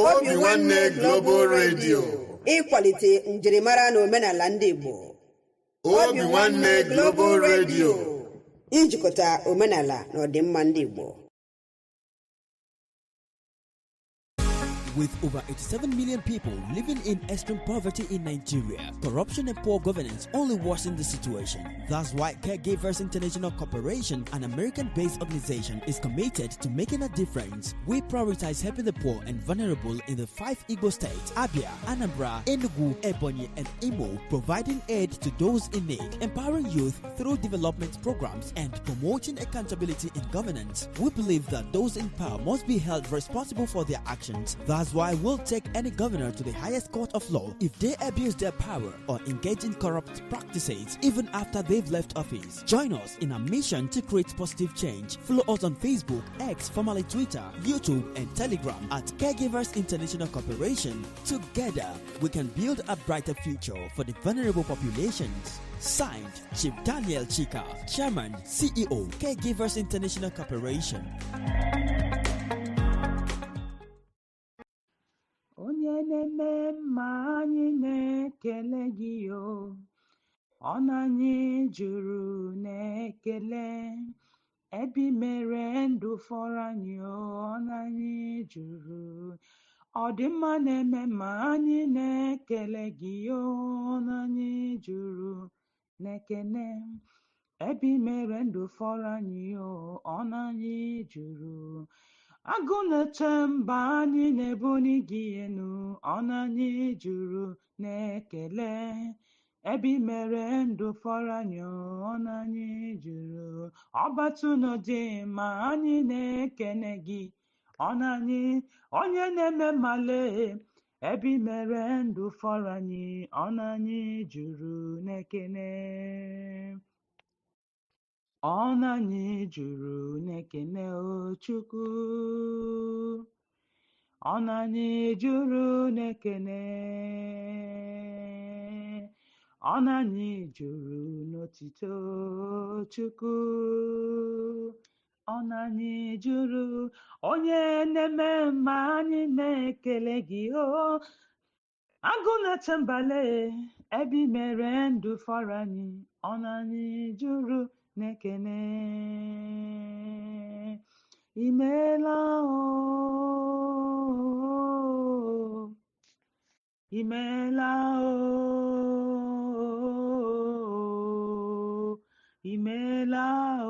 Obi Nwanne Global Radio. Ịkwalite njirimara na omenala ndị Igbo. Obi Nwanne Global Radio. Ijikọta omenala na ọdịmma ndị Igbo. With over 87 million people living in extreme poverty in Nigeria, corruption and poor governance only worsen the situation. That's why Caregivers International Corporation, an American based organization, is committed to making a difference. We prioritize helping the poor and vulnerable in the five Igbo states: Abia, Anambra, Enugu, Ebonyi, and Imo, providing aid to those in need, empowering youth through development programs, and promoting accountability in governance. We believe that those in power must be held responsible for their actions. That's why we'll take any governor to the highest court of law if they abuse their power or engage in corrupt practices, even after they've left office. Join us in our mission to create positive change. Follow us on Facebook, X, formerly Twitter, YouTube, and Telegram at Caregivers International Corporation. Together, we can build a brighter future for the vulnerable populations. Signed, Chief Daniel Chika, Chairman, CEO, Caregivers International Corporation. Onye na-eme mma, anyị na-ekele gị o. Ọnụ anyị juru na-ekele. Ebe i mere ndụ fọrọ anyị o, ọnụ anyị juru. Ọdịmma na-eme mma, anyị na-ekele gị o, ọnụ anyị juru na-ekele. Ebe i mere ndụ fọrọ anyị o, ọnụ anyị juru. Agụ na-eche mba, anyị na-ebuli gị enu, ọnụ anyị juru na-ekele. Ebe i mere ndụ fọrọ anyị o, ọnụ anyị juru. Ọbatụnụ dị ma anyị na-ekene gị, ọnụ anyị onye na-eme mmale. Ebe i mere ndụ fọrọ anyị, ọnụ anyị juru na-ekene. Ọnụ anyị juru na-ekene o Chukwu. Ọnụ anyị juru na-ekene. Ọnụ anyị juru n'otito Chukwu. Ọnụ anyị juru onye na-eme mma, anyị na-ekele gị o. Agụ na-eche mbale, ebe i mere ndụ fọrọ anyị, ọnụ anyị juru na-ekene. Imeela o, imeela o, imeela o,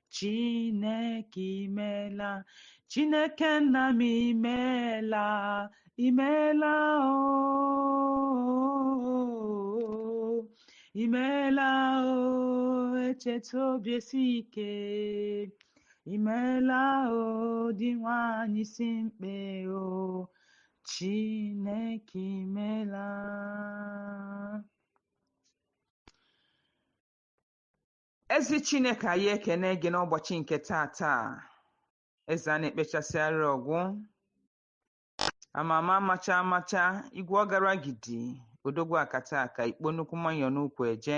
Chineke imeela, Chineke nna m imeela, imeela o, imeela o, echeta obi esi ike, imeela o, dị nwanyị si mkpe o, Chineke imeela. Ezi Chineke, anyị ekene gị n'ụbọchị nke taa taa. Eze a na-ekpechasịarị ọgwụ amama amacha amacha igwe ọgara gidi odogwu akata aka ikpo nnukwu mmanya n'ukwu eje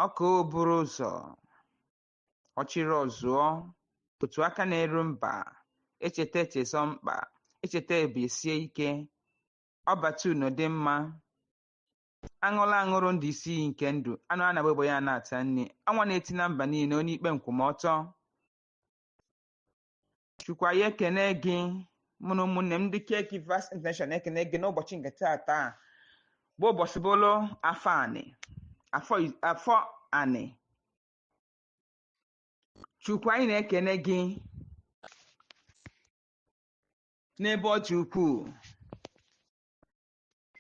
ọka o buru ụzọ ọchịrị ọzụọ otu aka na-eru mba echeta echezọ mkpa echeta ebesie ike ọbata unu dị mma aṅụla aṅụrụ ndụ isi iyi nke ndụ anụ a na-agba egbe ya na-ata nne anwa na-eti na mba niile onye ikpe nkwụmọtọ. Chukwu, anyị ekene gị. Mụ na ụmụnne m ndị Caregivers International ekene gị n'ụbọchị nke taa taa bụ ụbọchị bụlụ afọ anị afọ afọ anị. Chukwu, anyị na-ekene gị n'ebe ọ dị ukwuu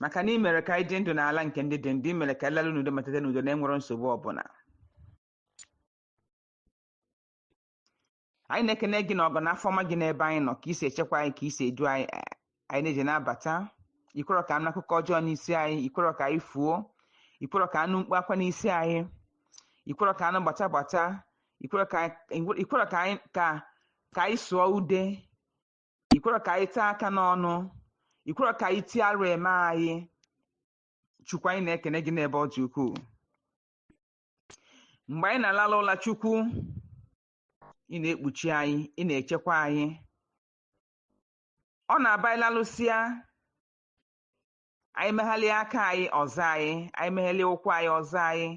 maka na ị mere ka anyị dị ndụ n'ala nke ndị dị ndụ. Ị mere ka anyị lalụ n'udo ma tete n'udo na enwero nsogbu ọbụla. Anyị na-ekene gị na ọgọ na afọ ọma gị n'ebe anyị nọ, ka i si echekwa anyị, ka i si edu anyị anyị na-eje na-abata. Ikwere ka anụ akụkọ ọjọọ n'isi anyị, ikwere ka anyị fuo, ikwere ka anụ mkpu akwa n'isi anyị, ikwere ka anụ gbata gbata, ikwere ka ikwere ka anyị ka anyị sụọ ude, ikwere ka anyị taa aka n'ọnụ, ikwere ka anyị tie arụ eme anyị. Chukwu, anyị na-ekene gị n'ebe ọ dị ukwuu. Mgbe anyị na-alala ụla, Chukwu, Ị na-ekpuchi anyị, ị na-echekwa anyị. Ọ na-aba anyị lalụsịa, anyị meghalịa aka anyị ọzọ, anyị meghalịa ụkwụ anyị ọzọ. Anyị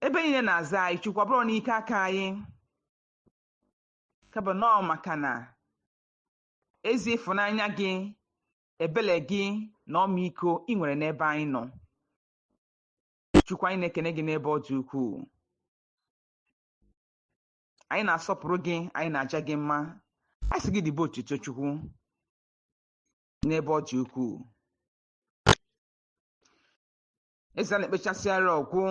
ebe niile na-aza anyị, Chukwu. Ọ bụrụ n'ike aka anyị, kaba nọọ, maka na ezi ịfụnanya gị, ebele gị na ọmịiko ị nwere n'ebe anyị nọ, Chukwu. Anyị na-ekene gị n'ebe ọ dị ukwuu. Anyị na-asọpụrụ gị, anyị na-aja gị mma. Anyị sị gị dịbe otuto, Chukwu, n'ebe ọ dị ukwuu. Eze a na-ekpechasịara ọgwụ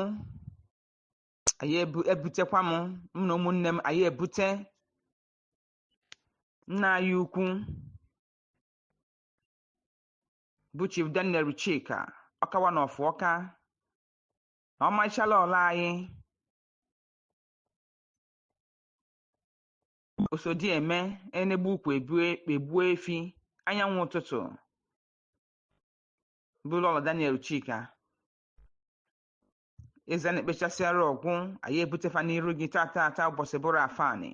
anyị, ebutekwa m, m na ụmụnne m, anyị ebute nna anyị ukwu bụ Chief Daniel Chika Ọkawa na ọfụ ọka na ọmarịchala ọla anyị, osodieme enegbu ukwu egbuo efi anyanwụ ụtụtụ, bụ Lọlọ Daniel Chika. Eze a na-ekpechasịara ọgwụ, anyị ebutefa n'iru gị tata ata, ụbọchị bụrụ afanị.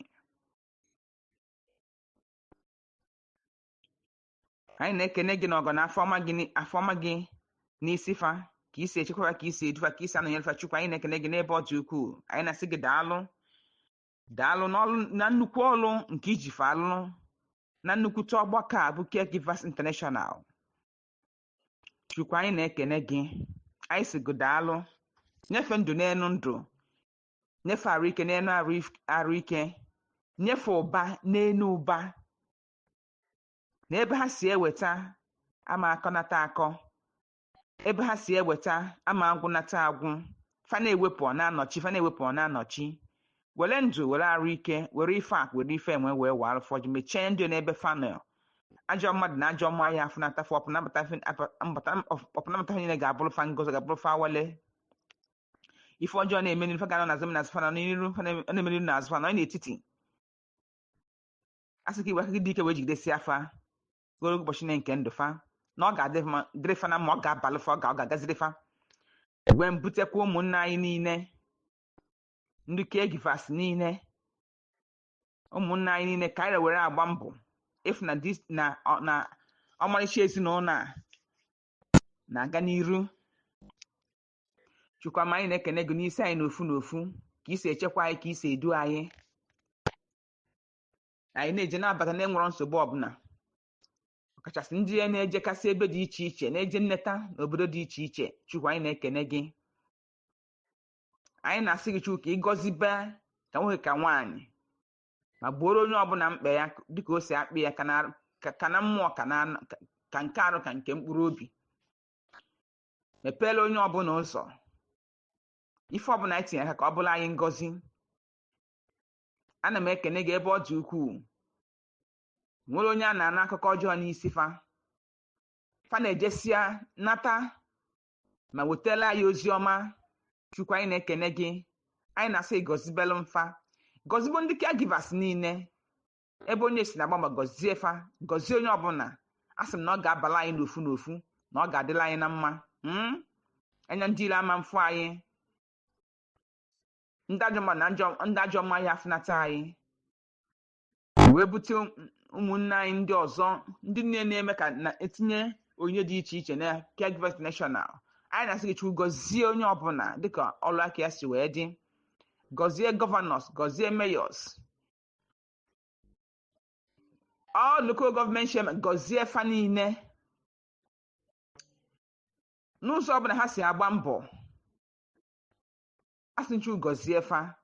Anyị na-ekene gị n'ọgọ na afọma gị, afọma gị n'isi fa, ka isi echekwaba, ka isi edufa, ka isi anọnyere fa. Chukwu, anyị na-ekene gị n'ebe ọ dị ukwuu. Anyị na-asị gị daalụ, daalụ n'ọlụ na nnukwu ọlụ nke iji fa alụ na nnukwute ọgbakọ a bụ Caregivers International. Chukwu, anyị na-ekene gị. Anyị sị gị daalụ. Nyefe ndụ n'elu ndụ, nyefe arụ ike n'elu arụ ike, nyefe ụba n'elu ụba, na ebe ha si eweta ama akọnata akọ, ebe ha si eweta ama agwụnata agwụ. Fa na-ewepụ, ọ na-anọchi; fa na-ewepụ, ọ na-anọchi. Were ndụ, were arụ ike, were ife akụ, were ife enwe, wee wee alụfọjụ mechie ndị n'ebe fanel ajọ mmadụ na ajọ mmụọ ya afụnata fụ ọpụnabata niile ga-abụrụ fa ngozi, ga-abụrụ fa awele. Ife ọjọọ na-eme n'iru fa ga-anọ n'azụ m, n'azụ fa nọ n'iru fa na-eme n'iru, n'azụ fa nọ n'etiti. A sị ka iwe aka gị dị ike wee jidesi afa ogologo ụbọchị niile nke ndụ fa, na ọ ga-adị dịrị fa na mma, ọ ga-abalị fa, ọ ga-agaziri fa. Wee mbutekwa ụmụnne anyị niile, ndị caregivers niile, ụmụnne anyị niile, ka anyị were agba mbọ ịfụ na na ọmarịcha ezinụlọ a na-aga n'iru. Chukwuma, anyị na-ekene gị n'isi anyị n'ofu n'ofu, ka isi echekwa anyị, ka isi edu anyị, anyị na-eje na-abata na-enwero nsogbu ọbụla, ọkachasị ndị na-ejekasị ebe dị iche iche, na-eje nneta n'obodo dị iche iche. Chukwu, anyị na-ekene gị. Anyị na-asị gị, Chukwu, ka ị gọzibe ka nwoke ka nwaanyị, ma gbuoro onye ọbụla mkpa ya dịka o si akpị ya, ka na mmụọ, ka nke arụ, ka nke mkpụrụ obi. Mepeela onye ọbụla ụzọ. Ife ọbụla anyị tinyere aka, ka ọ bụla anyị ngọzi. Ana m ekene gị ebe ọ dị ukwuu. Nwere onye a na-ana akụkọ ọjọọ n'isi fa, fa na-ejesia nata ma wetala anyị ozi ọma. Chukwu, anyị na-ekene gị. Anyị na-asị gọzibelụ mfa, gọzibo ndị caregivers niile ebe onye si na-agba, ma gọzie fa, gọzie onye ọbụla. A sị m na ọ ga-abala anyị n'ofu n'ofu, na ọ ga-adịla anyị na mma. Anya ndị ile ama mfụ anyị, ndị ajọ mmadụ na ndị ajọ mmanya afụnata anyị. Wee bute ụmụnne anyị ndị ọzọ, ndị nne na-eme ka na-etinye onyinye dị iche iche na Caregivers National. Anyị na-asị gị, Chukwu, gọzie onye ọbụla dịka ọlụ aka ya si wee dị. Gọzie governors, gọzie mayors, all local government chairman, gọzie fa niile n'ụzọ ọbụla ha si agba mbọ. Asị Chukwu gọzie fa,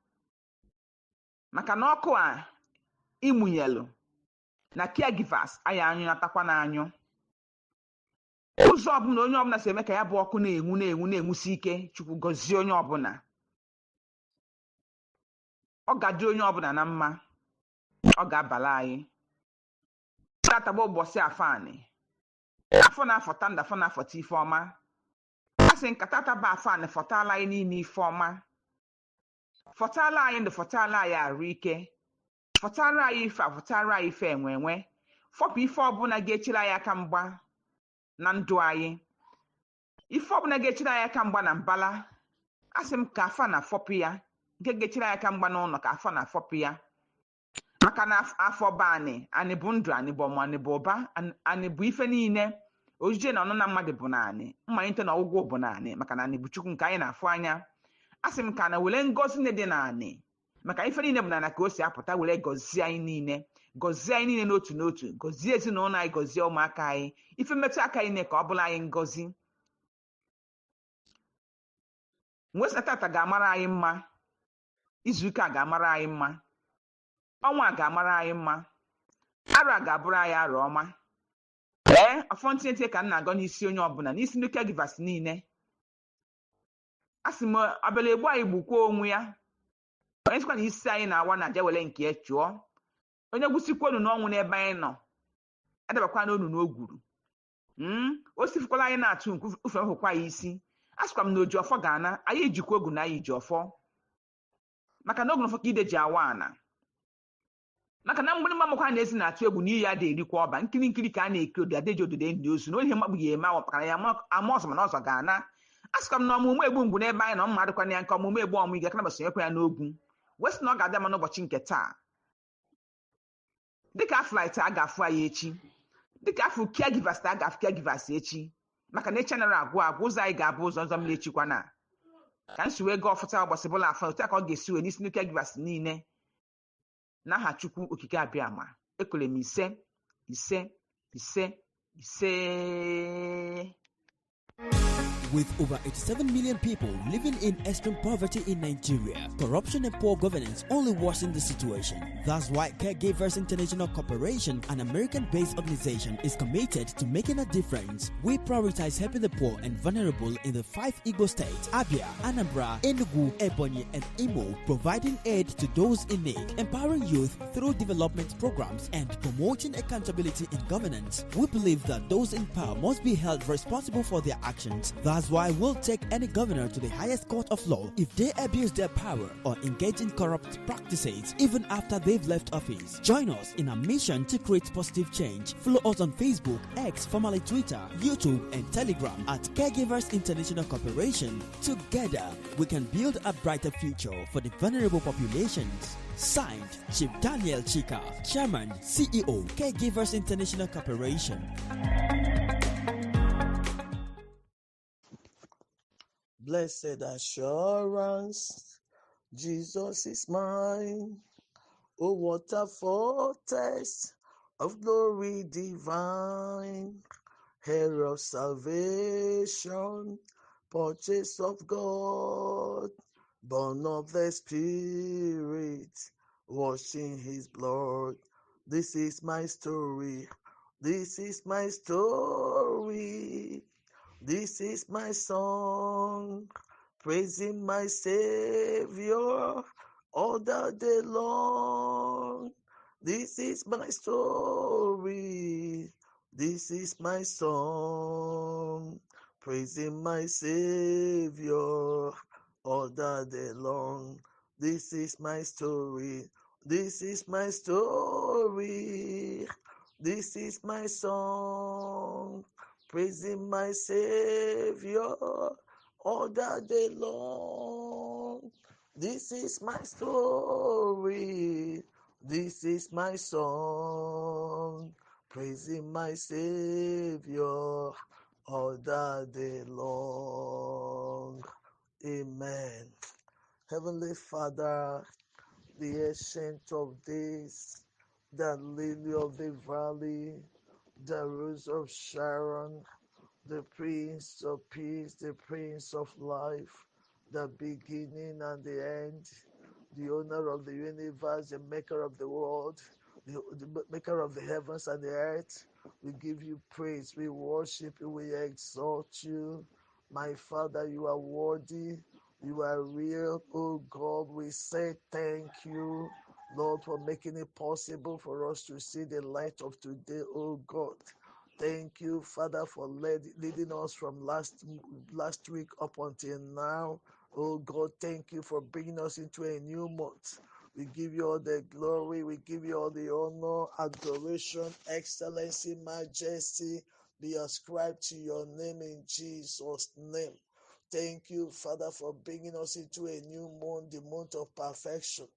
maka na ọkụ a ịmụnyelụ na caregivers anyị anyụ natakwa na anyụ. Ụzọ ọbụla onye ọbụla si eme ka ya bụ ọkụ na-enwu, na-enwu, na-enwusi ike, Chukwu gọzie onye ọbụla. Ọ ga-adị onye ọbụla na mma, ọ ga-abala anyị. Tatagba ụbọchị afanị, afọ na-afọta ndụ, afọ na-afọta ife ọma. A sị nkata taba afanị fọtala anyị niile ife ọma, fọtala anyị ndụ, fọtala anyị arụ ike, fọtara anyị ife a, fọtara anyị ife enwe enwe, fọpụ ife ọbụla ga-echere anyị aka mgba na ndụ anyị, ife ọbụla ga-echere anyị aka mgba na mbala. Asị m ka afa na fọpụ ya. Nke ga-echere anyị aka mgba n'ụlọ ka afọ na-afọpụ ya. Maka na afọ bụ anị, anị bụ ndụ, anị bụ ọmụ, anị bụ ụba, anị bụ ife niile. Ojije na ọnụna mmadụ bụ naanị, mmalite na ọgwụgwụ bụ naanị, maka na anị bụ Chukwu nke anyị na-afụ anya. A sị m ka na were ngọzi dị naanị, maka ife niile bụ naanị ka o si apụta, were gọzie anyị niile, gọzie anyị niile n'otu n'otu, gọzie ezinụlọ anyị, gọzie ụmụaka anyị, ife mmetụ aka anyị niile ka ọ bụla anyị ngọzi. Mwesịna tata ga-amara anyị mma, izuụka a ga-amara anyị mma, ọnwa a ga-amara anyị mma, arọ a ga-abụrụ anyị arọ ọma. Ee, ọfọ ntinye ka m na-agọ n'isi onye ọbụla, n'isi ndị caregivers niile. A sị m abịala egbu anyị gbukwuo onwe ya. Onye sịkwa na isi anyị na-awa na aja were nke ya chụọ. Onye gwụsikwa onu n'ọnwụ n'ebe anyị nọ, adabakwa n'onu n'ogwuru. O sifukwala anyị na-atụ nke ufe hụkwa ya isi. A sịkwa m na oji ọfọ ga-ana, anyị ejikwa ogu na anyị ji ọfọ. Maka na ogu na ọfọ ka ide ji awa ana. Maka na mgbịrịgba mmakwa na-esi na-atụ egwu n'iyi ya dị erikwa ọba, nkiri nkiri ka a na-eke odo adeji ododo enyi ozu na onye mmakpụ ya eme awọ maka na ya ama ọzọ mana ọzọ ga-ana. A sịkwa m na ọmụmụ egbu mgbu n'ebe anyị nọ mma adịkwana ya nke ọmụmụ egbu ọmụ ige kana sonyekwa ya n'ogwu. Wee sị na ọ ga-adị mma n'ụbọchị nke taa. Dịka afọ a ga-afụ anyị echi, dịka afọ caregivers a ga-afụ caregivers echi, maka na echi anaghị agwụ agwụ, ụzọ anyị ga-abụ ụzọ nzọ mmiri echikwana. Ka m si wee gaa ọfụta ụbọchị bụla afọ, otu a ka ọ ga-esi wee n'isi ndị caregivers niile. N'aha Chukwu okike abịama, ekwere m ise ise ise ise. With over 87 million people living in extreme poverty in Nigeria, corruption and poor governance only worsen the situation. That's why Caregivers International Corporation, an American-based organization, is committed to making a difference. We prioritize helping the poor and vulnerable in the 5 Igbo states, Abia, Anambra, Enugu, Ebonyi, and Imo, providing aid to those in need, empowering youth through development programs, and promoting accountability in governance. We believe that those in power must be held responsible for their actions. That's why we'll take any governor to the highest court of law if they abuse their power or engage in corrupt practices even after they've left office. Join us in our mission to create positive change. Follow us on Facebook, X, formerly Twitter, YouTube, and Telegram at Caregivers International Corporation. Together, we can build a brighter future for the vulnerable populations. Signed, Chief Daniel Chika, Chairman, CEO, Caregivers International Corporation. Blessed assurance, Jesus is mine. Oh, what a foretaste of glory divine, heir of salvation, purchase of God, born of the Spirit, washed in His blood. This is my story. This is my story. This is my song, praising my Savior all the day long. This is my story. This is my song, praising my Savior all the day long. This is my story. This is my story. This is my song, praising my Savior all the day long. This is my story. This is my song, praising my Savior all the day long. Amen. Heavenly Father, the Ancient of Days, the Lily of the Valley, the Rose of Sharon, the Prince of Peace, the Prince of Life, the beginning and the end, the owner of the universe, the maker of the world, the maker of the heavens and the earth. We give you praise, we worship you, we exalt you. My Father, you are worthy, you are real. Oh God, we say thank you, Lord, for making it possible for us to see the light of today, oh God. Thank you, Father, for leading us from last week up until now. Oh God, thank you for bringing us into a new month. We give you all the glory. We give you all the honor, adoration, excellency, majesty be ascribed to your name in Jesus' name. Thank you, Father, for bringing us into a new month, the month of perfection.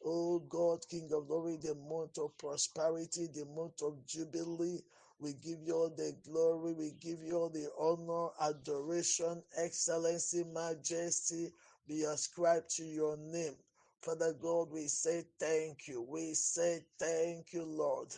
Oh God, King of glory, the month of prosperity, the month of jubilee. We give you all the glory, we give you all the honor, adoration, excellency, majesty be ascribed to your name. Father God, we say thank you. We say thank you, Lord.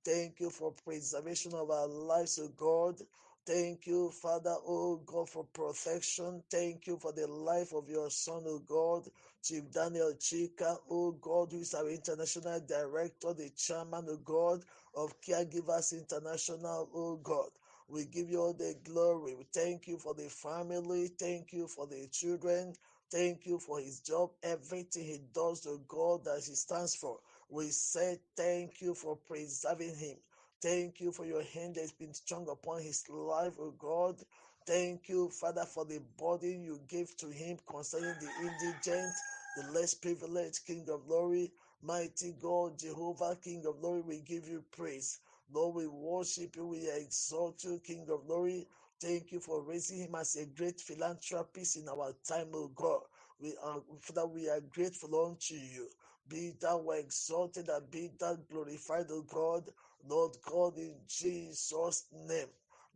Thank you for preservation of our lives, O God. Thank you, Father, oh God, for protection. Thank you for the life of your son, oh God, Chief Daniel Chika, oh God, who is our international director, the chairman, oh God, of Caregivers International, oh God. We give you all the glory. We thank you for the family. Thank you for the children. Thank you for his job, everything he does, oh God, that he stands for. We say thank you for preserving him. Thank you for your hand that has been strong upon his life, oh God. Thank you, Father, for the burden you gave to him concerning the indigent, the less privileged, King of glory. Mighty God, Jehovah, King of glory, we give you praise. Lord, we worship you, we exalt you, King of glory. Thank you for raising him as a great philanthropist in our time, O God. We are, Father, we are grateful unto you. Be thou exalted and be thou glorified, O God. Lord God, in Jesus' name.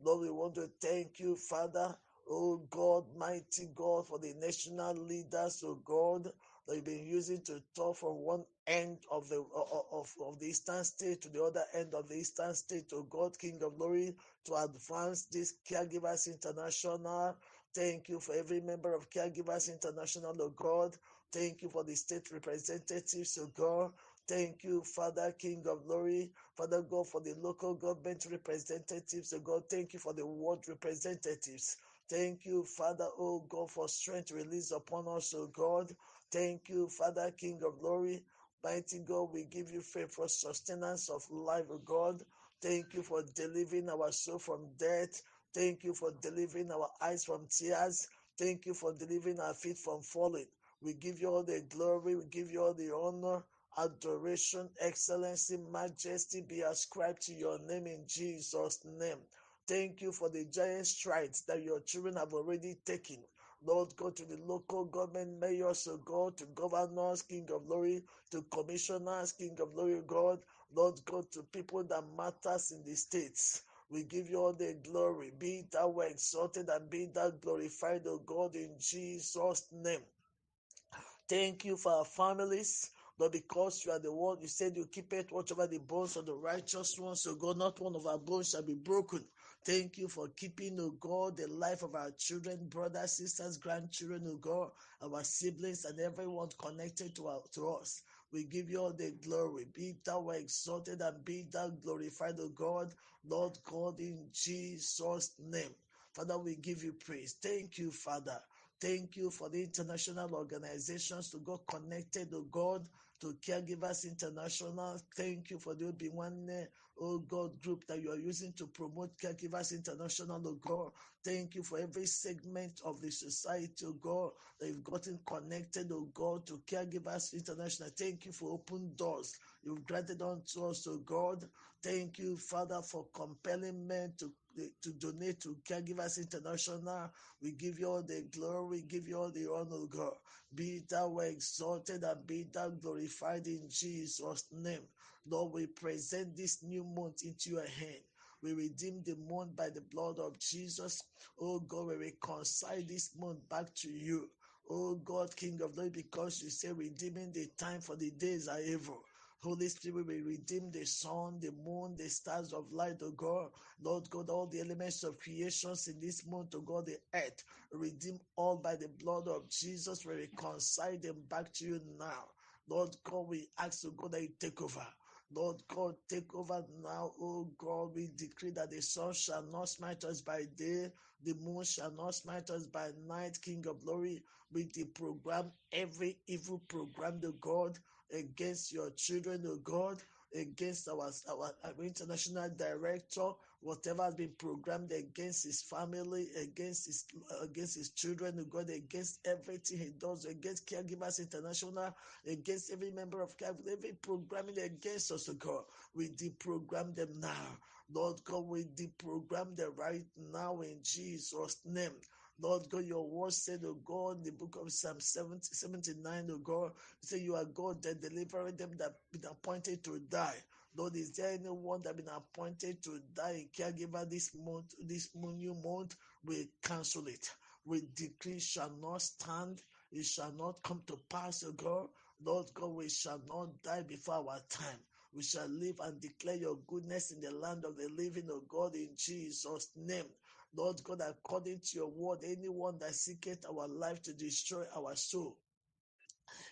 Lord, we want to thank you, Father, oh God, mighty God, for the national leaders, oh God, that you've been using to talk from one end of the of the Eastern State to the other end of the Eastern State, oh God, King of Glory, to advance this Caregivers International. Thank you for every member of Caregivers International, oh God. Thank you for the state representatives, oh God. Thank you, Father, King of Glory. Father God, for the local government representatives, oh God. Thank you for the ward representatives. Thank you, Father, oh God, for strength released upon us, oh God. Thank you, Father, King of Glory. Mighty God, we give you faith for sustenance of life, oh God. Thank you for delivering our soul from death. Thank you for delivering our eyes from tears. Thank you for delivering our feet from falling. We give you all the glory. We give you all the honor, adoration, excellency, majesty be ascribed to your name in Jesus' name. Thank you for the giant strides that your children have already taken. Lord, go to the local government mayors, oh God, to governors, King of Glory, to commissioners, King of Glory, God. Lord, go to people that matters in the states. We give you all the glory. Be thou exalted and be thou glorified, O God, in Jesus' name. Thank you for our families. But because you are the one, you said you keep it, watch over the bones of the righteous ones, O God, not one of our bones shall be broken. Thank you for keeping, O God, the life of our children, brothers, sisters, grandchildren, O God, our siblings, and everyone connected to us. We give you all the glory. Be thou exalted and be thou glorified, O God, Lord God, in Jesus' name. Father, we give you praise. Thank you, Father. Thank you for the international organizations to go connected, oh God, to Caregivers International. Thank you for the Obinwanne, oh God, group that you are using to promote Caregivers International, oh God. Thank you for every segment of the society, oh God, that you've gotten connected, oh God, to Caregivers International. Thank you for open doors you've granted unto us, oh God. Thank you, Father, for compelling men to donate to Caregivers International. We give you all the glory, we give you all the honor, God. Be thou exalted and be thou glorified in Jesus' name. Lord, we present this new month into your hand. We redeem the month by the blood of Jesus. Oh God, we reconcile this month back to you. Oh God, King of glory, because you say redeeming the time for the days are evil. Holy Spirit, we redeem the sun, the moon, the stars of light, O God. Lord God, all the elements of creations in this month, O God, the earth. Redeem all by the blood of Jesus. We reconcile them back to you now. Lord God, we ask, O God, that you take over. Lord God, take over now, O God. We decree that the sun shall not smite us by day, the moon shall not smite us by night, King of glory. We deprogram every evil program, O God, against your children, O God, against our international director, whatever has been programmed against his family, against his children, O God, against everything he does, against Caregivers International, against every member of Caregivers, every programming against us, O God, we deprogram them now. Lord God, we deprogram them right now in Jesus' name. Lord God, your word said, O God, in the book of Psalm 79, O God, say you are God that delivering them that been appointed to die. Lord, is there anyone that been appointed to die in caregiver this month, this new month? We cancel it. We decree shall not stand. It shall not come to pass, O God. Lord God, we shall not die before our time. We shall live and declare your goodness in the land of the living, O God, in Jesus' name. Lord God, according to your word, anyone that seeketh our life to destroy our soul,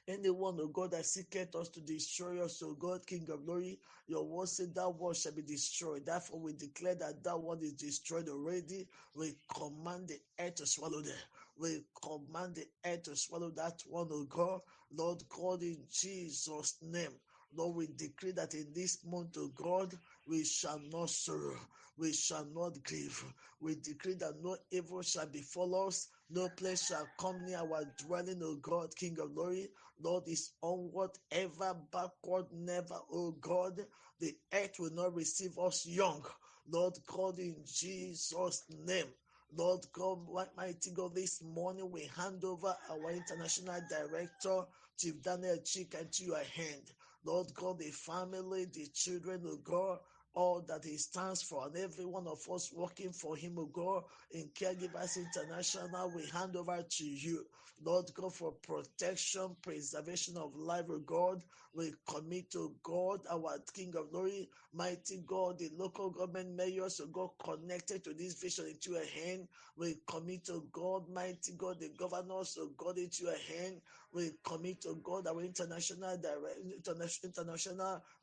anyone, O God, that seeketh us to destroy us, O God, King of glory, your word said that one shall be destroyed. Therefore, we declare that that one is destroyed already. We command the earth to swallow them. We command the earth to swallow that one, O God. Lord God, in Jesus' name. Lord, we decree that in this month, O God, we shall not sorrow, we shall not grieve. We decree that no evil shall befall us, no place shall come near our dwelling, O God, King of glory. Lord, is onward, ever, backward, never, O God. The earth will not receive us young. Lord God, in Jesus' name. Lord God, mighty God, this morning we hand over our international director, Chief Daniel Chika, into your hand. Lord God, the family, the children, O God, all that he stands for, and every one of us working for him, O God, in Caregivers International, we hand over to you. Lord God, for protection, preservation of life, O God, we commit to God, our King of glory, mighty God, the local government mayors, O God, connected to this vision into your hand. We commit to God, mighty God, the governors, O God, into your hand. We commit to God, our international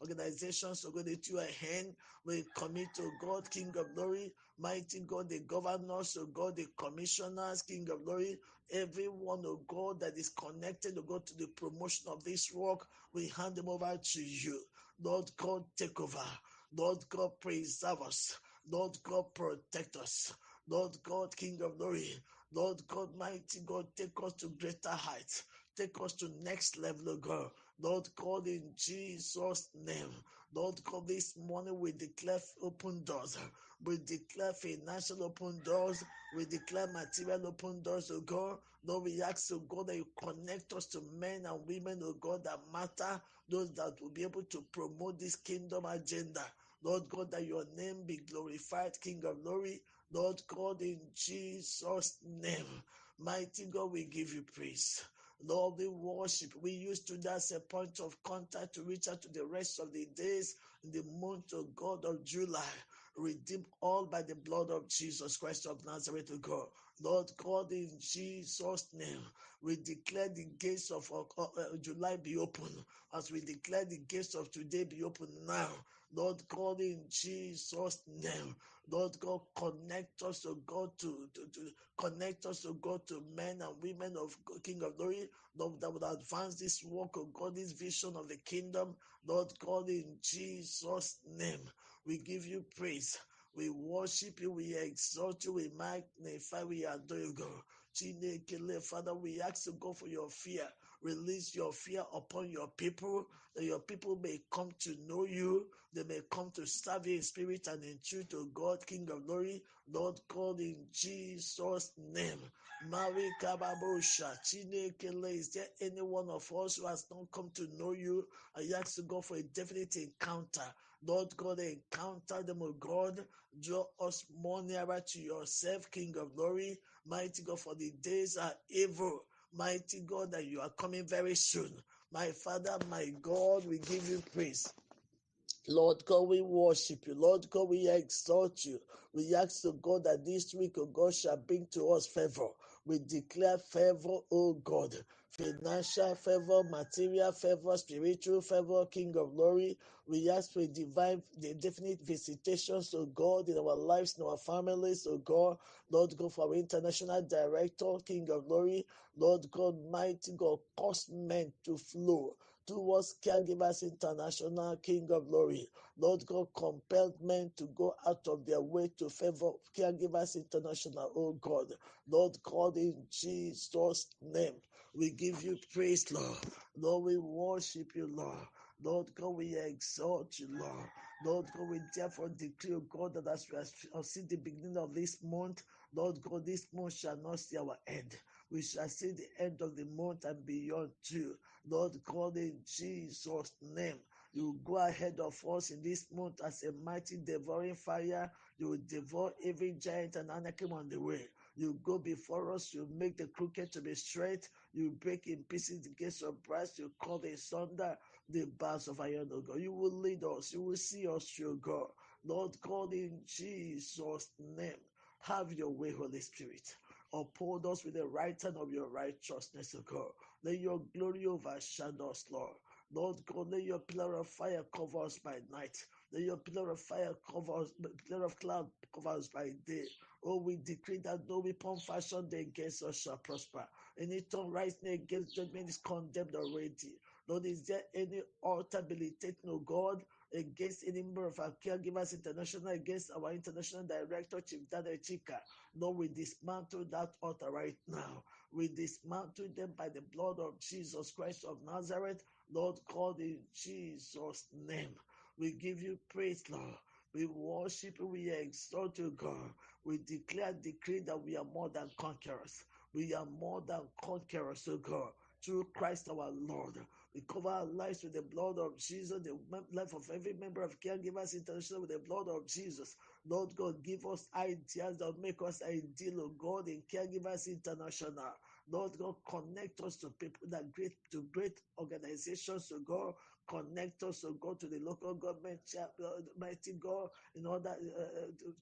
organizations, O God, into your hand. We commit to God, King of glory, mighty God, the governors, O God, the commissioners, King of glory, everyone, O God, that is connected, O God, to the promotion of this work, we hand them over to you. Lord God, take over. Lord God, preserve us. Lord God, protect us. Lord God, King of glory, Lord God, mighty God, take us to greater heights. Take us to next level, O God. Lord God, in Jesus' name. Lord God, this morning we declare open doors. We declare financial open doors. We declare material open doors, O God. Lord, we ask, O God, that you connect us to men and women, O God, that matter, those that will be able to promote this kingdom agenda. Lord God, that your name be glorified, King of glory. Lord God, in Jesus' name. Mighty God, we give you praise. Lord, we worship. We use today as a point of contact to reach out to the rest of the days in the month of God of July. Redeem all by the blood of Jesus Christ of Nazareth, O God. Lord God, in Jesus' name, we declare the gates of July be open. As we declare the gates of today be open now. Lord God, in Jesus' name, Lord God, connect us to God to connect us to God to men and women of King of Glory, Lord, that would advance this work of God, this vision of the kingdom. Lord God, in Jesus' name, we give you praise. We worship you, we exalt you, we magnify, we adore you, God. Father, we ask to go for your fear. Release your fear upon your people, that your people may come to know you, they may come to serve you in spirit and in truth, to God, King of glory, Lord God, in Jesus' name. Mary Kababosha, Chinekele, is there any one of us who has not come to know you? I ask to go for a definite encounter. Lord God, encounter them, O God. Draw us more nearer to yourself, King of glory. Mighty God, for the days are evil. Mighty God, that you are coming very soon. My Father, my God, we give you praise. Lord God, we worship you. Lord God, we exalt you. We ask to God that this week, O God, shall bring to us favor. We declare favor, O God. Financial favor, material favor, spiritual favor, King of glory. We ask for divine, the definite visitations, O God, in our lives, in our families, O God. Lord God, for our international director, King of glory. Lord God, mighty God, cause men to flow towards Caregivers International, King of glory. Lord God, compelled men to go out of their way to favor Caregivers International, oh God. Lord God, in Jesus' name, we give you praise, Lord. Lord, we worship you, Lord. Lord God, we exalt you, Lord. Lord God, we therefore decree, O God, that as we have seen the beginning of this month, Lord God, this month shall not see our end. We shall see the end of the month and beyond too. Lord God, in Jesus' name, you go ahead of us in this month as a mighty devouring fire. You will devour every giant and Anakim on the way. You go before us, you make the crooked to be straight, you break in pieces the gates of brass, you cut asunder the bars of iron, O God. You will lead us, you will see us through, God. Lord God, in Jesus' name, have your way, Holy Spirit. Uphold us with the right hand of your righteousness, O God. Let your glory overshadow us, Lord. Lord God, let your pillar of fire cover us by night. Let your pillar of fire cover us, pillar of cloud cover us by day. Oh, we decree that no weapon fashioned against us shall prosper. Any tongue rising against judgment is condemned already. Lord, is there any altar militating, O God, against any member of our Caregivers International, against our international director, Chief Daniel Chika? Lord, we dismantle that altar right now. We dismantle them by the blood of Jesus Christ of Nazareth. Lord God, in Jesus' name, we give you praise, Lord. We worship you, we exalt you, God. We declare and decree that we are more than conquerors. We are more than conquerors, O God, through Christ our Lord. We cover our lives with the blood of Jesus, the life of every member of Caregivers International with the blood of Jesus. Lord God, give us ideas that make us ideal, O God, in Caregivers International. Lord God, connect us to people that great, to great organizations, O God. Connect us, O God, to the local government, mighty God, in order to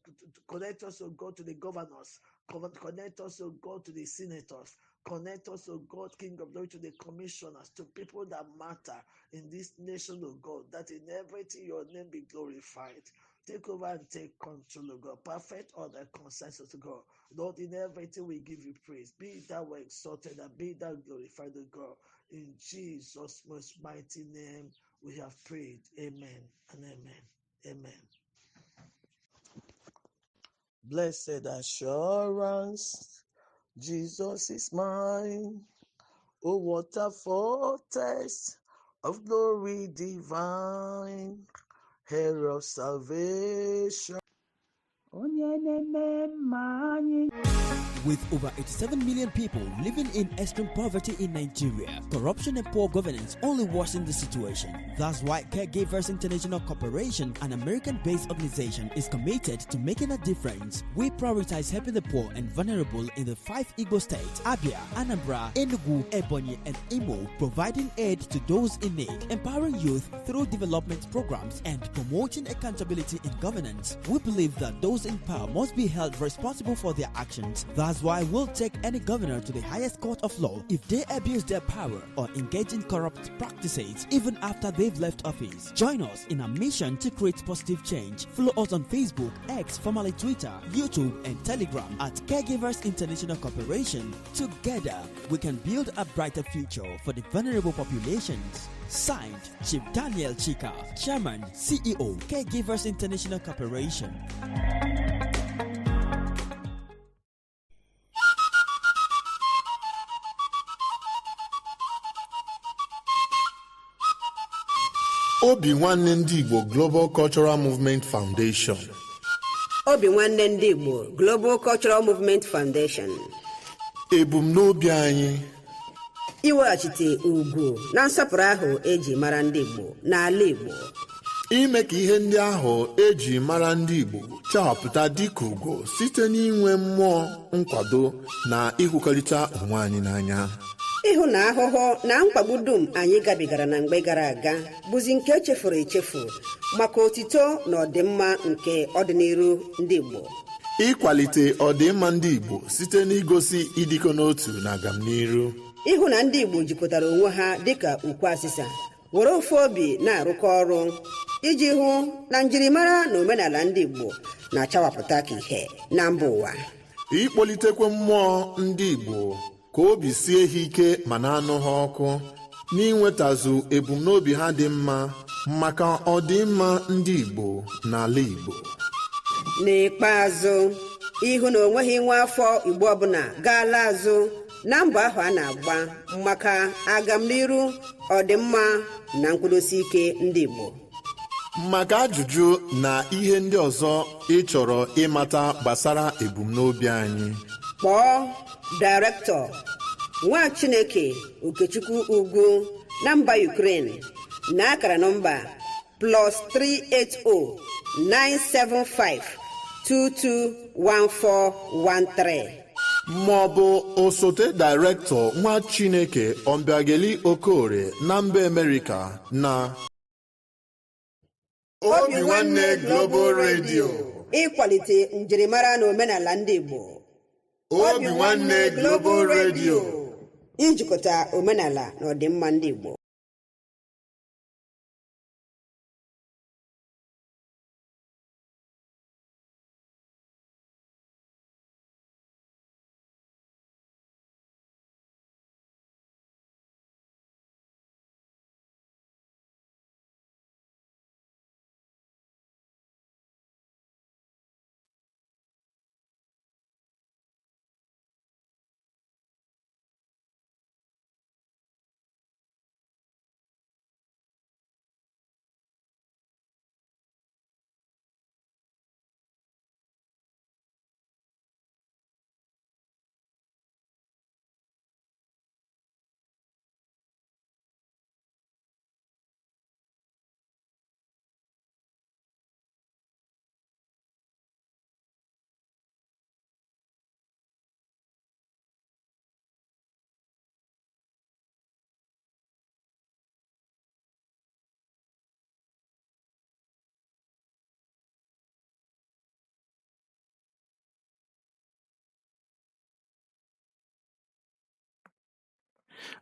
connect us, O God, to the governors. Connect us, O God, to the senators. Connect us, O God, King of Glory, to the commissioners, to people that matter in this nation, O God, that in everything your name be glorified. Take over and take control, O God. Perfect all the consensus, O God. Lord, in everything we give you praise. Be thou exalted and be thou glorified, O God. In Jesus' most mighty name, we have prayed. Amen and amen. Amen. Blessed assurance, Jesus is mine. Oh, what a foretaste of glory divine, heir of salvation. Onye na-eme mma anyị. With over 87 million people living in extreme poverty in Nigeria, corruption and poor governance only worsen the situation. That's why Caregivers International Corporation, an American based organization, is committed to making a difference. We prioritize helping the poor and vulnerable in the five Igbo states Abia, Anambra, Enugu, Ebonyi, and Imo, providing aid to those in need, empowering youth through development programs, and promoting accountability in governance. We believe that those in power must be held responsible for their actions. That's why we'll take any governor to the highest court of law if they abuse their power or engage in corrupt practices even after they've left office. Join us in our mission to create positive change. Follow us on Facebook, X, formerly Twitter, YouTube, and Telegram at Caregivers International Corporation. Together, we can build a brighter future for the vulnerable populations. Signed, Chief Daniel Chika, Chairman, CEO, Caregivers International Corporation. Obi Nwanne Ndị Igbo Global Cultural Movement Foundation, Obi Nwanne Ndị Igbo Global Cultural Movement Foundation, ebumnobi anyị iweghachite ugwu na nsọpụrụ ahụ eji mara ndị Igbo n'ala Igbo, ime ka ihe ndị ahụ eji mara ndị Igbo chawapụta dịka ugo site n'inwe mmụọ nkwado na ịhụkọrịta onwe anyị n'anya, ịhụ na ahụhụ na mkpagbu dum anyị gabigara na mgbe gara aga bụzi nke echefuru echefu maka otito na ọdịmma nke ọdịnihu ndị Igbo, ịkwalite ọdịmma ndị Igbo site n'igosi ịdịkọ n'otu na agamniru, ịhụ na ndị Igbo jikọtara onwe ha dịka ukwu asịsa were ofu obi na-arụkọ ọrụ iji hụ na njirimara na omenala ndị Igbo na-achawapụta ka ihe na mba ụwa, ịkpọlitekwe mmụọ ndị Igbo ka obi sie ha ike ma na-anụ ha ọkụ n'inwetazu ebumnobi ha dị mma maka ọdịmma ndị Igbo n'ala Igbo. N'ikpeazụ, ịhụ na onweghị nwa afọ Igbo ọbụla gaala azụ na mbọ ahụ a na-agba maka agamniru, ọdịmma na nkwụdosi ike ndị Igbo. Maka ajụjụ na ihe ndị ọzọ ị chọrọ ịmata gbasara ebumnobi anyị, kpọọ Director Nwa Chineke Okechukwu Ugwu na mba Ukraine na akara nọmba +380 975 221413, maọbụ osote Director Nwa Chineke Ọbịageli Okorie na mba Amerịka na Obi Nwanne Global Radio, ịkwalite njirimara na omenala ndị Igbo. Obi Nwanne Global Radio, ijikọta omenala na ọdịmma ndị Igbo.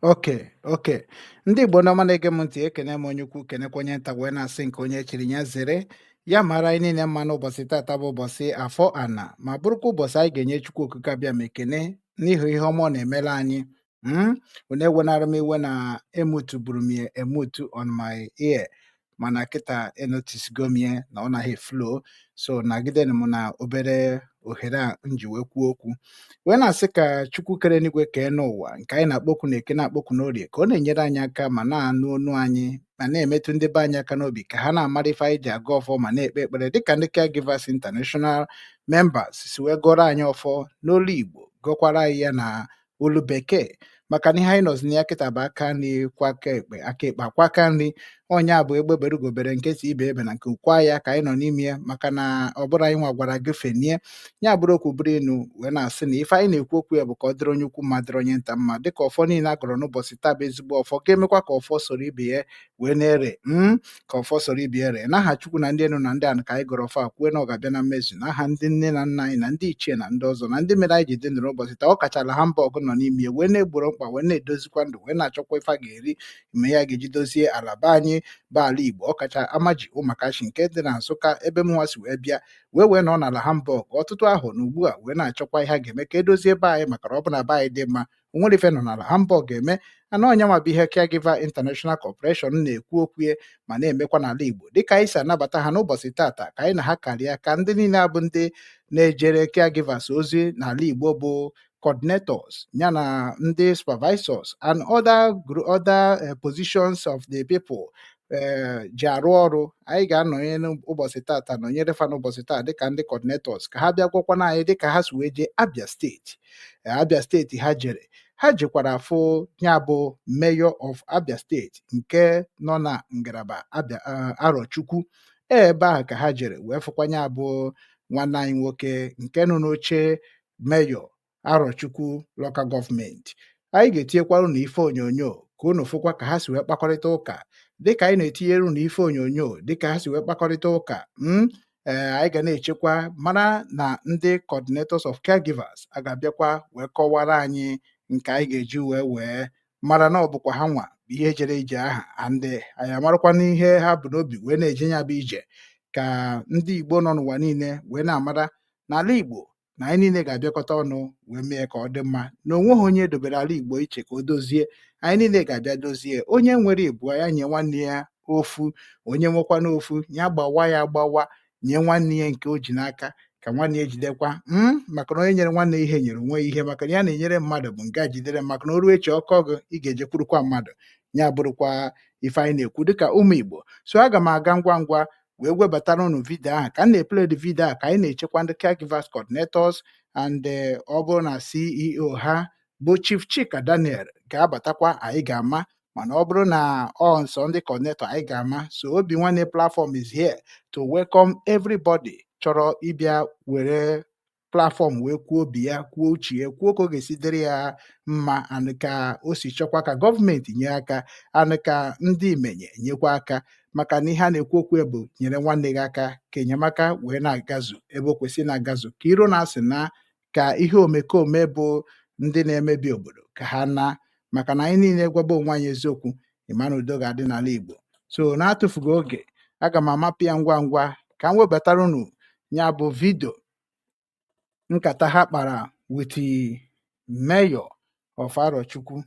Okay. Ndị Igbo ndị ọma na-ege m ntị, ekene m onye ukwu, kenekwa onye nta, wee na-asị nke onye chiri ya zere. Ya mara anyị niile mma n'ụbọchị tata bụ ụbọchị Afọ Ana, ma bụrụkwa ụbọchị anyị ga-enye Chukwu Okike abịa ma ekene n'ihi ihe ọma ọ na-emere anyị. Unu ewenara m iwe na emutuburu m ya emutu on my ear, mana kịta enotisigo m ya na ọ naghị flow, so nagidenu m na obere ohere a m ji wee kwuo okwu, wee na-asị ka Chukwu kere n'igwe kee n'ụwa, nke anyị na-akpọkwu na Eke, na-akpọkwu n'Orie, ka ọ na-enyere anyị aka ma na-anụ onu anyị ma na-emetụ ndị be anyị aka n'obi ka ha na-amara ife anyị ji aga ọfọ ma na-ekpe ekpere, dịka ndị Caregivers International members si wee gọrọ anyị ọfọ n'olu Igbo, gọkwara anyị ya na olu Bekee, maka na ihe anyị nọzi na ya kịta bụ aka nri kwa aka ekpe, aka ekpe akwa aka nri. Ọnya bụ egbe bere ugobere, nke si ibe ebe na nke ukwa ya ka anyị nọ n'ime ya, maka na ọ bụrụ anyị nwa gwara gị fenie ya bụrụ okwu bụrụ inu, wee na-asị na ife anyị na-ekwu okwu ya bụ ka ọ dịrị onye ukwu mma, dịrị onye nta mma, dịka ọfọ niile a gọrọ n'ụbọchị taa bụ ezigbo ọfọ ga-emekwa ka ọfọ soro ibe ya wee na-ere, ka ọfọ soro ibe ya ree. N'aha Chukwu na ndị enu na ndị ana ka anyị gọrọ ọfọ a, kwue na ọ ga-abịa na mmezu, n'aha ndị nne na nna anyị na ndị ichie na ndị ọzọ na ndị mere anyị ji dị ndụ n'ụbọchị taa, ọ kachala ha mba ọgụ nọ n'ime ya wee na-egboro mkpa, wee na-edozikwa ndụ, wee na-achọkwa ife a ga-eri ime ya ga-eji dozie ala be anyị bụ ala Igbo, ọkacha Amaji Ụmakachi nke dị na Nsụka, ebe m nwa si wee bịa, wee nọ n'ala Hamburg ọtụtụ ahụ na ugbu a, wee na-achọkwa ihe a ga-eme ka edozie be anyị, maka na ọ bụ na be anyị dị mma, o nwere ife nọ n'ala Hamburg ga-eme ana. Ọnya nwa bụ ihe Caregiver International Corporation na-ekwu okwu ya ma na-emekwa n'ala Igbo, dịka anyị si anabata ha n'ụbọchị tata ka anyị na ha karịa, ka ndị niile abụ ndị na-ejere caregivers ozi n'ala Igbo bụ coordinators ya na ndị supervisors and other positions of the people ji arụ ọrụ. Anyị ga-anọnye n'ụbọchị tata, nọnyere fa n'ụbọchị taa dịka ndị coordinators, ka ha bịa gwakwana anyị dịka ha si wee jee Abia Steeti. Abia Steeti ha jere, ha jekwara afụ ya bụ Mayor of Abia Steeti nke nọ na ngalaba Abia, Arọchukwu. Ebe ahụ ka ha jere wee fụkwa ya bụ nwanne anyị nwoke nke nọ n'oche Mayor Arọchukwu Local Government. Anyị ga-etinyekwara unu ife onyonyo ka unu fụkwa ka ha si wee kpakọrịta ụka, dịka anyị na-etinyere unu ife onyonyo dịka ha si wee kpakọrịta ụka. Ee, anyị ga na-echekwa mara na ndị coordinators of caregivers a ga-abịakwa wee kọwara anyị nke anyị ga-eji wee mara na ọ bụkwa ha nwa bụ ihe jere ije aha, and anyị amarakwa n'ihe ha bụ n'obi wee na-eje ya bụ ije, ka ndị Igbo nọ n'ụwa niile wee na-amara n'ala Igbo na anyị niile ga-abịakọta ọnụ wee mee ka ọ dị mma, na onweghị onye edobere ala Igbo iche ka o dozie. Anyị niile ga-abịa dozie. Onye nwere ịbụọ ya nye nwanne ya ofu, onye nwekwana ofu ya gbawa ya agbawa nye nwanne ya nke o ji n'aka, ka nwanne ya ejidekwa, maka na onye nyere nwanne ya ihe nyere onwe ya ihe, maka na ya na-enyere mmadụ bụ nke a jidere, maka na o ruo echi ọkọ gị ị ga-ejekwurukwa mmadụ ya bụrụkwa ife anyị na-ekwu dịka ụmụ Igbo. So aga m aga ngwa ngwa. Wee webatara unu video ahụ ka m na-eplay the video a, ka anyị na-echekwa ndị caregivers coordinators and ọ bụrụ na CEO ha bụ Chief Chika Daniel ga-abatakwa, anyị ga-ama. Mana ọ bụrụ na ọ nsọ ndị coordinator, anyị ga-ama. So Obi Nwanne platform is here to welcome everybody chọrọ ịbịa were platform wee kwuo obi ya, kwuo uche ya, kwuo ka ọ ga-esi dịrị ya mma and ka o si chọkwa ka gọọmenti nye aka and ka ndị imenye nyekwa aka, maka na ihe a na-ekwu okwu bụ nyere nwanne gị aka, ka enyemaka wee na-agazu ebe o kwesịrị na-agazu, ka iro na-asị na ka ihe omekome bụ ndị na-emebi obodo ka ha na, maka na anyị niile gwaba onwe anyị eziokwu, ịma na udo ga-adị n'ala Igbo. So na-atụfughị oge, aga m amapụ ya ngwa ngwa ka m webatara unu ya bụ video nkata ha kpara with Mayor of Arochukwu,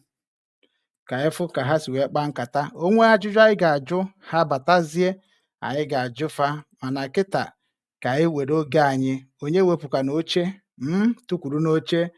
ka anyị fụ ka ha si wee kpaa nkata. Onwe ajụjụ anyị ga-ajụ ha, batazie, anyị ga-ajụfa. Mana kịta, ka anyị were oge anyị, onye wepụkwa na oche m tụkwuru n'oche,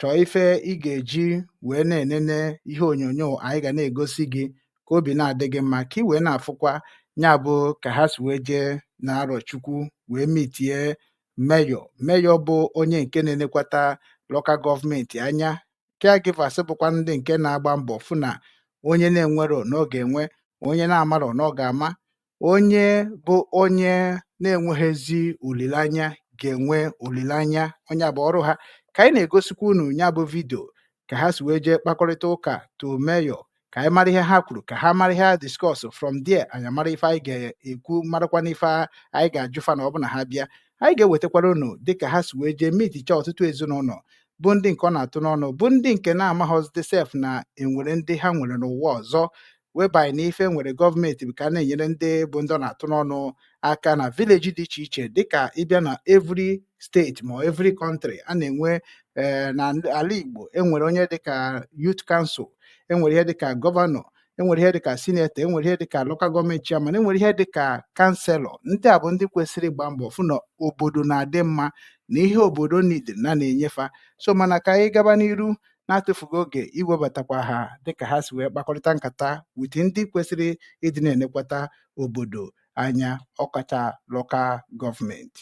chọọ ife ị ga-eji wee na-enene ihe onyonyo anyị ga na-egosi gị, ka obi na-adị gị mma, ka ị wee na-afụkwa ya bụ ka ha si wee jee na Arọchukwu wee meetie mayor. Mayor bụ onye nke na-enekwata local government anya. Caregivers bụkwa ndị nke na-agba mbọ fụ na onye na-enwero na ọ ga-enwe, onye na-amarọ na ọ ga-ama, onye bụ onye na-enweghịzi olileanya ga-enwe olileanya. Onye a bụ ọrụ ha ka anyị na-egosikwa unu ya bụ video ka ha si wee jee kpakọrịta ụka to mayor, ka anyị mara ihe ha kwuru, ka ha mara ihe ha discuss. From there, anyị amara ife anyị ga-ekwu, marakwa n'ife anyị ga-ajụfa. Na ọ bụ na ha bịa, anyị ga-ewetakwara unu dịka ha si wee jee meeticha ọtụtụ ezinụlọ bụ ndị nke ọ na-atụ n'ọnụ, bụ ndị nke na-amaghọzide sef na enwere ndị ha nwere n'ụwa ọzọ, webanye na ife nwere gọọmenti bụ ka a na-enyere ndị bụ ndị ọ na-atụ n'ọnụ aka na village dị iche iche, dịka ịbịa na every state ma every country a na-enwe. Ee, na ala Igbo enwere onye dịka youth council, enwere ihe dịka governor, enwere ihe dịka senator, enwere ihe dịka local government chairman, enwere ihe dịka councillor. Ndị a bụ ndị kwesịrị ịgba mbọ fụ na obodo na-adị mma na ihe obodo need na na-enyefa. So mana ka anyị gaba n'iru na-atụfughị oge iwebatakwa ha dịka ha si wee kpakọrịta nkata with ndị kwesịrị ịdị na-enekwata obodo anya, ọkacha local government.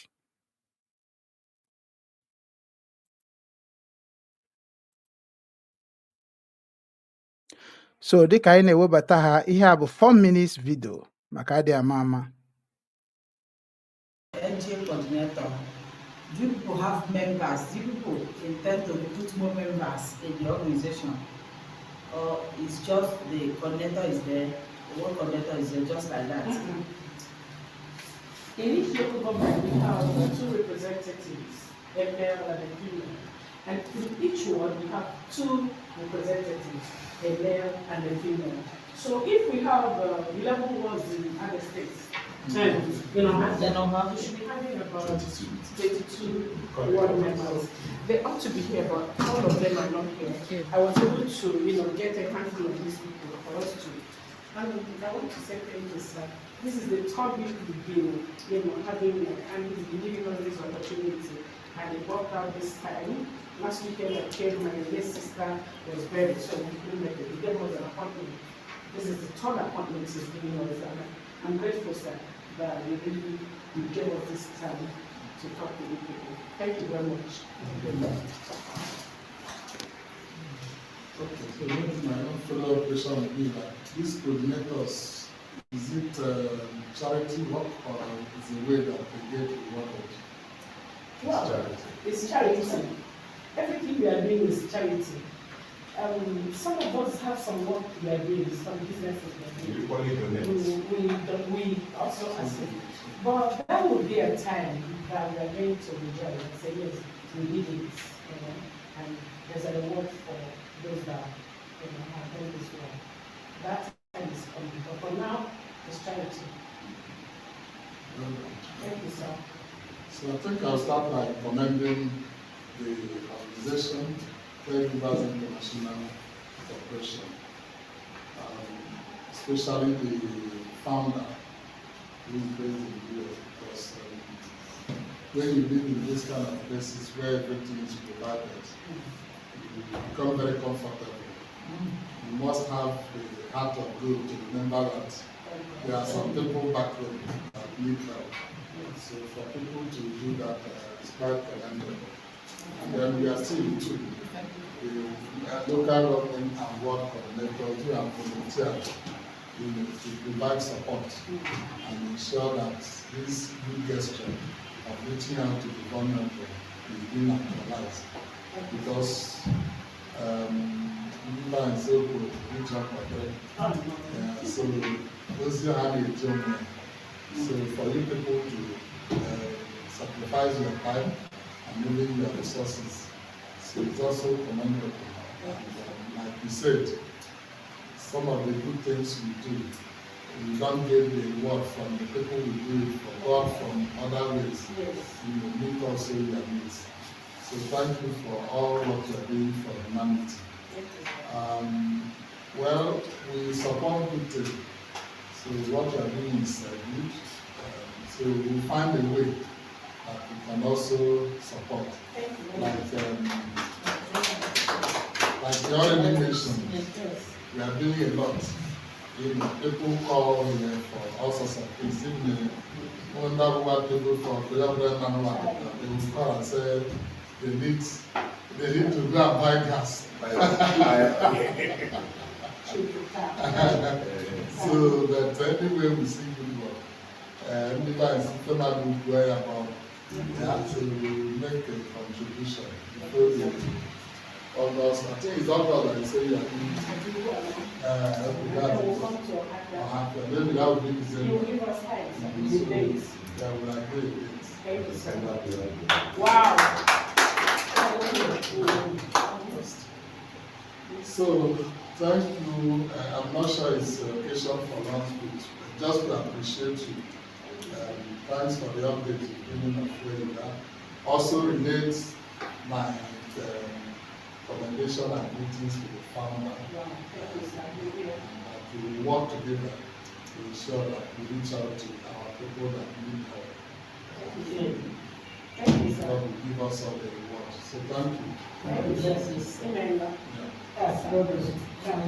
So dịka anyị na-ewebata ha, ihe a bụ 4 minutes video maka adị ama ama. LGA coordinator, do you people have members? Do you people intend to recruit more members in the organization? Or it's just the coordinator is there, the one coordinator is there, just like that? In each local government, we have two representatives, a male and a female. And in each ward, we have two representatives, a male and a female. So if we have 11 wards in other states, and we should be having about 22 ward members. They ought to be here, but all of them are not here. I was able to get a handful of these people for us to. And I want to say thank you, sir. This is the third week we've been having, and he's been giving us this opportunity. And it worked out this time. Last weekend I came, my late sister was buried, so we couldn't make it. He gave us an appointment. This is the third appointment he's giving us, and I'm grateful, sir, that you really you gave us this time to talk to you people. Thank you very much. Okay, so maybe my own follow-up question would be that these coordinators, is it charity work or is it a way that they get rewarded? Well, Charity. It's charity. Everything we are doing is charity. Some of us have some work we are doing, some businesses we are doing. You equally donate. We also assist. But that will be a time that we are going to rejoice and say, yes, we did it, and there's a reward for those that have done this work. That time is coming. But for now, it's charity. Thank you, sir. So I think I'll start by commending the organization, Caregivers International Corporation, especially the founder who is based in the US, because when you live in this kind of places where everything is provided, you become very comfortable. You must have the heart of gold to remember that there are some people back home that need help. So for people to do that is quite commendable. And then we are still too, the local government and ward coordinators who have volunteered to provide support and ensure that this good gesture of reaching out to the vulnerable is being actualized. Because mba nzokwu reach out for them. Yeah, so those who have a job, so for you people to sacrifice your time and even your resources, so it's also commendable. And like you said, some of the good things we do, we don't get the reward from the people we do it for, God from other ways. Meet also your needs. So thank you for all what you're doing for humanity. Well, we support good things. So what you're doing is good. So we'll find a way that we can also support. Like you already mentioned, we are doing a lot. People call here for all sorts of things. Even the wonder what people for they will call and say they need to go and buy gas. So but anyway, we see good work. Ndị be anyị site na ugwu ya ma yeah, so we will make a contribution before the August. I think it's August that you say you are doing. Okay, that's it. Maybe that will be December. You will give us time, sir. The So, dates. yeah, we will agree with it. Thank you, sir. Wow. So, thank you. I'm not sure it's an occasion for long speech, but just to appreciate you. Thanks for the update you've given of where you are. Also relates my commendation and greetings to the founder. Wow. Thank you, sir. And that we will work together to ensure that we reach out to our people that need help. Thank you, sir. God will give us all the reward. So thank you. Thank you, sir. Amen. Yeah.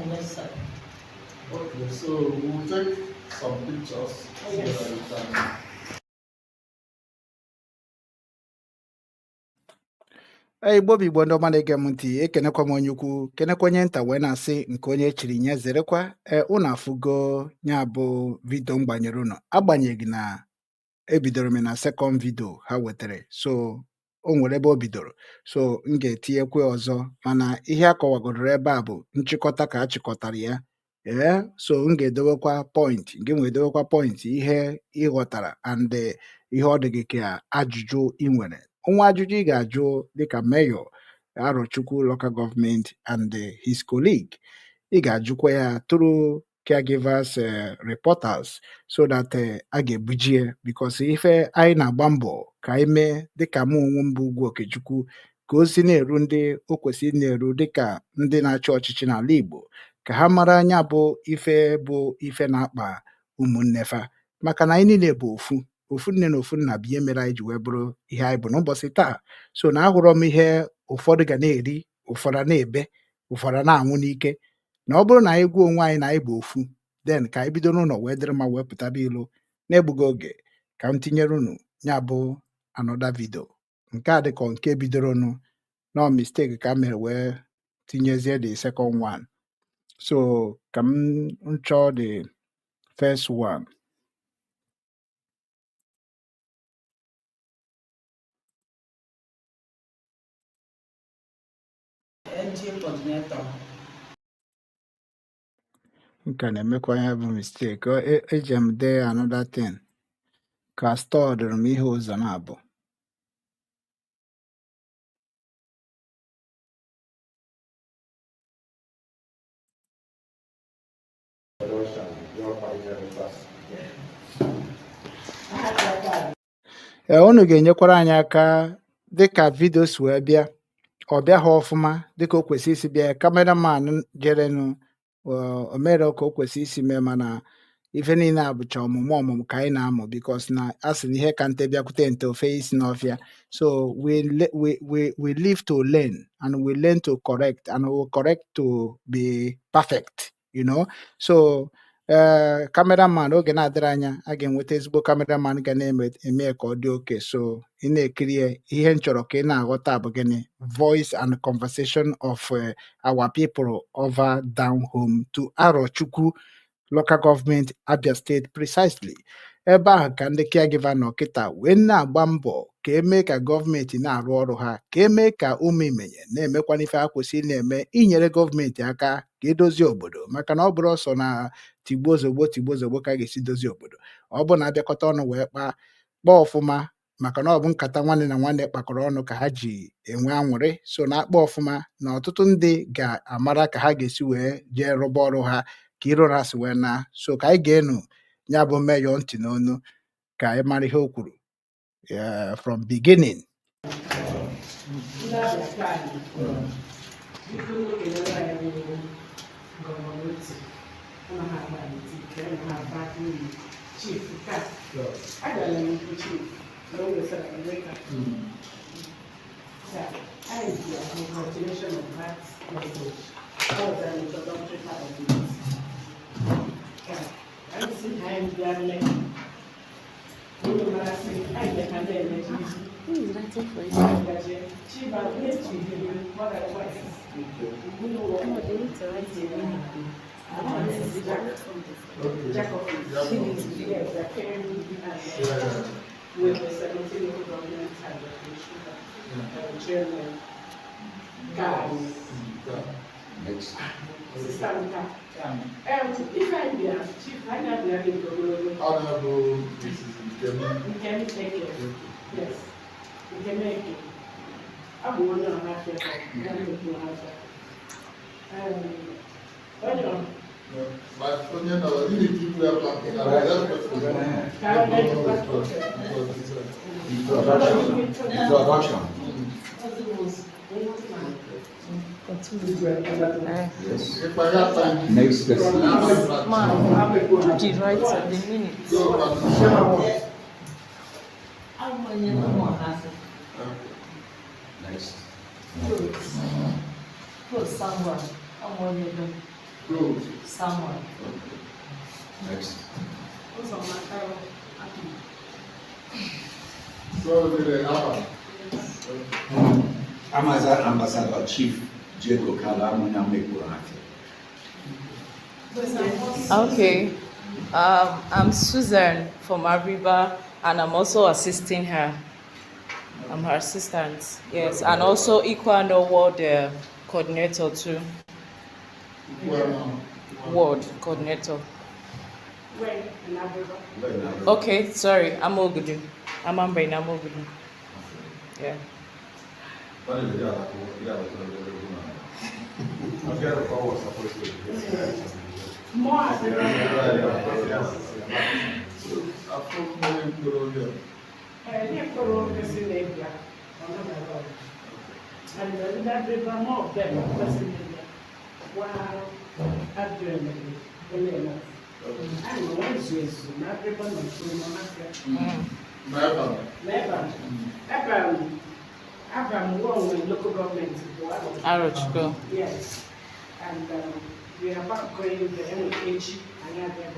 Yes, sir. Okay, so we'll take some pictures so that you can Ee, Igbo bụ Igbo, ndị ọma na-ege m ntị, ekenekwa m onye ukwu, kenekwa onye nta, wee na-asị nke onye chiri nye zerekwa. Ee, unu afụgo ya bụ video m gbanyere unu, agbanyeghị na ebidoro m na second video ha wetara, so o nwere ebe o bidoro, so m ga-etinyekwa ọzọ, mana ihe a kọwagodoro ebe a bụ nchịkọta ka a chịkọtara ya. Ee, so m ga-edowekwa point gị nwee, edowekwa point ihe ị ghọtara and ihe ọ dị gị ka ajụjụ ị nwere, nwa ajụjụ ị ga-ajụ dịka Mayor Arochukwu Local Government and his colleague, ị ga-ajụkwa ya through caregivers reporters so that a ga-ebujie, because ife anyị na-agba mbọ ka anyị mee dịka mụ onwe m bụ Ugwu Okechukwu, ka o si na-eru ndị o kwesịrị na-eru dịka ndị na-achị ọchịchị n'ala Igbo, ka ha mara anya bụ ife bụ ife na-akpa ụmụnne fa, maka na anyị niile bụ ofu, ofu nne na ofu nna bụ ihe mere anyị ji wee bụrụ ihe anyị bụ n'ụbọchị taa. So na ahụrọ m ihe ụfọdụ ga na-eri, ụfọdụ a na-ebe, ụfọdụ a na-anwụ n'ike, na ọ bụrụ na anyị gwa onwe anyị na anyị bụ ofu, then ka anyị bido n'ụlọ wee dịrị mma wee pụtaba ilo. Na-egbughị oge, ka m tinyere unu ya bụ another video nke a dịka nke bidoronu nọ mistake ka m mere wee tinyezie the second one, so ka m chọọ the first one. LG coordinator. M ka na-emekwa ihe bụ mistake. Eji m dee another thing ka stọọdụrụ m ihe ụzọ na-abụ. Ee, unu ga-enyekwara anyị aka dịka video si wee bịa, ọ bịaghị ọfụma dịka o kwesịrị isi bịa. Cameraman jerenụ o mere ka o kwesịrị isi mee, mana ife niile a bụcha ọmụmụ ọmụmụ ka anyị na-amụ, because na a sị na ihe ka nte bịakwute nte ofe isi n'ọfịa. So we live to learn and we learn to correct and we correct to be perfect. So Ee, cameraman, oge na-adịrị anya a ga-enweta ezigbo cameraman ga na-eme eme ya ka ọ dị oke. So ị na-ekiri ya, ihe m chọrọ ka ị na-aghọta bụ gịnị? Voice and conversation of our people over down home to Arochukwu Local Government, Abia State precisely. Ebe ahụ ka ndị caregiver nọ kịta wee na-agba mbọ ka emee ka gọọmenti na-arụ ọrụ ha, ka emee ka ụmụ imenye na-emekwana ife ha kwesịrị na-eme, inyere gọọmenti aka ka edozie obodo, maka na ọ bụrụ ọsọ na tigbuo zogbo tigbuo zogbo ka a ga-esi dozie obodo. Ọ bụ na abịakọta ọnụ wee kpaa kpaa ọfụma, maka na ọ bụ nkata nwanne na nwanne kpakọrọ ọnụ ka ha ji enwe anwụrị. So na akpa ọfụma na ọtụtụ ndị ga-amara ka ha ga-esi wee jee rụba ọrụ ha ka iro ha si wee na. So ka anyị ga-enu ya bụ mayor ntị n'onu ka anyị mara ihe o kwuru from beginning. Ndị Abịa ka anyị, biko, kelere anyị bụ Governor Otti. Ụnụ ha agba anyị ike, ụnụ ha aba uru. Chief ka agara m nke chief na o nwesara m leta. Sir, I do a continuation of that message. That was an introductory part of it. Yeah. Anyị si anyị bịa lee. Unu mara sị anyị bịa ka na-emeji izu. Who is writing for you? Chief, I've been to him more than twice. We know what Oh, they need to write your name. Okay. Jack office. Yes, I came and with the 17 local government and the commissioner, chairman, guys, Next. Sister Nka. If I be a chief, I have the Honorable Mrs. Nkem. Nkem Eke. Yes, Nkem Eke. Abụ onye Ọhafịa, ya na-ekwu Ọhafịa. Onye ọ But onye nọ, you need to put up like that person. Ka ọ na-ejikwa. Introduction. Introduction. Yes. Next person. Man, do the right the minutes. Go, Next. Samuel. Go. Samuel. Okay. Next. Ụzọmaka Akpi. So the Abba. Amaza Ambassador Chief Jacob Kala Mekburafia. Okay. I'm Susan from Ariba, and I'm also assisting her. I'm her assistant. Yes, and also Equano Ward coordinator too. Well, Ward coordinator. Where in Abịrịba? Okay, sorry, I'm Ogudu. I'm Ambre in Amogudu. Yeah. More Abịrịba. Afọ mmiri mkpụrụ obi. Ndị mkpụrụ osisi na-ebia, ọ nọ na road. And the Abịrịba, more of them, kwesịrị na-ebia. Wa abịa ele enough. Anyị nwe ezu ezu na Abịrịba nọ nso n'Ọhafịa. N'ebe Na ebe Abam one local government bụ Aro. Arochukwu. Yes. And we are about going the MH and Abịa.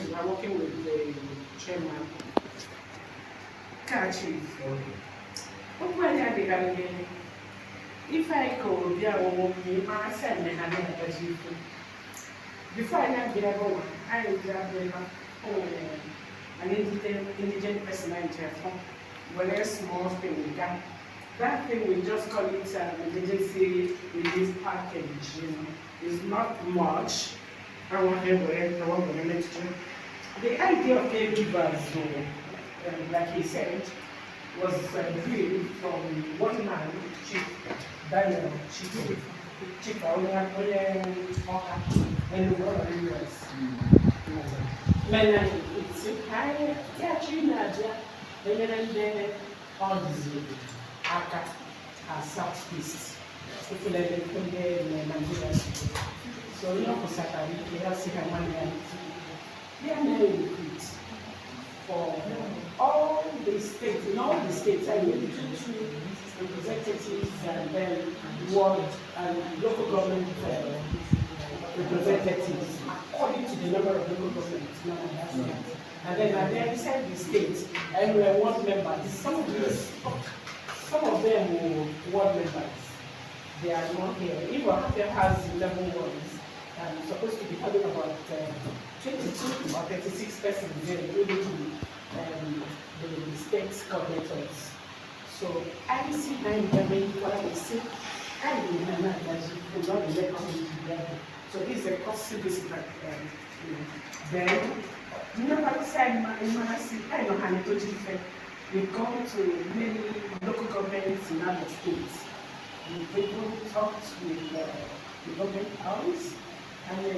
We are working with the chairman. Ka chief. Okwu anyị adịghị ife anyị ka obi awụwụ ma ị mara sị eme ha na-agaji ife. Before anyị abịa ebe ụwa, anyị ji abịa ebe o nwere an indigent person anyị ji afọ were small thing ga. That thing, we just call it emergency relief package. It's not much. I want to were The idea of caregivers, though, like he said, was dream from one man, Chief Daniel Chief Chief Onye Onye Ọka, Enugu, US. Mana it's anyị ya chi na-abịa enyere ndị ọ dịziri aka as South East efulele ndị na Nigeria. So onye ọ kwụsatara ike ya sị ha nwanne ya ya na-recruit for all the states, in all the states, I need two representatives and then ward and local government representatives. According to the number of local governments. No, that's not. And then inside the state, and we are ward members. Some of them were ward members. They are not here. If Ohafia has 11 wards, and supposed to be having about 22 or 36 persons there, including the state coordinators. So I see nine women, what I see, I will not be let come together. So this is a costly visit. Then, I know how to. We've gone to many local governments in other states. We've even talked with the government house and the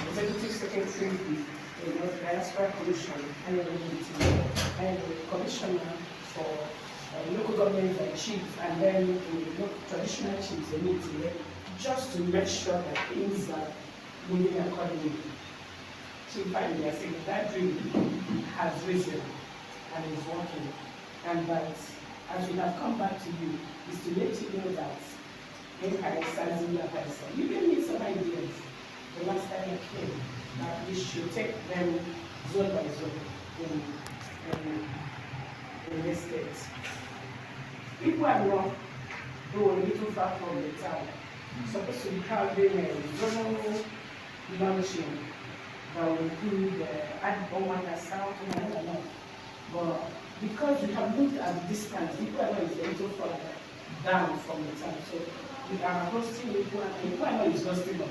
executive secretary, the Diaspora Commission, and the commissioner for local government and chiefs, and then the local traditional chiefs, the meeting, just to make sure that things are moving accordingly. Chief Finally, I think that dream has risen and is working, and that as we have come back to you, is to let you know that you gave me some ideas the last time I came, that we should take them zone by zone in this state. People are not, though a little far from the town, supposed to be having a zonal launching that will include Adibomanda South and North. But because we have looked at the distance, Iguano is a little further down from the town. So we are hosting Iguano. Iguano is hosting us.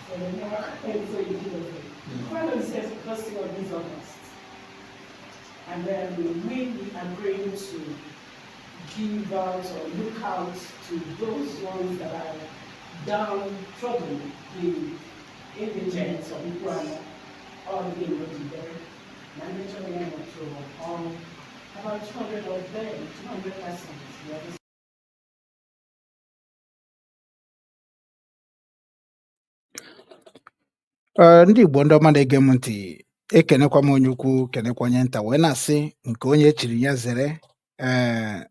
So the more so you do it. Iguano is hosting us this August. And then we are going to give out or look out to those ones that are downtrodden, the indigents of Iguano, or the Inojibere. About 200 of them, 200 persons. Ee, ndị Igbo ndị ọma na-ege m ntị, ekenekwa m onye ukwu, kenekwa onye nta, wee na-asị nke onye echiri ya zere. Ee,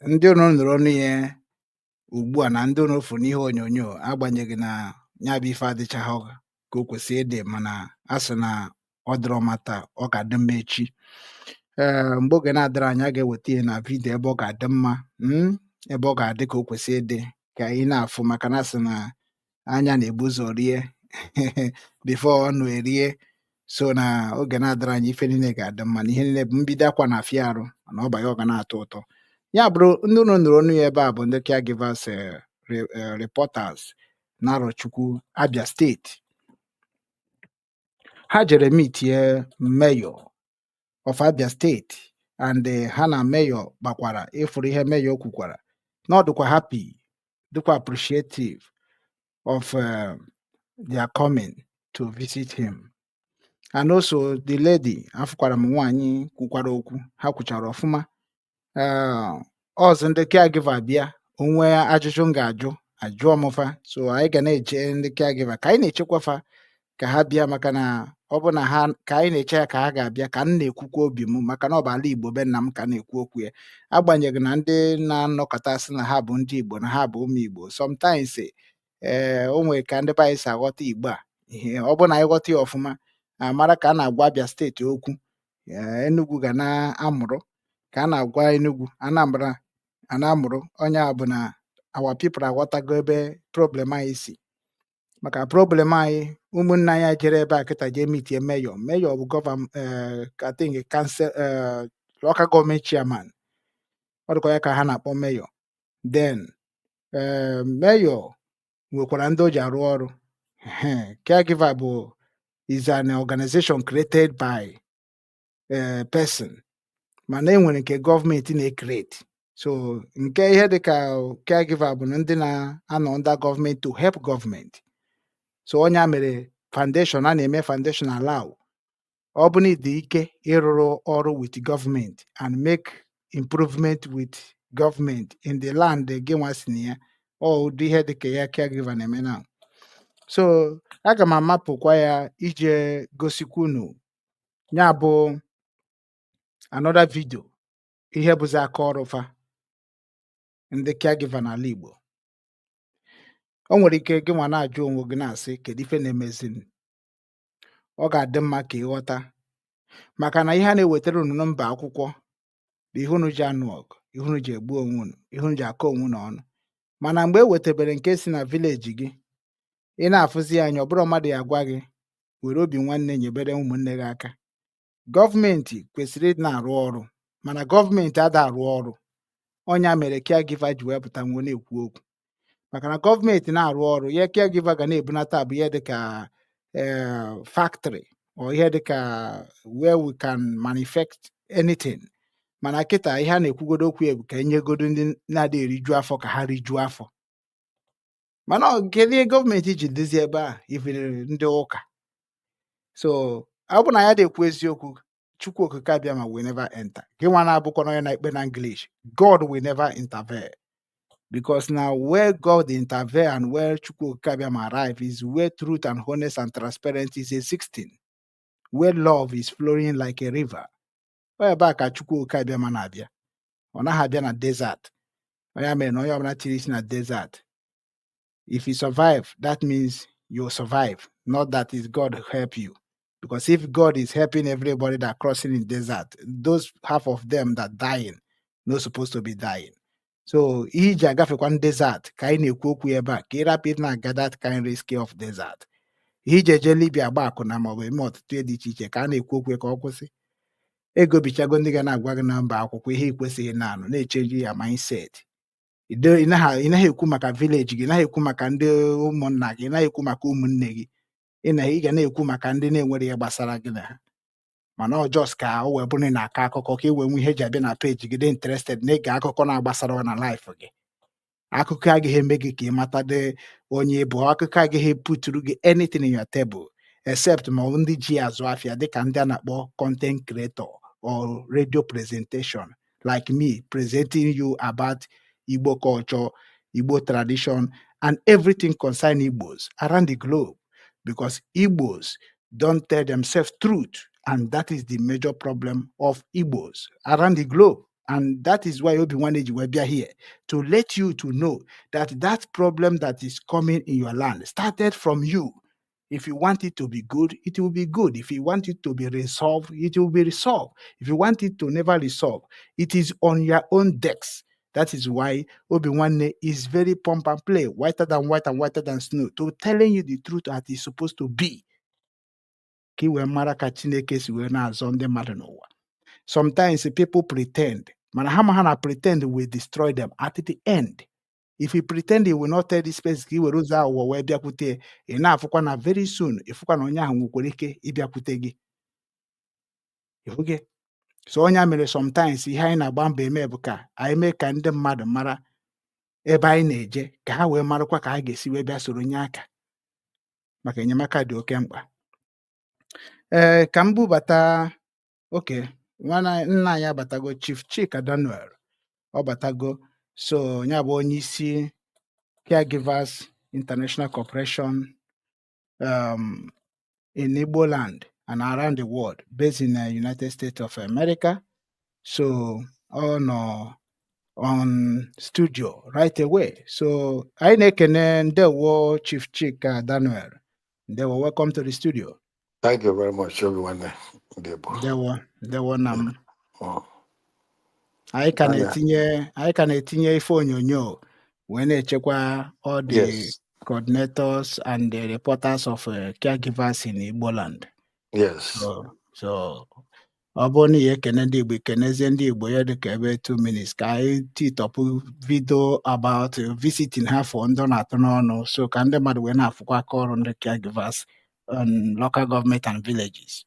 ndị unu nụrụ ọnụ ya ugbu a na ndị unu fụ n'ihe onyonyo, agbanyeghị na ya bụ ife adịchaghị ka o kwesịrị ịdị, mana a sị na ọ dịrọ mma taa, ọ ga-adị mma echi. Ee, mgbe oge na-adịrị anya, a ga-eweta ihe na video ebe ọ ga-adị mma, ebe ọ ga-adị ka o kwesịrị ịdị, ka anyị na-afụ, maka na asị na anya na-ebu ụzọ rie before ọnụ erie. So na oge na-adịrị anya, ife niile ga-adị mma, na ihe niile bụ mbido akwa na afịa arụ, mana ọ banye, ọ ga na-atọ ụtọ. Ya bụrụ ndị unu nụrụ ọnụ ya ebe a bụ ndị caregivers reporters na Arochukwu, Abia Steeti. Ha jere meetie mayor of Abia State, and ha na mayor kpakwara. Ịfụrụ ihe mayor kwukwara, na ọ dịkwa happy, dịkwa appreciative of their coming to visit him. And also the lady, afụkwara m nwaanyị kwukwara okwu, ha kwuchara ọfụma. Ọzọ ndị caregiver bịa, onwe ajụjụ m ga-ajụ, ajụọ m fa. So anyị ga na-eche ndị caregiver, ka anyị na-echekwa fa ka ha bịa, maka na ọ bụ na ha ka anyị na-eche ya ka ha ga-abịa, ka m na-ekwukwa obi m, maka na ọ bụ ala Igbo be nna m ka na-ekwu okwu ya. Agbanyeghị na ndị na-anọkọta sị na ha bụ ndị Igbo, na ha bụ ụmụ Igbo, sometimes ee, o nwere ka ndị be anyị si aghọta Igbo a. Ihe ọ bụrụ na anyị ghọta ya ọfụma, amara ka a na-agwa Abia Steeti okwu, ee, Enugu ga na-amụrụ ka a na-agwa Enugu, Anambra a na-amụrụ onye a bụ na our people aghọtago ebe problem anyị si. Maka problem anyị, ụmụnne anyị jere ebe a kịta jee meetie mayor. Mayor bụ governor, I think council, local government chairman, ọ dịkwa ya ka ha na-akpọ mayor. Then mayor nwekwara ndị o ji arụ ọrụ. Ehe, caregiver bụ is an organization created by a person, mana e nwere nke gọọmenti na-ecreate. So nke ihe dịka caregiver bụ na ndị na-anọ under gọọmenti to help gọọmenti. So onye a mere foundation, a na-eme foundation allow ọ bụ na ịdị ike ịrụrụ ọrụ with gọọmenti and make improvement with gọọmenti in the land gị nwa si na ya. Ọ ụdị ihe dịka ya caregiver na-eme now. So aga m amapụkwa ya ije gosikwa unu ya bụ another video, ihe bụzi aka ọrụ fa, ndị caregiver n'ala Igbo. O nwere ike gị nwa na-ajụ onwe gị na-asị, kedu ife na-emezi? Ọ ga-adị mma ka ịghọta maka na ihe a na-ewetara unu na mba akwụkwọ bụ ihe unu ji anụ ọgụ, ihe unu ji egbu onwe unu, ihe unu ji akọ onwe unu ọnụ. Mana mgbe e wetebere nke si na village gị, ị na-afụzi ya anya, ọ bụrụ mmadụ ya agwa gị were obi nwanne nyebere ụmụnne gị aka. Gọọmenti kwesịrị ịdị na-arụ ọrụ, mana gọọmenti ada arụ ọrụ. Ọnya mere caregiver ji wee pụta nwee na-ekwu okwu, maka na gọọmenti na-arụ ọrụ, ihe caregiver ga na-ebunata bụ ihe dịka factory or ihe dịka where we can manufacture anything. Mana kịta, ihe a na-ekwugodo okwu ya bụ ka enyegodo ndị na-adịghị eriju afọ ka ha rijuo afọ. Mana ọ kedu ihe gọọmenti ji dozie ebe a ifere ndị ụka? So ọ bụ na ya na-ekwu eziokwu, Chukwu Okike Abịama will never enter. Gị nwa na-abụkwa onye na-ekpe na English, God will never intervene, because now where God intervene and where Chukwu Okike Abịama arrive is where truth and honest and transparency is existing, where love is flowing like a river. Ọ ebe a ka Chukwu Okike Abịama na-abịa. Ọ naghị abịa na desert. Onye mere na onye ọbụla tiri isi na desert, if you survive, that means you survive, not that is God help you. Because if God is helping everybody that crossing in desert, those half of them that dying no supposed to be dying. So ihe iji agafekwa desert ka anyị na-ekwu okwu ebe a, ka ị rapụ ịdị na-aga that kind risk of desert. Ihe iji eje Libya agba akwụna maọbụ eme ọtụtụ ihe dị iche iche ka a na-ekwu okwu ka ọ kwụsị. Egobichago ndị ga na-agwa gị na mba akwụkwọ ihe ị kwesịghị na-anụ na-echange ya mindset. Ị naghị ekwu maka village gị, ị naghị ekwu maka ndị ụmụnna gị, ị naghị ekwu maka ụmụnne gị, ị ga na-ekwu maka ndị na-enwere ihe gbasara gị na ha. Mana ọ just ka o wee bụrụ na ị na-akọ akụkọ ka ị wee nwee ihe eji abịa na peji gị dị interested na ịge akụkọ na-agbasara na life gị. Akụkọ agaghị eme gị ka ị mata dị onye ị bụ. Akụkọ agaghị puturu gị anything in your table, except ma ọ bụ ndị ji azụ afịa, dịka ndị a na-akpọ content creator or radio presentation like me, presenting you about Igbo culture, Igbo tradition and everything concerning Igbos around the globe, because Igbos don't tell themselves truth, and that is the major problem of Igbos around the globe. And that is why Obi-Wan ji wee bịa here to let you to know that that problem that is coming in your land started from you. If you want it to be good, it will be good. If you want it to be resolved, it will be resolved. If you want it to never resolve, it is on your own decks. That is why Obi-Wan is very pump and play, whiter than white and whiter than snow, to telling you the truth as it's supposed to be. Ka ị wee mara ka Chineke si wee na-azọ ndị mmadụ n'ụwa. Sometimes people pretend, mana ha ma ha na pretend will destroy them at the end. If you pretend you will not tell this person ka ị were ụzọ aghụghọ wee bịakwute ya, ị na-afụkwa na very soon ịfụkwa na onye ahụ nwekwara ike ịbịakwute gị. Ịfụge? So onye mere sometimes ihe anyị na-agba mbọ eme bụ ka anyị mee ka ndị mmadụ mara ebe anyị na-eje, ka ha wee marakwa ka ha ga-esi wee bịa soro nye aka, maka enyemaka dị oke mkpa. Ee, ka m bubata oke nwanne nna anyị abatago, Chief Chika Daniel. Ọ batago. So ya bụ onye isi Caregivers International Corporation in Igbo land and around the world, based in the United States of America. So ọ nọ on studio right away. So anyị na-ekene. Ndewo, Chief Chika Daniel. Ndewo, welcome to the studio. Thank you very much, everyone. Ndewo. Ndewo, ndewo nna m. Oh, Anyị ka Anya. na-etinye, anyị ka na-etinye ife onyonyo wee na-echekwa all the coordinators and the reporters of caregivers in Igbo land. So ọ bụrụ na ya ekene ndị Igbo, ekenezie ndị Igbo ya dịka ebe 2 minutes ka anyị titọpụ video about visiting ha for ndị ọ na-atụ n'ọnụ, so ka ndị mmadụ wee na-afụkwa aka ọrụ ndị caregivers on local government and villages.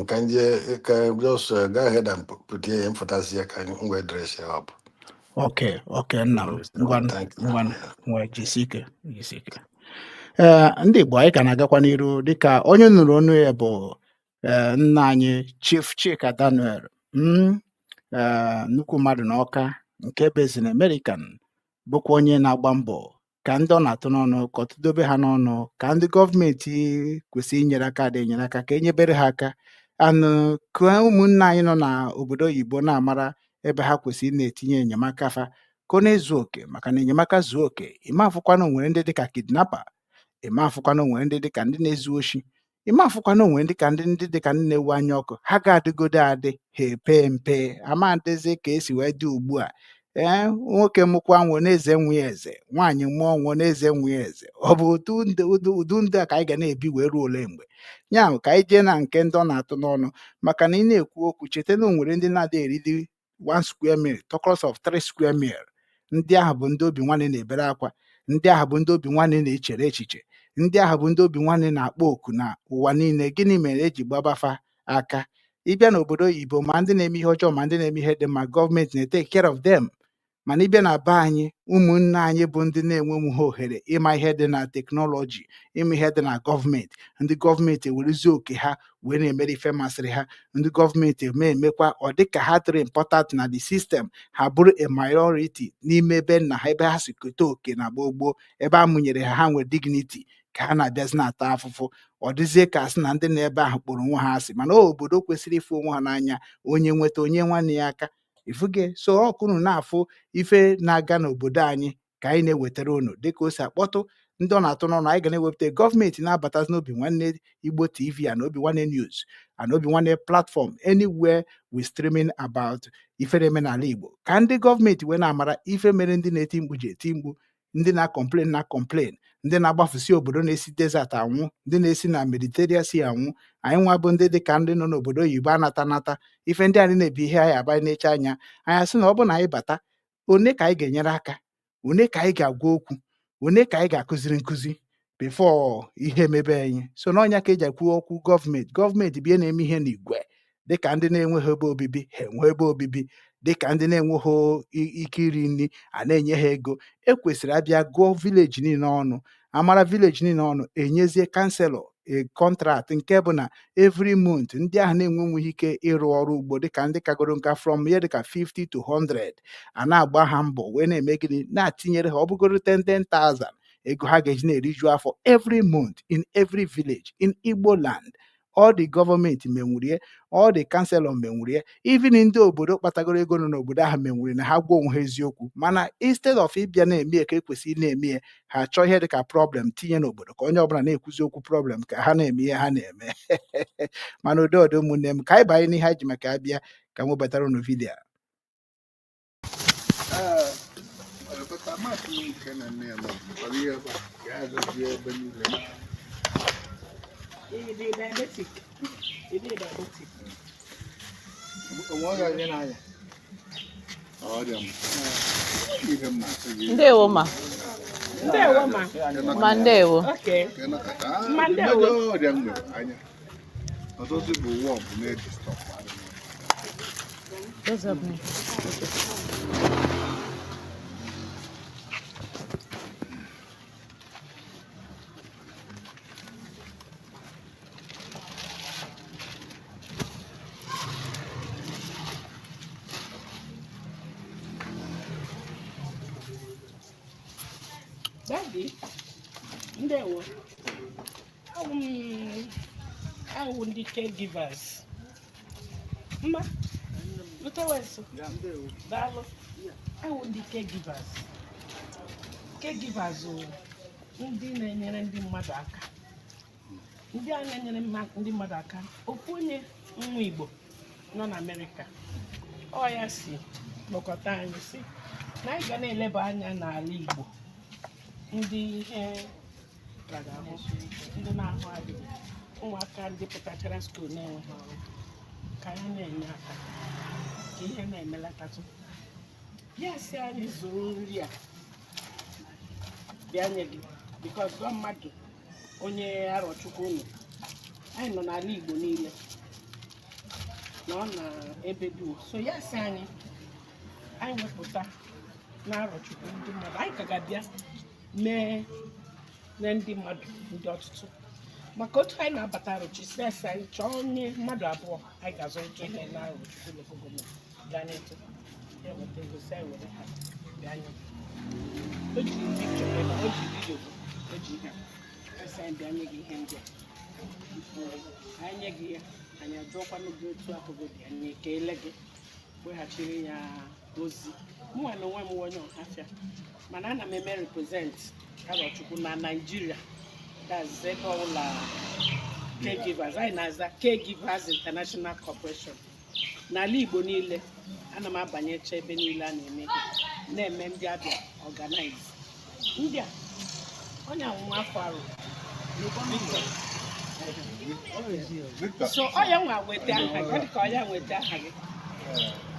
Can you can just go ahead and put here emphasis here? Can you dress you up? Okay, nna m. Ngwa. Thank you. Ngwa, ngwa, jisi ike, jisi ike. Ee, ndị Igbo, anyị ka na-agakwa n'iru dịka onye nụrụ ọnụ ya bụ nna anyị Chief Chika Daniel, nnukwu mmadụ n'Ọka nke bezi na American, bụkwa onye na-agba mbọ ka ndị ọ na-atụ n'ọnụ ka ọ tụdobe ha n'ọnụ, ka ndị gọọmenti kwesịrị inyere aka dị enyere aka, ka enyebere ha aka anụ, ka ụmụnne anyị nọ n'obodo oyibo na-amara ebe ha kwesịrị ị na-etinye enyemaka fa, ka Ka ọ na-ezu oke, maka na enyemaka zuo oke, ịma afụkwana onwere ndị dịka kidnapper, ịma afụkwana onwere ndị dịka ndị na-ezu oshi, ịma afụkwana onwere dịka ndị dịka ndị na-ewe anya ọkụ. Ha ga-adịgodo adị, ha epe mpe, ama adịzi ka esi wee dị ugbu a. Ee, nwoke mụkwa nwe na-eze nwe ya eze, nwaanyị mụọ nwe na-eze nwe ya eze. Ọ bụ otu ụdị ndụ a ka anyị ga na-ebi wee ruo ole mgbe? Ya ka anyị jee na nke ndị ọ na-atụ n'ọnụ, maka na ị na-ekwu okwu, cheta na o nwere ndị na-adịghị eridi one square meal, talk of three square meal. Ndị ahụ bụ ndị obi nwanne na-ebere akwa, ndị ahụ bụ ndị obi nwanne na-echere echiche, ndị ahụ bụ ndị obi nwanne na-akpọ oku na ụwa niile. Gịnị mere eji gbabafa aka? Ịbịa n'obodo oyibo, ma ndị na-eme ihe ọjọọ ma ndị na-eme ihe dị mma, gọọmenti na-etake care of them. Mana ịbịa na be anyị, ụmụnne anyị bụ ndị na-enwenwughị ohere ịma ihe dị na technology, ịma ihe dị na gọọmenti, ndị gọọmenti ewerezi oke ha wee na-emere ife masịrị ha. Ndị gọọmenti eme emekwa ọ dị ka ha dịrị important na the system, ha bụrụ a minority n'ime ebe nna ha, ebe ha si keta oke na gboo gboo, ebe a mụnyere ha, ha nwere dignity, ka ha na-abịazi na-ata afụfụ. Ọ dịzie ka asị na ndị nọ ebe ahụ kpọrọ onwe ha asị, mana obodo kwesịrị ịfụ onwe ha n'anya, onye nweta onye nwanne ya aka ifuge. So ọkụnụ na-afụ ife na-aga n'obodo anyị ka anyị na-ewetara unu dịka o si akpọtụ ndị ọ na-atụ n'ọnụ. Anyị ga na-ewepụta gọọmenti na-abatazi n'Obi Nwanne Igbo TV and Obi Nwanne News and Obi Nwanne platform, anywhere we streaming about ife na-eme n'ala Igbo, ka ndị gọọmenti wee na-amara ife mere ndị na-eti mkpu ji eti mkpu, ndị na-complain na complain, ndị na-agbafusi obodo na-esi desert anwụ, ndị na-esi na Mediterranean Sea anwụ. Anyị nwa bụ ndị dịka ndị nọ n'obodo oyibo anata nata ife ndị anyị na-ebi ihe anyị aba na-eche anya anyị asị na ọ bụ na anyị bata, one ka anyị ga-enyere aka, one ka anyị ga-agwa okwu, one ka anyị ga-akụziri nkụzi before ihe emebe anyị. So n'ọnya ka eji ekwu okwu gọọmenti. Gọọmenti bụ ihe na-eme ihe n'igwe, dịka ndị na-enweghị ebe obibi ha enwe ebe obibi, dịka ndị na-enweghị ike iri nri a na-enye ha ego. Ekwesịrị abịa gụọ village niile ọnụ, amara village niile ọnụ, enyezie councillor a contract nke bụ na every month ndị ahụ na-enwenwughị ike ịrụ ọrụ ugbo, dịka ndị kagoro nka from ihe dịka 50 to 100, a na-agba ha mbọ wee na-eme gịnị, na-atinyere ha ọ bụgoro 10 10,000 ego ha ga-eji na-eriju afọ every month in every village in Igbo land. All the gọọmenti menwurie, all the councillor menwurie, even ndị obodo kpatagoro ego nọ n'obodo ahụ menwurie na ha gwa onwe ha eziokwu. Mana instead of ịbịa na-eme ya ka ekwesịrị na-eme ya, ha chọọ ihe dịka problem tinye n'obodo ka onye ọbụla na-ekwuzi okwu problem ka ha na-eme ihe ha na-eme. Mana udo ọdị, ụmụnne m, ka anyị banye n'ihe anyị ji maka abịa, ka m webatara unu video a. Ee, but amaghị m nke na-eme ya, ma ọ ihe ebe a ka ya gazie ebe niile na Ị dị diabetic? Ị dị diabetic? Onwe ọrịa onye na-aya? Ọrịa m ihe m na-asị gị. Ndewo ma. Ndewo ma. Ma ndewo. Okay. Ka ịnọkọta, Ma ndewo. mmejọ ọrịa m nwere anya ọtụtụ bụ worm na-eji stop. What's happening? Daddy, ndewo. Awụ m awụ ndị caregivers. Mma, rutewe nso. Daalụ. Awụ ndị caregivers. Caregivers bụ ndị na-enyere ndị mmadụ aka. Ndị a na-enyere ndị mmadụ aka. Ofu onye nwa Igbo nọ na Amerịka. Ọ ya si kpọkọta anyị si na anyị ga na-eleba anya n'ala Igbo, ndị ihe rara ahụ, ndị na-ahụ adịghị, ụmụaka ndị pụtachara school na-enweghị ọrụ, ka anyị na-enye aka ka ihe na-emelatatụ. Ya si anyị zụrụ nri a bịa nye gị, because ọ mmadụ onye Arọchukwu unu anyị nọ n'ala Igbo niile na ọ na ebe dum. So ya si anyị wepụta na Arọchukwu ndị mmadụ anyị ka ga-abịa mee na ndị mmadụ ndị ọtụtụ, maka otu anyị na-abata Arọchi si asị anyị chọọ onye mmadụ abụọ anyị ga-azụrịta ihe na Arọchukwu local government gaa n'eto ya weta ego, si anyị were ha bịa nye. O ji picture ebe a, o ji video, o ji ihe a sị anyị bịa nye gị ihe ndị a. Anyị nye gị ya, anyị ajụọkwanụ gị otu akụkụ dị, anyị ekele gị, weghachiri ya ozi. Mụnwa na onwe m wụ onye Ọhafịa, mana ana m eme represent Arọchukwu na Nigeria. That's ebe ọbụla caregivers anyị na-aza Caregivers International Corporation n'ala Igbo niile. Ana m abanyecha ebe niile a na-eme ihe, na-eme ndị abịa organize ndị a. Onye anwụnwa afọ arụ Victor. Victor. So ọ ya nwa weta aha gị, ọ dị ka ọ ya nweta aha gị,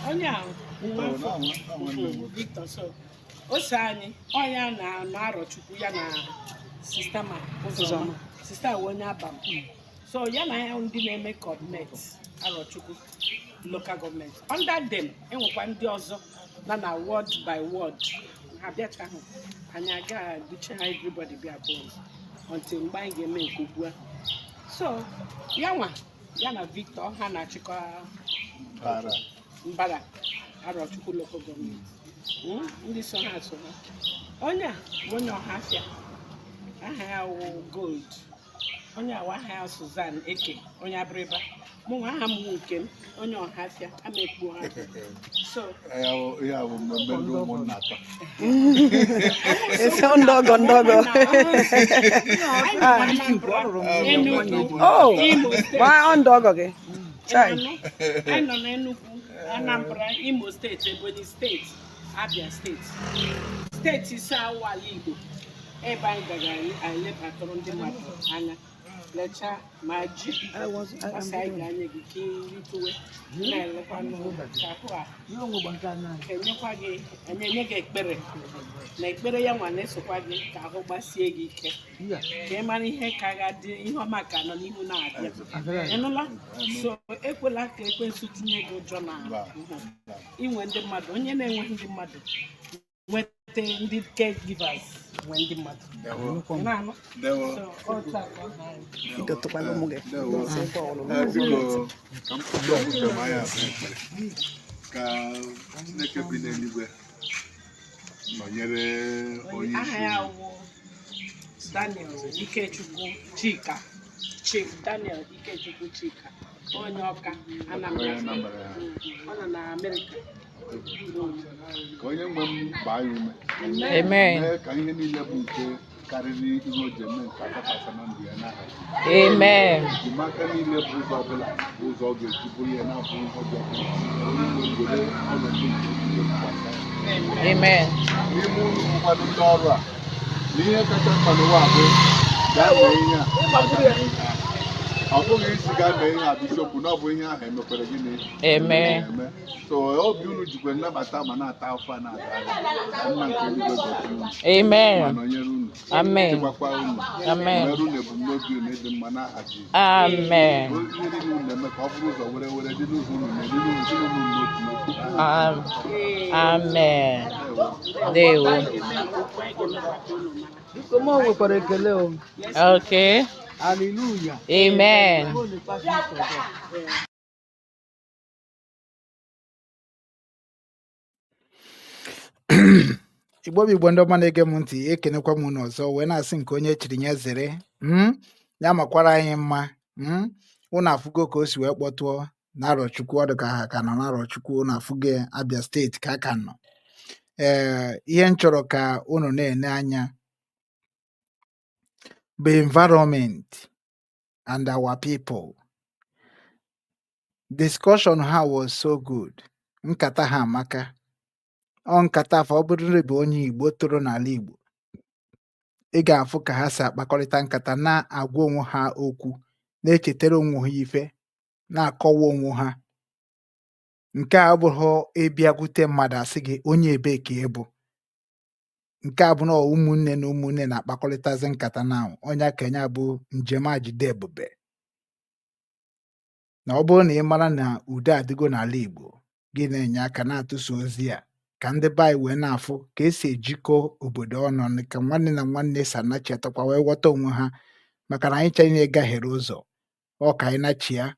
onye a nwa afọ Victor. So o so anyị, ọ ya na na Arọchukwu, ya na Sister ma Ụzọma, Sister wụ onye Abam. So ya na ya ndị na-eme coordinate Arọchukwu local government. Under them enwekwa ndị ọzọ na ward by ward. Ha bịachahụ, anyị aga duche ha, everybody bịa at once until mgbe anyị ga-eme nke ugbu a. So ya nwa, ya na Victor, ha na-achịkọ Bara. Mbara Arọchukwu local government. Ndị so ha so ha. Onye a bụ onye Ọhafịa, aha ya wụ Gold. Onye awa, aha ya Suzan Eke, onye Abịrịba. Mụ nwa, aha m wụ nke m, onye Ọhafịa ama ekpu ha. So Ya bụ mmemme ndị ụmụnna atọ. Esi ndọgọ ndọgọ. Anyị nọ Anambra, Enugu, Oh, Imo Steeti. gba ndọgọ gị. Chai. Anyị nọ n'Enugu, Anambra, Imo Steeti, Ebonyi Steeti, Abia Steeti, steeti ise awụ ala Igbo ebe anyị gagara elebatụrụ ndị mmadụ anya, lechaa ma ji ọsị anyị ga-anye gị ka irituwe na-elekwa ka ahụ a enyekwa gị, enye gị ekpere na ekpere ya nwa na-esokwa gị ka ahụ gbasie gị ike, ka ị mara ihe ka ga-adị, ihe ọma ka nọ n'ihu na-abịa. Ị nụla? So ekwela ka ekwensu tinye gị ụjọ na inwe ndị mmadụ. Onye na-enweghị ndị mmadụ nweta ndị caregivers, nwee ndị mmadụ. Ị na-anụ? Ndewo. So otu a ka ọ ha anyị. Idotụkwala ụmụ gị. Ndewo. Dozie ebe ọlụlụ. Ee, biko, ka m kwụsị ọgwụ m anya abụọ ekpere ka Chineke bi n'eluigwe nọnyere onye Aha isi ya wụ Daniel Ikechukwu Chika, Chief Daniel Ikechukwu Chika, onye Ọka, Anambra. Onye Anambra, ya. Ọ nọ na Amerịka. Ka onye nwe m gbaa ya ume. Amen. Mee ka ihe niile bụ nke karịrị ihe o ji eme nke adakwasa na ndụ ya n'aha Jizọs. Amen. Enyemaka niile bụ ụzọ ọbụla bụ ụzọ ọ ga-eji bụrụ ya na-abụ ihe ọjọọ ọbụla. Onye nwe m were ọnọdụ nke eluigwe tụkwasị ya. Amen. N'ime ụlọ ụfọdụ ndị ọrụ a na ihe kacha mkpa n'ụwa bụ gaa mee ihe a, aga mee ihe a. Ọ bụghị isi gaa mee ihe a bụ isiokwu, na ọ bụ ihe ahụ emekwere gịnị? Amen. Eme. So obi unu jikwa nnabata ma na-ata afọ a na-ata ahụ. Ka nna nke eluigwe gọzie unu. Amen. Ma nọnyere unu. Amen. Chekwakwa unu. Amen. Merụ unu ebumnobi unu ịdị mma n'aha Jizọs. Amen. Ihe niile unu na-eme ka ọ bụrụ ụzọ were were dị n'ụzọ unu na-eme n'ụzọ unu n'otu n'otu. Amen. Ndewo. Biko, mụ nwekwara ekele o. Okay. Hallelujah. Amen. Holy passion for God. Igbo bụ Igbo, ndị ọma na-ege m ntị, ekenekwa m unu ọzọ wee na-asị nke onye chiri ya zere m, ya makwara anyị mma m. Unu afụgo ka o si wee kpọtụọ na Arọchukwu, ọ dị ka ha ka nọ na Arọchukwu. Unu afụgo ya, Abia Steeti ka a ka nọ. Ee, ihe m chọrọ ka unu na-ene anya bụ environment and our people. Discussion ha was so good. Nkata ha amaka. Ọ nkata afọ, ọ bụrụ bụ onye Igbo toro n'ala Igbo, ị ga-afụ ka ha si akpakọrịta nkata, na-agwa onwe ha okwu, na-echetara onwe ha ife, na-akọwa onwe ha. Nke a abụghị ịbịakwute mmadụ asị gị onye ebee ka ị bụ. Nke a bụ na ụmụnne na ụmụnne na-akpakọrịtazi nkata na onye akenye bụ njem a jide ebube. Na ọ bụrụ na ị mara na udo adịgo n'ala Igbo, gị na-enye aka na-atụsa ozi a ka ndị be anyị wee na-afụ ka esi ejikọ obodo ọnụ, ka nwanne na nwanne si anachiatakwa wee ghọta onwe ha, maka na anyị chere na-egahere ụzọ ọ ka anyị nachia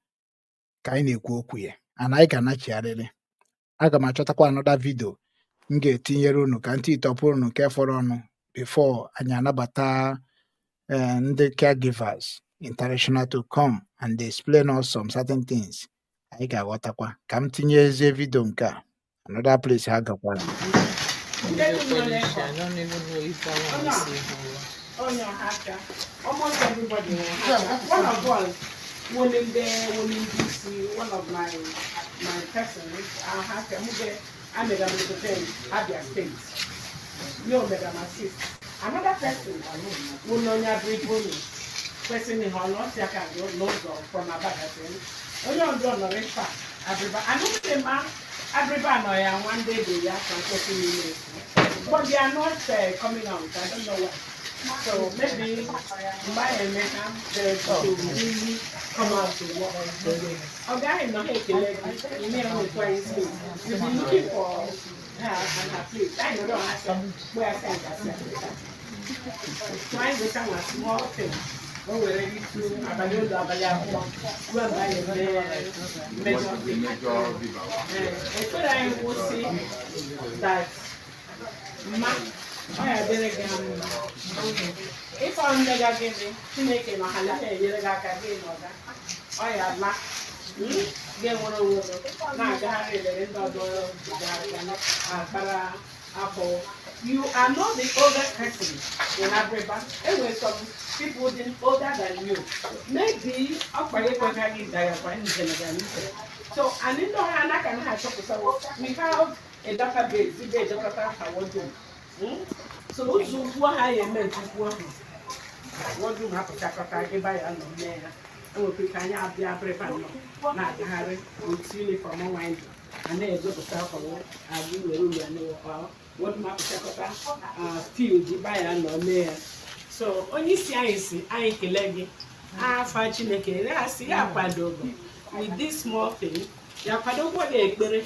ka anyị na-ekwu okwu ya, ana anyị ga-anachigharịrị. Aga m achọtakwa another video m ga-etinyere unu ka ntị tọpụrụ unu nke fọrọ ọnụ before anyị anabata ndị Caregivers International to come and explain us some certain things anyị ga-aghọtakwa. Ka m tinyezie video nke a. Another place ha gakwara. Ndị I don't even know if that one is even. Onye Ọhafịa, almost everybody in Ọhafịa. One of us, Wolinde, Wolindisi, one of my persons, Ọhafịa, Muge, Amega Metropolitan, Abia State. Yo, Mega assist. Another person, Wunonya Briboni, person in Holosiaka, Lozo, from Abagatin. Onye ọdụ nọrọ ife a, Abiriba, anụghị ma Abiriba nọ ya one day dị ya ka nkwesị n'ime. But they are not coming out. I don't know why. So maybe mgbe anyị emeka, they should really come out to work. Ọ gaghị nọ ha ekele gị, ị na-enwekwa isi. You've been looking for her and her place. Anyị nọrọ ha sị, mgbe ya sị agasị. So anyị nweta nwa small thing. O were itu abalị otu, abalị 2 ruo mgbe anyị eme major The thing. Major viva. Ekpere anyị kwụsị that mma ọ ya dịrị gị mma. Ịfọ mmega gịnị Chineke nọ ha naghị enyere gị aka gị nọga ọ ya la gị nwere onwe gị na-agagharị elere ndị ọdọ ga akpara afọ. You are not the oldest person in Abiriba. Enwere some people dị older than you. Maybe ọkpa gị ekweghị dagakwa njem ga njem. So and ndị ọha anaka na achọpụtawo we have a database ibe ejekọta afa wọdụm. So ụzọ ugwu ha ya eme nchukwu ahụ wọdụm apụchakọta ebe ya nọ mee ya enwekwa ike anyị abịa Abịrịba nọ na-agagharị otu uniform ọnwa anyị dị a na-ezopụta akwawo agụ were uru ya wọdụm apụchakọta field ebe ya nọ mee ya. So onye isi anyị si anyị kelee gị afa Chineke ya sị ya kwadogo with this small thing, ya kwadogwo gị ekpere,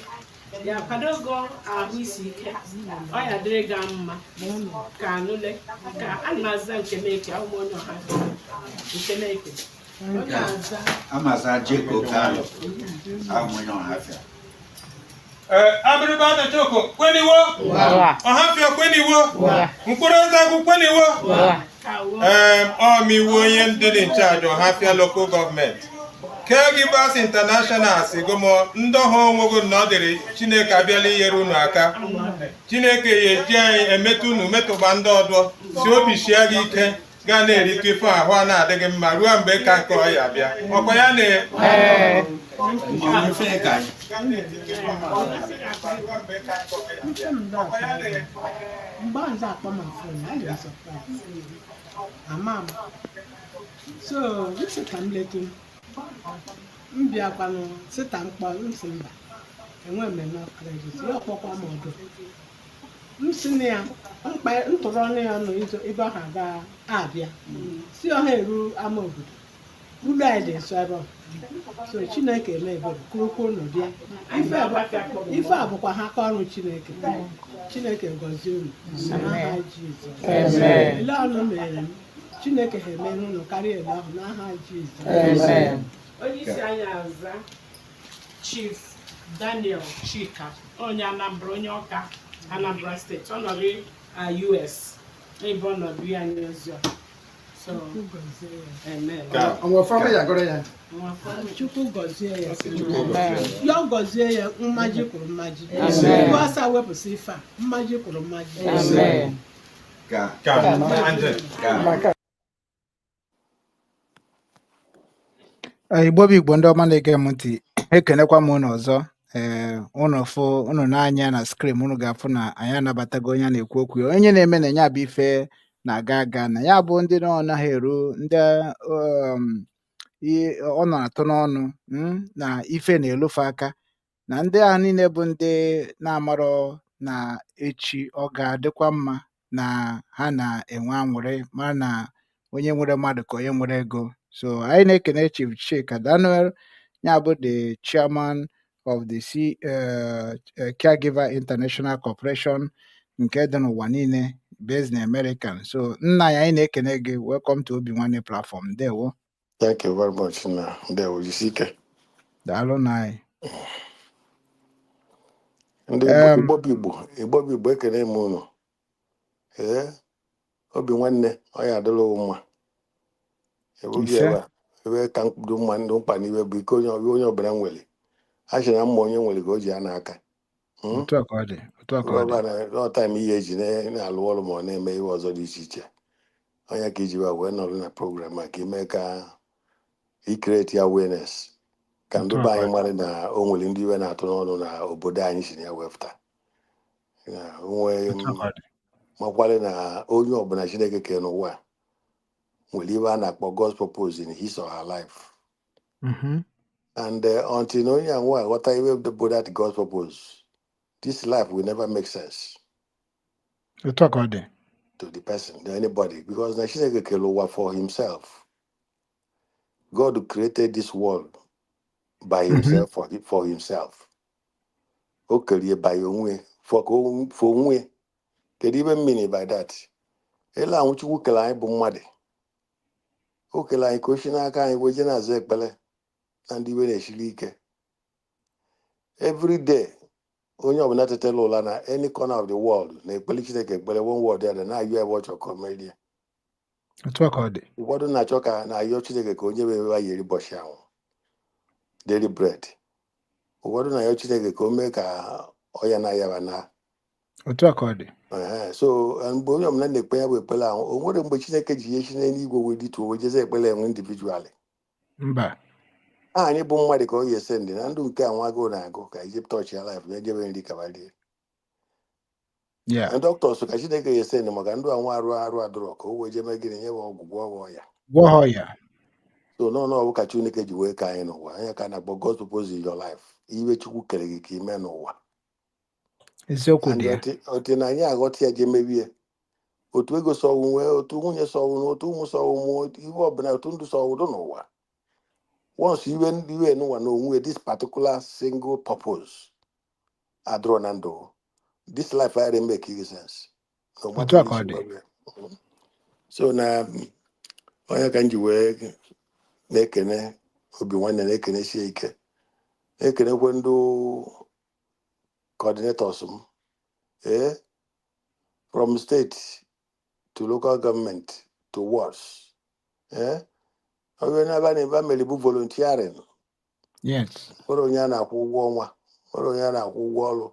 ya kwadogo ahụ isi ike, ọ ya dịrị gị mma ka anụle ka a na-aza nke meke ụmụ onye ọha nke meke onye aza. Amaza Jeko Kalo, ahụ onye Ọhafịa. Abịrịba Adachoko kweniwo, Ọhafịa kweniwo, Mkpụrụ Nzagụ kweniwo. Ee, ọmịwo onye ndị dị nchaji Ọhafịa Local Government, Caregivers International si gomo ndị ọha onwego na ọ dịrị Chineke abịala inyere unu aka. Chineke ya eji anyị emetụ unu metụba ndị ọdọ si obi sie gị ike gaa na-erite ife ahụ a na-adịghị mma ruo mgbe ka nke ọ ya bịa ọkwa ya na Mmanwụ ife ka anyị. Mgbe ọzọ akpọ m phone, I dey surprise ama m. So m sị ka m letu m bịakwanụ sị ka m kpọọ m sị mba, enwe m enough credit. Ya ọkpọkwa m ọdụ m sị na ya mkpa ntụrụ ọnụ ya nọ izo ebe ọ ga abịa si ọha eru ama obodo ụlọ anyị dị nso ebe ọ. So Chineke eme ebere kwurukwu unu bịa. Ife a bụkwa ha aka ọrụ Chineke. Chineke gọzie unu n'aha Jizọs. Amen. Ele ọnụ mere m, Chineke ha emere unu karịa ele ahụ n'aha Jizọs. Amen. Onye isi anyị aza Chief Daniel Chika, onye Anambra, onye Ọka, Anambra Steeti. Ọ nọrọ US ebe ọ nọrọ ya anyị ozi a. So amen. Chukwu gọzie ya. Ya ọ gọzie ya mmaji kwuru mmaji. Amen. Ibu asa wepụsị ife a mmaji kwuru mmaji. Amen. Ka. Ka Angel. Ka. Igbo bụ Igbo, ndị ọma na-ege m ntị, ekenekwa m unu ọzọ. Ee, unu fụ unu n'anya na screen, unu ga-afụ na anyị anabatago onye a na-ekwu okwu ya, onye na-eme na ya bụ ife na-aga aga na ya bụ ndị na ọ naghị eru ndị ọ na-atụ n'ọnụ na ife na-elufe aka na ndị ahụ niile bụ ndị na-amarọ na echi ọ ga-adịkwa mma na ha na-enwe aṅụrị mara na onye nwere mmadụ ka onye nwere ego. So anyị na-ekene Chief Chika Daniel, ya bụ the chairman of the Caregiver International Corporation nke dị n'ụwa niile, based in American. So nna ya, anyị na-ekene gị. Welcome to Obi Nwanne platform. Ndewo. Thank you very much. Na ndewo, jisi ike. Daalụ na anyị. Ndị Igbo, Igbo bụ Igbo, Igbo bụ Igbo, ekene m unu. Ee, obi nwanne, ọ ya adịla ụwa mma. Ebughị Ise. Ebe a ebe ka mkpụrụ mma ndị mkpa n'iwe bụ ike onye onye ọbụla nwere. A sị na mma onye nwere ka o ji ya n'aka. Otu a ka ọ dị, otu a ka ọ dị. Ọ time ihe eji na-alụ ọrụ ma ọ na-eme ihe ọzọ dị iche iche. Onye ka iji wee nọrọ na program a ka ime ka i create awareness ka ndị Otu a be ka ọ anyị dị. mara na o nwere ndị iwe na-atụ n'ọnụ na obodo anyị si na ya wepụta na nwee. Otu a ka ọ dị. Makwara na onye ọbụla Chineke kere n'ụwa a nwere iwe a na-akpọ God's purpose in his or her life. And until na onye anwụ aghọta iwe bụ that God's purpose, this life will never make sense Otu a ka ọ dị. to the person, to anybody, because na Chineke kere ụwa for himself. God created this world by himself, for himself. O kerie by onwe for ka for onwe. Kedu ibe mmiri by that? Ele ahụ Chukwu kere anyị bụ mmadụ, o kere anyị ka o si n'aka anyị wee jee na-aza ekpere na ndị iwe na-esiri ike every day. Onye ọbụla tetara ụla na any corner of the world na-ekpere Chineke ekpere one word ya na-ayọ ebe ọ chọrọ ka o merie. Otu a ka ọ dị. Ụfọdụ na-achọ ka na-ayọ Chineke ka onye wee ya eri ụbọchị ahụ, daily bread. Ụfọdụ na-ayọ Chineke ka o mee ka ọya na-ayaba na. Otu a ka ọ dị. Ehe, so mgbe onye ọbụla na-ekpe ya bụ ekpere ahụ, o nwere mgbe Chineke ji ihe si n'eluigwe wee dịtuo wee jeze ekpere enwe individually? Mba. Anyị bụ mmadụ ka ọ ga-ese ndị na ndụ nke a nwa agụụ na-agụ ka ije touch ya life ya jebe nri kabalie. Ndị doctors ka Chineke ga-ese ndị maka ndụ anwa arụ adụrọ ka o wee jebe gịnị, nye ọgwụ gwọọ ọya. Gwọ ha ọya. So nọ n'ọbụ ka Chineke ji wee ka anyị n'ụwa anya ka a na-akpọ God's purpose in your life, iwe Chukwu kere gị ka ime n'ụwa. Eziokwu And dị ya. otu na anyị aghọta ya je mebie otu ego sọwụ nwee, otu nwunye sọwụ na otu ụmụ sọwụ mụọ, iwe ọbụla, otu ndụ sọwụ dị n'ụwa, once iwe iwe n'ụwa na onwe this particular single purpose adịrọ na ndụ, this life I make any sense, no Otu matter a ka ọ isi dị. wee. So na onye ka m ji wee na-ekene obi nwanne, na-ekene sie ike, na-ekenekwe ndị coordinators m, from state to local government to wards. Onye na-ebe na-ebe mere bụ volunteering. Nwere onye a na-akwụ ụgwọ ọnwa, nwere onye a na-akwụ ụgwọ ọrụ,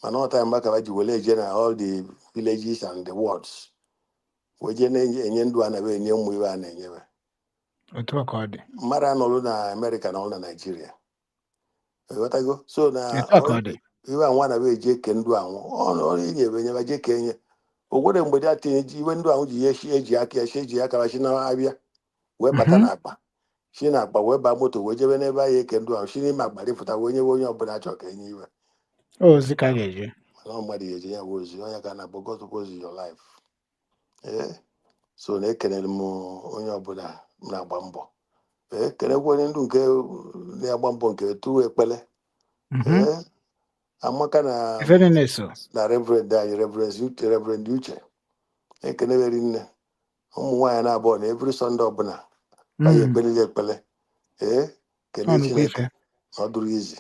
mana ọ time ka ji were eje na all the villages and the wards wee jee na-enye ndụ a na-ebe enye ụmụ ibe a na-enyebe. Otu a ka ọ dị. Mmadụ anọrụ na Amerịka na ọrụ na Naijiria, ịghọtago? So na Otu a ka ọ dị. Iwe anwa na eji eke ndụ anwụ ọrụ enyebe enyebe je ka enye o nwere mgbe dị atinye ji iwe ndụ ahụ ji ya eji aka ya shi eji aka shi na-abịa wee bata n'akpa, shi n'akpa wee baa moto wee jebe n'ebe ahụ eke ndụ ahụ, shi n'ime akpa rịpụta wee nyewe onye ọbụla achọ ka enye iwe. Ozi ka a ga-eje. Mana ọ mmadụ ga-eje ya bụ ozi, onye ka a na-akpọ God's purpose in your life. So na ekelere m onye ọbụla na-agba mbọ, kenekwa onye ndụ nke na-agba mbọ nke tụrụ ekpele. Amaka na Ife niile so. na Reverend anyị, Reverend Uche, ekeneberi nne ụmụ nwaanyị na-abụọ na every Sunday ọbụla anyị ekpelele ekpele, kene Ọ nnukwu Chineke ife. na ọ dụrụ izi.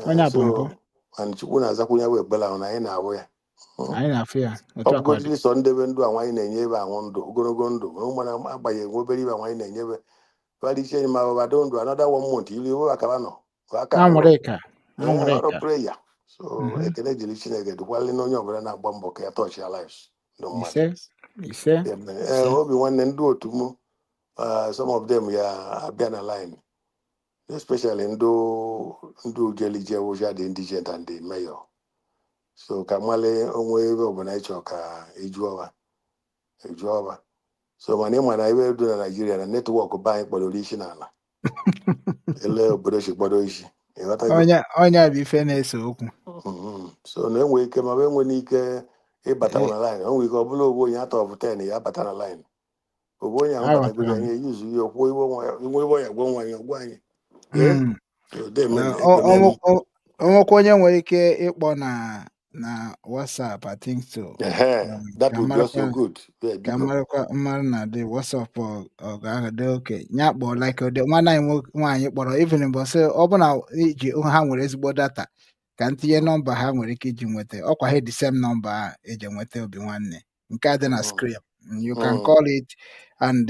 Onye a bụ so mbụ. And Chukwu na-azakwunye bụ ekpele ahụ na anyị na-ahụ ya. Anyị na-afụ ya. Ọ Otu a ka ọ dị. bụgodiri sọ ndebe ndụ a nwaanyị na-enye ebe anwụ ndụ ogologo ndụ na ụmụ na-agbanyeghị nwe obere ibe nwaanyị na-enyebe bariche ma bado ndụ another one month ilu iwe akaba nọ aka nwụrụ. Anwụrịka. Ọrụ Anwụrịka. prayer. So ekele dịrị Chineke, dịkwalị na onye ọbụla na-agba mbọ ka ya touch ya lives ndụ mmadụ. Ise. Ise. Amen. Ise. Obi nwanne, ndị otu m, some of them ya abịa na line, especially ndị ujelije wụja the indigent and the mayor, so ka mmalị onwe ebe ọbụla ịchọ ka ịjụọba ịjụọba. So mana ịma na ebe dị na Naijiria na network be anyị kpọdoro isi n'ala, ele obodo si kpọdo isi, ịghọtago? Onye a bụ ife na-ese okwu. So na enwe ike ma ọ enwe n'ike ịbata na line, o nwere ike ọ bụla ogbu onye out of 10 ya bata na line, ogbu onye ahụ batagoro Aghọtara m. anyị eyuzu ihe kwuo iwe nwa iwe ya gwa nwa ya gwa anyị. Ee, so deme ekene m. Onwekwa onye nwere ike ịkpọ na WhatsApp, I think so. Ehe, that Ka would be also marakwa good. Yeah, ka biko. marakwa mmarụ na dị WhatsApp ọ ga-adị oke ya kpọọ like ụdị nwanne anyị nwaanyị kpọrọ even mbọsị ọ bụ na iji ha nwere ezigbo data ka ntinye nọmba ha nwere ike iji nweta ọkwa ha, the same nọmba a eji enweta obi nwanne nke a dị na screen. You can call it and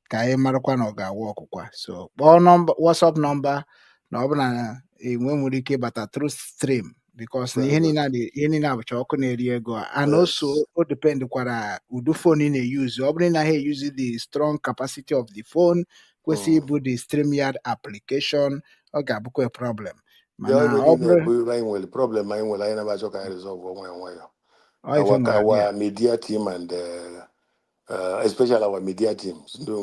ka anyị marakwa na ọ ga-awa ọkụkwa. So kpọọ nọmba WhatsApp nọmba na ọ bụ na enwe nwere ike ịbata through stream. because na Very ihe good. niile a ihe niile a bụcha ọkụ na-eri ego, and also o dependkwara ụdị phone ị na-eyuzu. Ọ bụrụ na ị naghị eyuzu the strong capacity of the phone kwesị ịbụ the StreamYard application, ọ ga-abụkwa a problem. Ya Mana ebe ọ niile bụrụ bụ ebe anyị nwere problem, anyị nwere, anyị na-achọ ka anyị resolve nwayọ nwayọ. Ọ ife Our nwere ya. our media team and especially our media teams do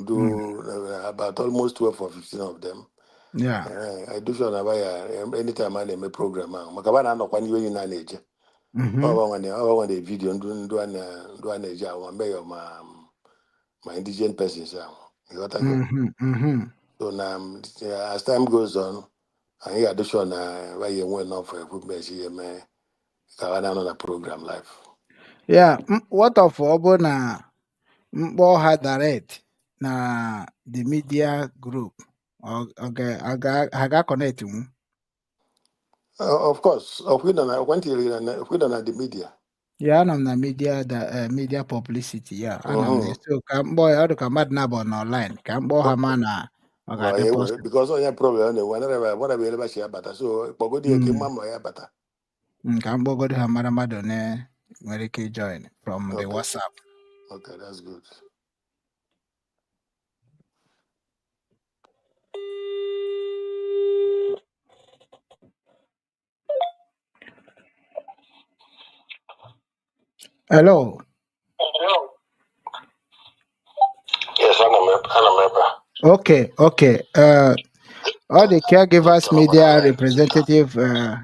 about almost 12 or 15 of them. I do sure na ya anytime a na-eme program ahụ, maka ba na-anọkwa n'iwe niile a na-eje. Ọ gbanwe video ndụ a na-eji ahụ ma mayor ma indigent persons ahụ, ịghọtago? Mhm. So na as time goes on, anyị ga-adị sure na ya enwe enough equipment ihe mee ka ha na-anọ na program live. Yeah, what of ọ bụ na mkpọ ha direct na the media group, ọ ha ga-connect nwu? Of course, ọkwa ịnọ na ọkwa ịnọ na the media. Ya, anọ m na media, the media publicity ya, anọ m na so ka mkpọ ya, ọ dị ka mmadụ na-abụ na online, ka mkpọ ha ma na ọ ga-adị Ya possible. Because onye problem ọ na-enwe anara gbara bụ eleba ya bata, so kpọgodi ya ka ịma ma ya bata. Ka mkpọgodo ha mara mmadụ one nwere ike join from the WhatsApp. Okay, that's good. Hello. Yes, ana m ebe a. Okay. All the caregivers media representative,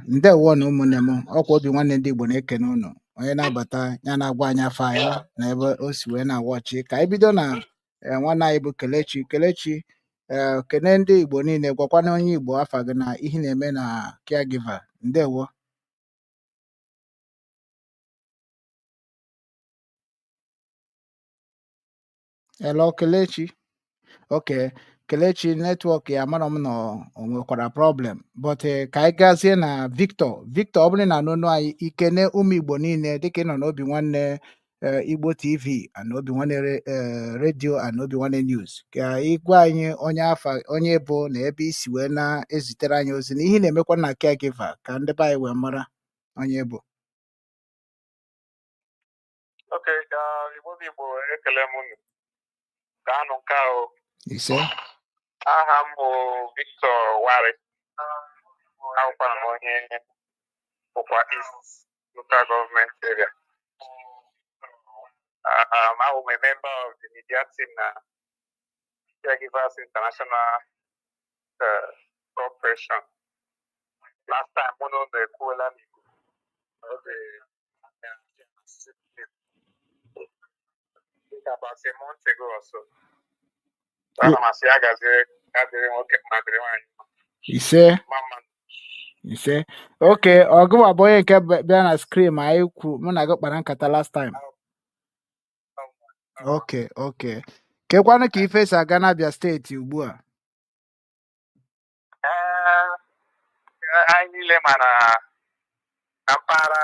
ndewo na ụmụnne m, ọkwa obi nwanne ndị Igbo na-ekene unu. Onye na-abata ya na-agwa anyị afa ya na ebe o si wee na-awọchi. Ka anyị bido na nwanne anyị bụ Kelechi. Kelechi, kene ndị Igbo niile, gwakwana onye Igbo afa gị na ihe na-eme na caregiver. Ndewo. Hello, Kelechi. Okay, Kelechi network ya mara m na o nwekwara problem, but ka anyị gazie na Victor. Victor, ọ bụrụ na anụnụ anyị, ikene ụmụ Igbo niile dịka ị nọ n'obi nwanne Igbo TV and obi nwanne radio and obi nwanne news, ka ị gwa anyị onye afa onye bụ na ebe isi wee na-ezitere anyị ozi na ihe ị na-emekwa na caregiver, ka ndị be anyị wee mara onye bụ. Okay, Igbo bụ Igbo, ekele m unu. Gaanụ nke ahụ. Ise. Aha m bụ Victor Wari. Awụkwara m onye Ụkwa East Local Government Area. I'm a member of the media team na Caregivers International Corporation. Last time, mụ na unu ekwuola n'Igbo oge think about a month ago or so. Ana m asị ya gaziere, ya dịrị nwoke mma, dịrị nwaanyị mma. Ise. Mma mma. Ise. Okay, ọgụwa bụ onye nke bịa na screen anyị kwu mụ na gị kpara nkata last time. Okay, kekwanụ ka ife si aga n'Abia Steeti ugbu a? Ee, anyị niile ma na na mpaghara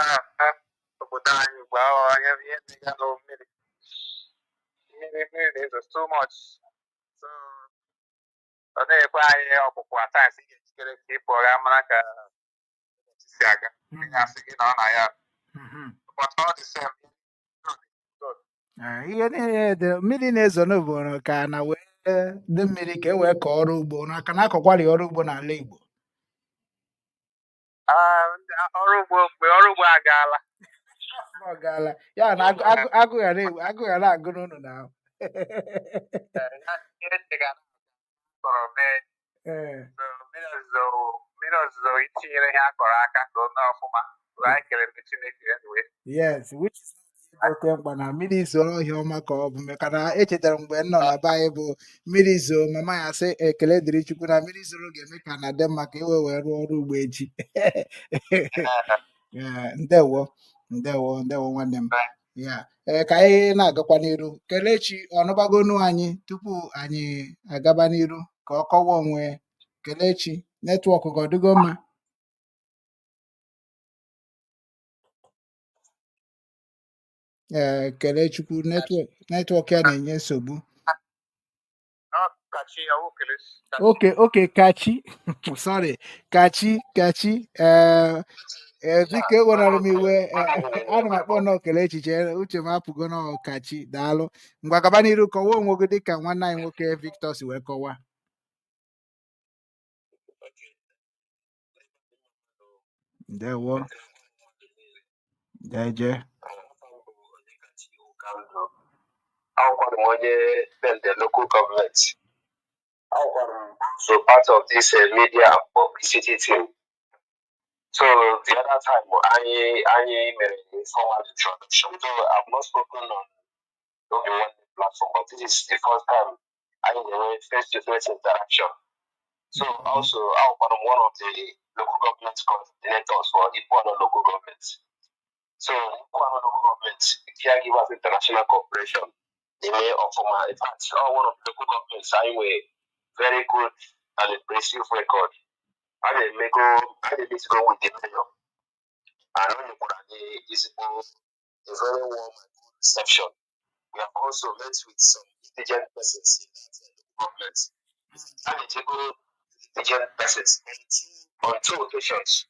obodo anyị ugbu a, ọ ihe na-aga na mmiri mmiri mmiri na-ezo too much, so ọ na-ekwe anyị ọpụpụ. At times ị ga-ejikere ka ị pụọ gaa mara ka ụbọchị si aga, ị ga-asị gị na ọ na ya, but all the same, good. Ihe niile dị mmiri na-ezo n'obodo ka na wee dị mmiri ka e wee kọọ ọrụ ugbo na aka na-akọkwari ọrụ ugbo n'ala Igbo. Ah, ndị ọrụ ugbo, mgbe ọrụ ugbo agaala. Ọ gaala ya na agụ ghara agụ n'ụlọ na ahụ. Ihe echega kọrọ mee. So mmiri ozuzo itinyere ihe a kọrọ aka ka o mee ọfụma. So anyị kelere Chineke anyway. Yes, which is dị oke mkpa na mmiri zoro ọhịa ọma ka ọ bụ, maka na echetara m mgbe m nọ na be anyị bụ mmiri zoo, mama ya sị ekele dịrị Chukwu na mmiri zoro ga-eme ka na dị mma ka e wee rụọ ọrụ ugbo echi. Ee, ndewo, ndewo, ndewo nwanne m ya. Ee, ka anyị na-agakwa n'iru. Kelechi ọnụbagonu anyị tupu anyị agaba n'iru ka ọ kọwa onwe. Kelechi, network gị ọ dịgo mma? Ee, Kelechukwu network ya na-enye nsogbu. Ọ Kachi, ọ wụ Kelechi. Okay, Kachi, sorry, Kachi, Kachi. Ee. Ee, biko ewenara m iwe. Ana m akpọ nnọọ kele echiche uche m apụgo n'ọkachi. Daalụ. Ngwa, gaba n'iru, kọwaa onwe gị dịka nwanne anyị nwoke Victor si wee kọwaa. Ndewo. Deje. Akwụkwara m onye Bende local government. Akwụkwara m so part of this media and publicity team. So the other time anyị mere formal introduction. So I've not spoken on Obi-Wan platform, but this is the first time anyị na-enwe face-to-face interaction. So also akwụkwara m one of the local government coordinators for Ikwuano local government. So Ikwuano local government, Caregivers International Corporation, na-eme ọfụma. In fact, all one of the local governments anyị nwere very good and impressive record. A na-emego a na-emesigo with the mayor, and o nyekwara anyị ezigbo a very warm and good reception. We have also met with some indigent persons in that local government. A na-ejego indigent persons on two occasions,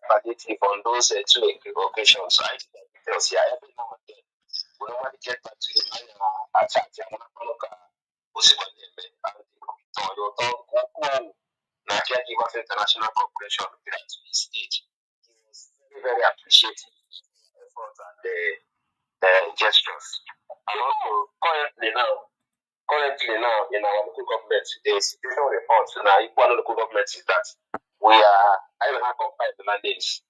palliative on those two occasions. I details here every now and then. We normally get back to him. Anyị na-achaji amanakwanụ ka o sikwa na-eme, and tọọ ya ụtọ nke ukwuu na Caregivers International Corporation bịara to his stage. He was very, very appreciative effort and the gestures. And also, currently now in our local government, the situation report na Ikwuano local government is that we are, I don't have compiled the names.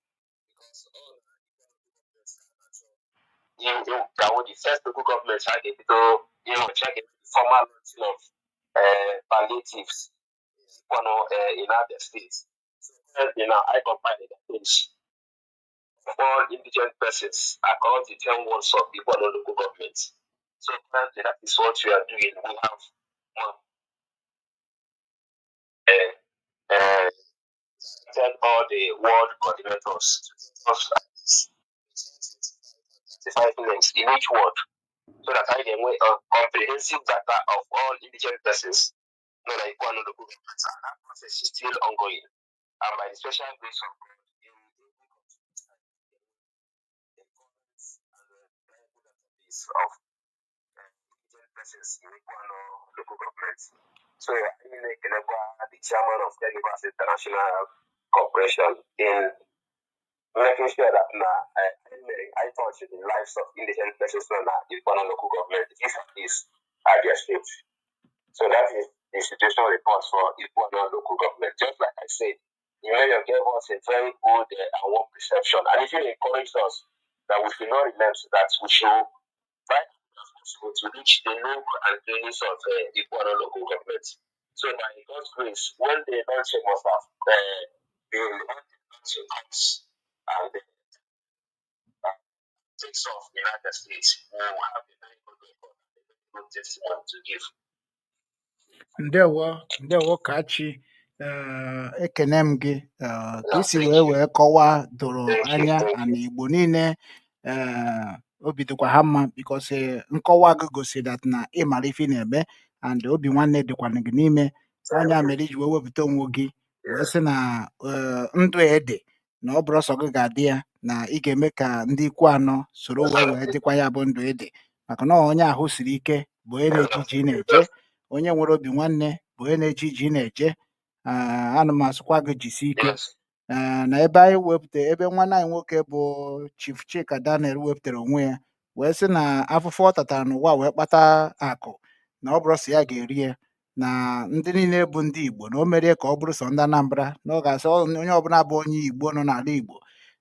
In the first local government I get to check the formal launching of palliatives Ikwuano, in other states. So currently now I compile the names of all indigent persons across the 10 wards of Ikwuano local government. So currently that is what we are doing. We have tell all the ward coordinators to give us at least 25 names in each ward so that I can get a comprehensive data of all indigent persons known as Ikwuano local government. And that process is still ongoing. And by the special grace of God, in a week or two time, the current and reliable database of indigent persons in Ikwuano local government. So I na-ekelekwa the chairman of Caregivers International Corporation in making sure that na I touch the lives of indigent persons na Ikwuano local government, this Abia State. So that is the situation report for Ikwuano local government. Just like I said, the mayor gave us a very good and warm reception, and even encouraged us that we should not relent, that we should try as possible to reach the nook and crannies of Ikwuano local government. So by God's grace, when the launching must have been, when the launching comes and takes off in other states, we will have a very good record and a very good testimony to give. Ndewo, ndewo Kachi. Ee, ekene m gị. Ee, ka Yeah, isi thank wee you. wee kọwaa doro Thank you. anya Thank ana you. Igbo niile. Ee, obi dịkwa ha mma because nkọwa gị gosi that na ị mara ife ị na-eme and obi nwanne dịkwana gị n'ime ọnya mere iji wee wepụta onwe gị wee sị na ee, ndụ ede na ọ bụrụ sọ gị ga-adị ya na ị ga-eme ka ndị Ikwuano soro wee wee dịkwa ya bụ ndụ ede, maka na onye ahụ siri ike bụ onye na-eje ije ị na-eje, onye nwere obi nwanne bụ onye na-eje ije ị na-eje. Ah, ana m asịkwa gị jisie ike. Yes. Ee, na ebe anyị wepụta ebe nwanne anyị nwoke bụ Chief Chika Daniel wepụtara onwe ya wee sị na afụfụ ọ tatara n'ụwa wee kpata akụ na ọ bụrụ sọ ya ga-eri ya na ndị niile bụ ndị Igbo na o merie ka ọ bụrụ sọ ndị Anambra na ọ ga-asị onye ọbụla bụ onye Igbo nọ n'ala Igbo,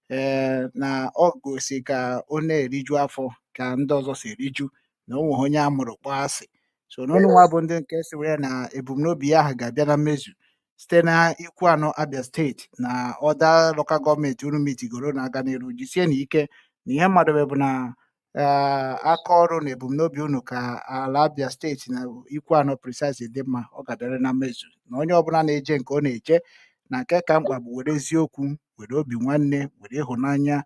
ee, na ọ gosi ka ọ na-eriju afọ ka ndị ọzọ si eriju, na o nweghị onye a mụrụ kpọọ asị. So n'ọnụ nwa bụ ndị nke si wee na ebumnobi ya ahụ ga-abịa na mmezu site na Ikwuano, Abia Steeti na other local government unu mitigoro na-aga n'iru. Jisie na ike na ihe mmadụ bụ na ee, aka ọrụ na ebumnobi unu ka ala Abia Steeti na Ikwuano precise dị mma, ọ ga-abịara na mmezu, na onye ọbụla na-eje nke ọ na-eje na nke ka mkpa bụ were eziokwu, were obi nwanne, were ịhụnanya,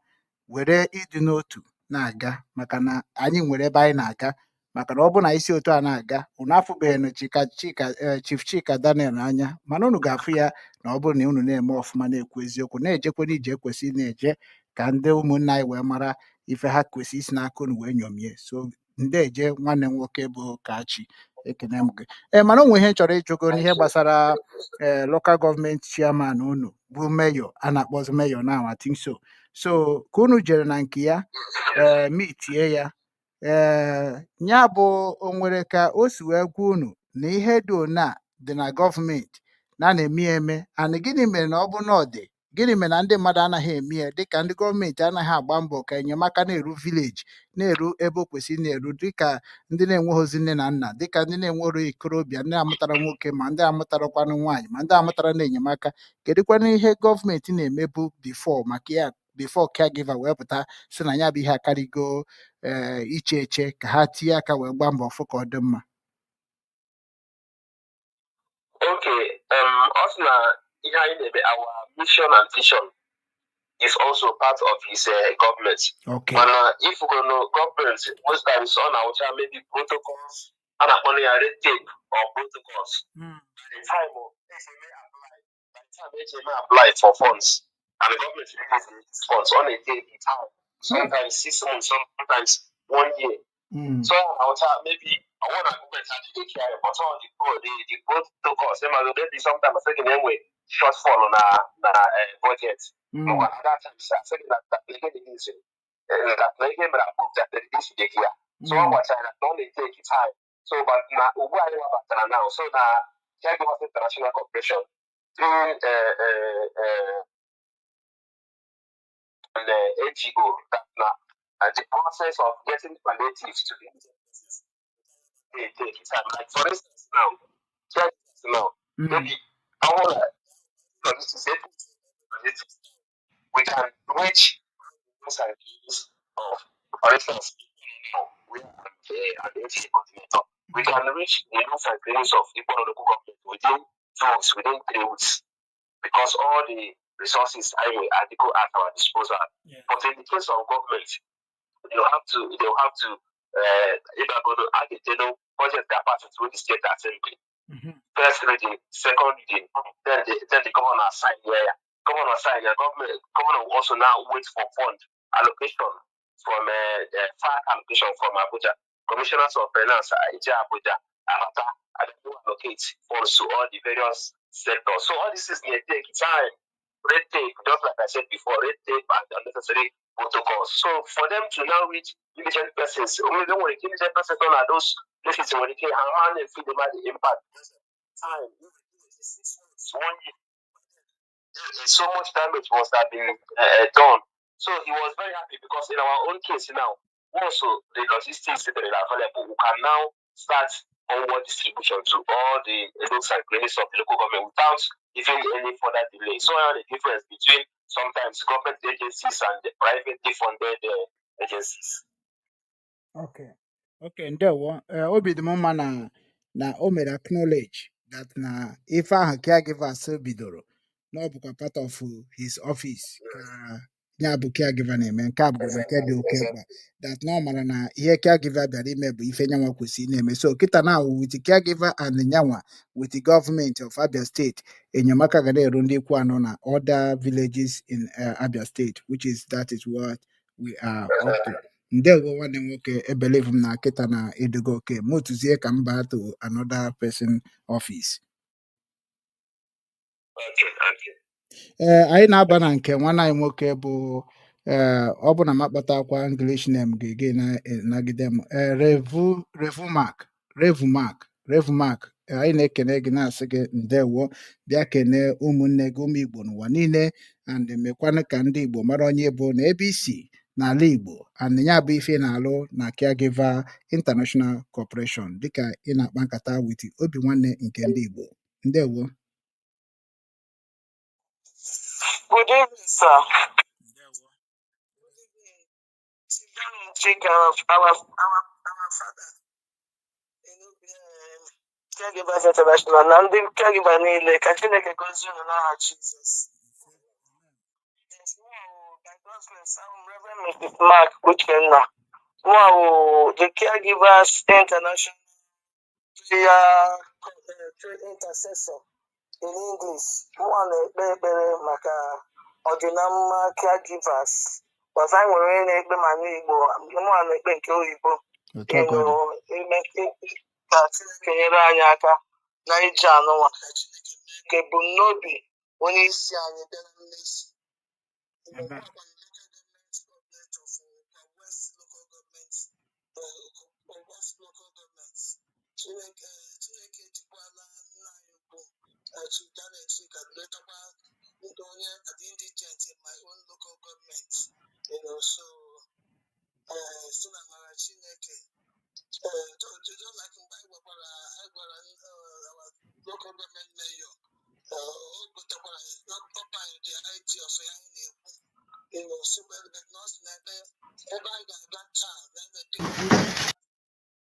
were ịdị n'otu na-aga, maka na anyị nwere ebe anyị na-aga. Maka na ọ bụ na isi otu a na-aga, unu afụbeghị Chika Chika Chief Chika Daniel anya, mana unu ga-afụ ya na ọ bụrụ na unu na-eme ọfụma, na-ekwu eziokwu, na-ejekwa n'ije ekwesị na-eje, ka ndị ụmụnne anyị wee mara ife ha kwesị isi n'aka unu wee nyomie. So ndeje, nwanne m nwoke bụ Kachi, ekene m gị. Ee, mana o nwere ihe m chọrọ ịjụgo n'ihe gbasara local government chairman unu bụ mayor, a na-akpọzi mayor now, I think so. So ka unu jere na nke ya, meetie ya, ya bụ o nwere ka o si wee gwa unu na ihe dị one a dị na gọọmenti na a na-eme ya eme, and gịnị mere na ọ bụ na ọ dị, gịnị mere na ndị mmadụ anaghị eme ya, dịka ndị gọọmenti anaghị agba mbọ ka enyemaka na-eru village, na-eru ebe o kwesịrị na-eru, dịka ndị na-enweghịzi nne na nna, dịka ndị na-enwero ikorobịa, ndị amụtara nwoke ma ndị amụtarakwanụ nwaanyị, ma ndị amụtara na enyemaka? Kedụkwanụ ihe gọọmenti na-emebu before maka ya, before caregiver wee pụta si na ya bụ ihe akarịgo iche eche ka ha tinye aka wee gbaa mbọ fụ ka ọ dị mma? Okay, ọ sị na ihe anyị na-eme, our mission and vision is also part of his government. Mana if you go no government, most times ọ na-awụcha maybe protocols, a na-akpọ ya red tape or protocols. By the time eji eme apply for funds and the government release these funds, ọ na-take time, sometimes 6 months, sometimes one year. So ọ na-awụcha maybe I want to government adịghị care, but all the protocols, maybe sometimes I think na-enwe shortfall na budget. Makwa na that time sị gị na that ihe dị that na ihe mere approve that this dey here. So ọ gwachara na ọ na-etake time. So but na ugbu anyị wabatara now, so na Caregivers International Corporation through the NGO that na the process of getting palliatives to the they take time. Like for instance now, caregivers now, maybe our logistics, logistics, we can reach inside of, for instance, now we are an NGO coordinator. We can reach the nooks and crannies of Ikwuano local government within 2 weeks, within 3 weeks, because all the resources highway are at our disposal. But in the case of government, they have to either go to add budget that passes through the state assembly. First reading, second reading, then the governor sign, yeah. Governor sign, yeah. Governor will also now wait for fund allocation from FAAC allocation from Abuja. Commissioners of Finance, Ije Abuja, Abata, and they will allocate funds to all the various sectors. So all this is may take time, red tape, just like I said before, red tape and unnecessary protocols. So for them to now reach indigent persons, only don't worry, indigent persons don't are those places where they can how and feel the impact. Time, 6 months, one year, so much damage must have been done. So he was very happy because in our own case now, also the logistics that are available, we can now start onward distribution to all the nooks and crannies of the local government without even any further delay. So now the difference between sometimes government agencies and the privately funded agencies. Okay, ndewo. Obi dị m mma na o mere acknowledge that na ife ahụ caregivers bidoro na ọ bụkwa part of his office ka ya bụ caregiver na-eme. Nke a bụ nke dị oke mkpa, that na ọ mara na ihe caregiver bịara ime bụ ife nyanwa kwesịrị na-eme. So kịta na with caregiver and nyanwa with the government of Abia State, enyemaka ga na-eru ndị Ikwuano na other villages in Abia State, which is that is what we are up to. Ndewo, nwanne m nwoke. Ebelieve m na kịta na edogo oke mụ tụzie ka m baa to another person office. Okay. Ee, anyị na-aba na nke nwanne anyị nwoke bụ, ee, ọ bụ na m akpatakwa English name gị nagide m, ee, Revu Revumark Revumark Revumark. Anyị na-ekene gị, na-asị gị ndewo. Bịa kene ụmụnne gị, ụmụ Igbo n'ụwa niile, and mekwanụ ka ndị Igbo mara onye bụ na ebe isi n'ala Igbo, and ya bụ ife ị na-alụ na Caregiver International Corporation, dịka ị na-akpa nkata with obi nwanne nke ndị Igbo. Ndewo. Good evening, sir. Chika, our father, Caregivers International, na ndị caregiver niile, ka Chineke gọzie unu n'aha Jizọs. Yes, mụ by God's grace, I'm Reverend Mrs. Mark Uchenna. Wow, the Caregivers International Prayer Intercessor in English. Mụnwa na-ekpe ekpere maka ọdịnamma caregivers. But anyị nwere onye na-ekpe ma n'Igbo, mụnwa na-ekpe nke oyibo. Otu a ka ọ dị. Ime ka Chineke nyere anyị aka na ije anụnwa, ka Chineke mee ka ebumnobi onye isi anyị bịa na mmezu. Amen. Chineke Chineke ejikwala nna anyị ukwu Chief Daniel Chika letakwa ndị onye the indigent in my own local government, so si na amara Chineke, just like mgbe anyị gwakwara anyị gwara our local government mayor, o gotekwara ọpa anyị the idea of ya anyị na-ekwu, so but nọọsụ na ebe ebe anyị ga-aga taa na ebe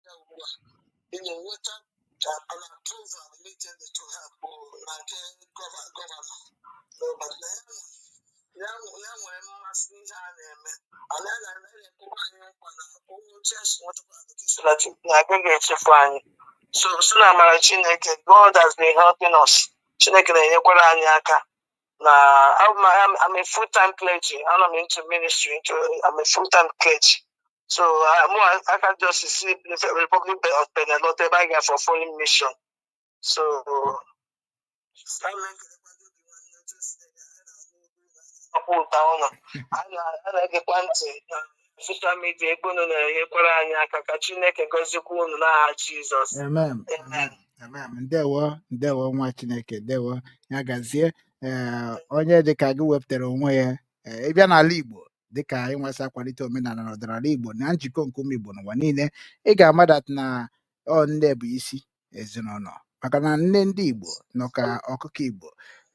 ya ugbu a nweta an approval immediately to help na nke governor. No, but na ya ya nwere mmasị n'ihe a na-eme, and ya na-ekwukwa anyị nkwa na onye chesi nwetakwa allocation na na agaghị echefu anyị. So si na amara Chineke, God has been helping us. Chineke na-enyekwara anyị aka na I'm a full-time clergy. I'm into ministry. I'm a full-time clergy. So I can just see the Republic of Benin, not ebe for foreign mission. So ọkwa ụda ụlọ a na-egekwa ntị na social media ebe unu na-enyekwara anyị aka, ka Chineke gọzikwa unu n'aha Jizọs. Amen. Amen. Amen. Ndewo, ndewo nwa Chineke, ndewo. Ya gazie. Ee, onye dịka gị wepụtara onwe ya, ee, ịbịa n'ala Igbo dịka anyị nwesị akwalite omenala na ọdịnala Igbo na njikọ nke ụmụ Igbo n'ụwa niile, ị ga-ama that na ọ nne bụ isi ezinụlọ, maka na nne ndị Igbo nọ ka ọkụkọ Igbo,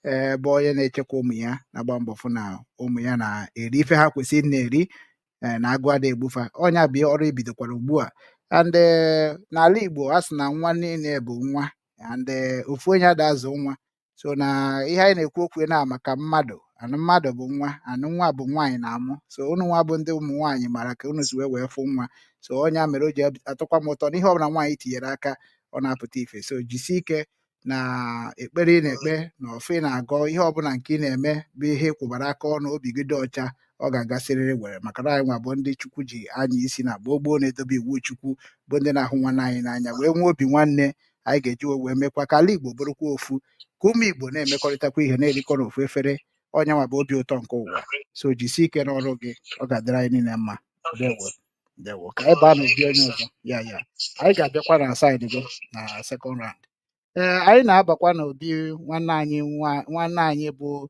ee, bụ onye na-echekwa ụmụ ya, na-agba mbọ fụ na ụmụ ya na-eri ife ha kwesịrị na-eri, ee, na agụ ada egbufa. Ọnya bụ ọrụ ebidokwara ugbu a. And n'ala Igbo a sị na nwa niile bụ nwa, and ofu onye ada azụ nwa. So na ihe anyị na-ekwu okwu na maka mmadụ anụ, mmadụ bụ nwa anụ, nwa bụ nwaanyị na-amụ. So unu nwa bụ ndị ụmụ nwaanyị mara ka unu si wee fụ nwa. So ọnya mere o ji atọkwa m ụtọ n'ihe ọbụla nwaanyị tinyere aka, ọ na-apụta ife. So jisie ike na ekpere ị na-ekpe na ọfụ ị na-agọ, ihe ọbụla nke ị na-eme bụ ihe ị kwụbara aka ọnụ, obi gị dị ọcha, ọ ga-agasịrịrị were, maka na anyị nwa bụ ndị Chukwu ji anya isi na gboo gboo na-edobe iwu Chukwu, bụ ndị na-ahụ nwanne anyị n'anya, wee nwee obi nwanne anyị ga-eji wee mekwa ka ala Igbo bụrụkwa ofu, ka ụmụ Igbo na-emekọrịtakwa ihe, na-erikọ n'ofu efere. Ọnya nwa bụ obi ụtọ nke ụwa. So jisie ike n'ọrụ gị, ọ ga-adịrị anyị niile mma. Ndewo, ndewo. Ka anyị baa n'obi onye ọzọ. Ya anyị ga-abịakwa na side gị na second round. Ee, anyị na-abakwa n'obi nwanne anyị, nwanne anyị bụ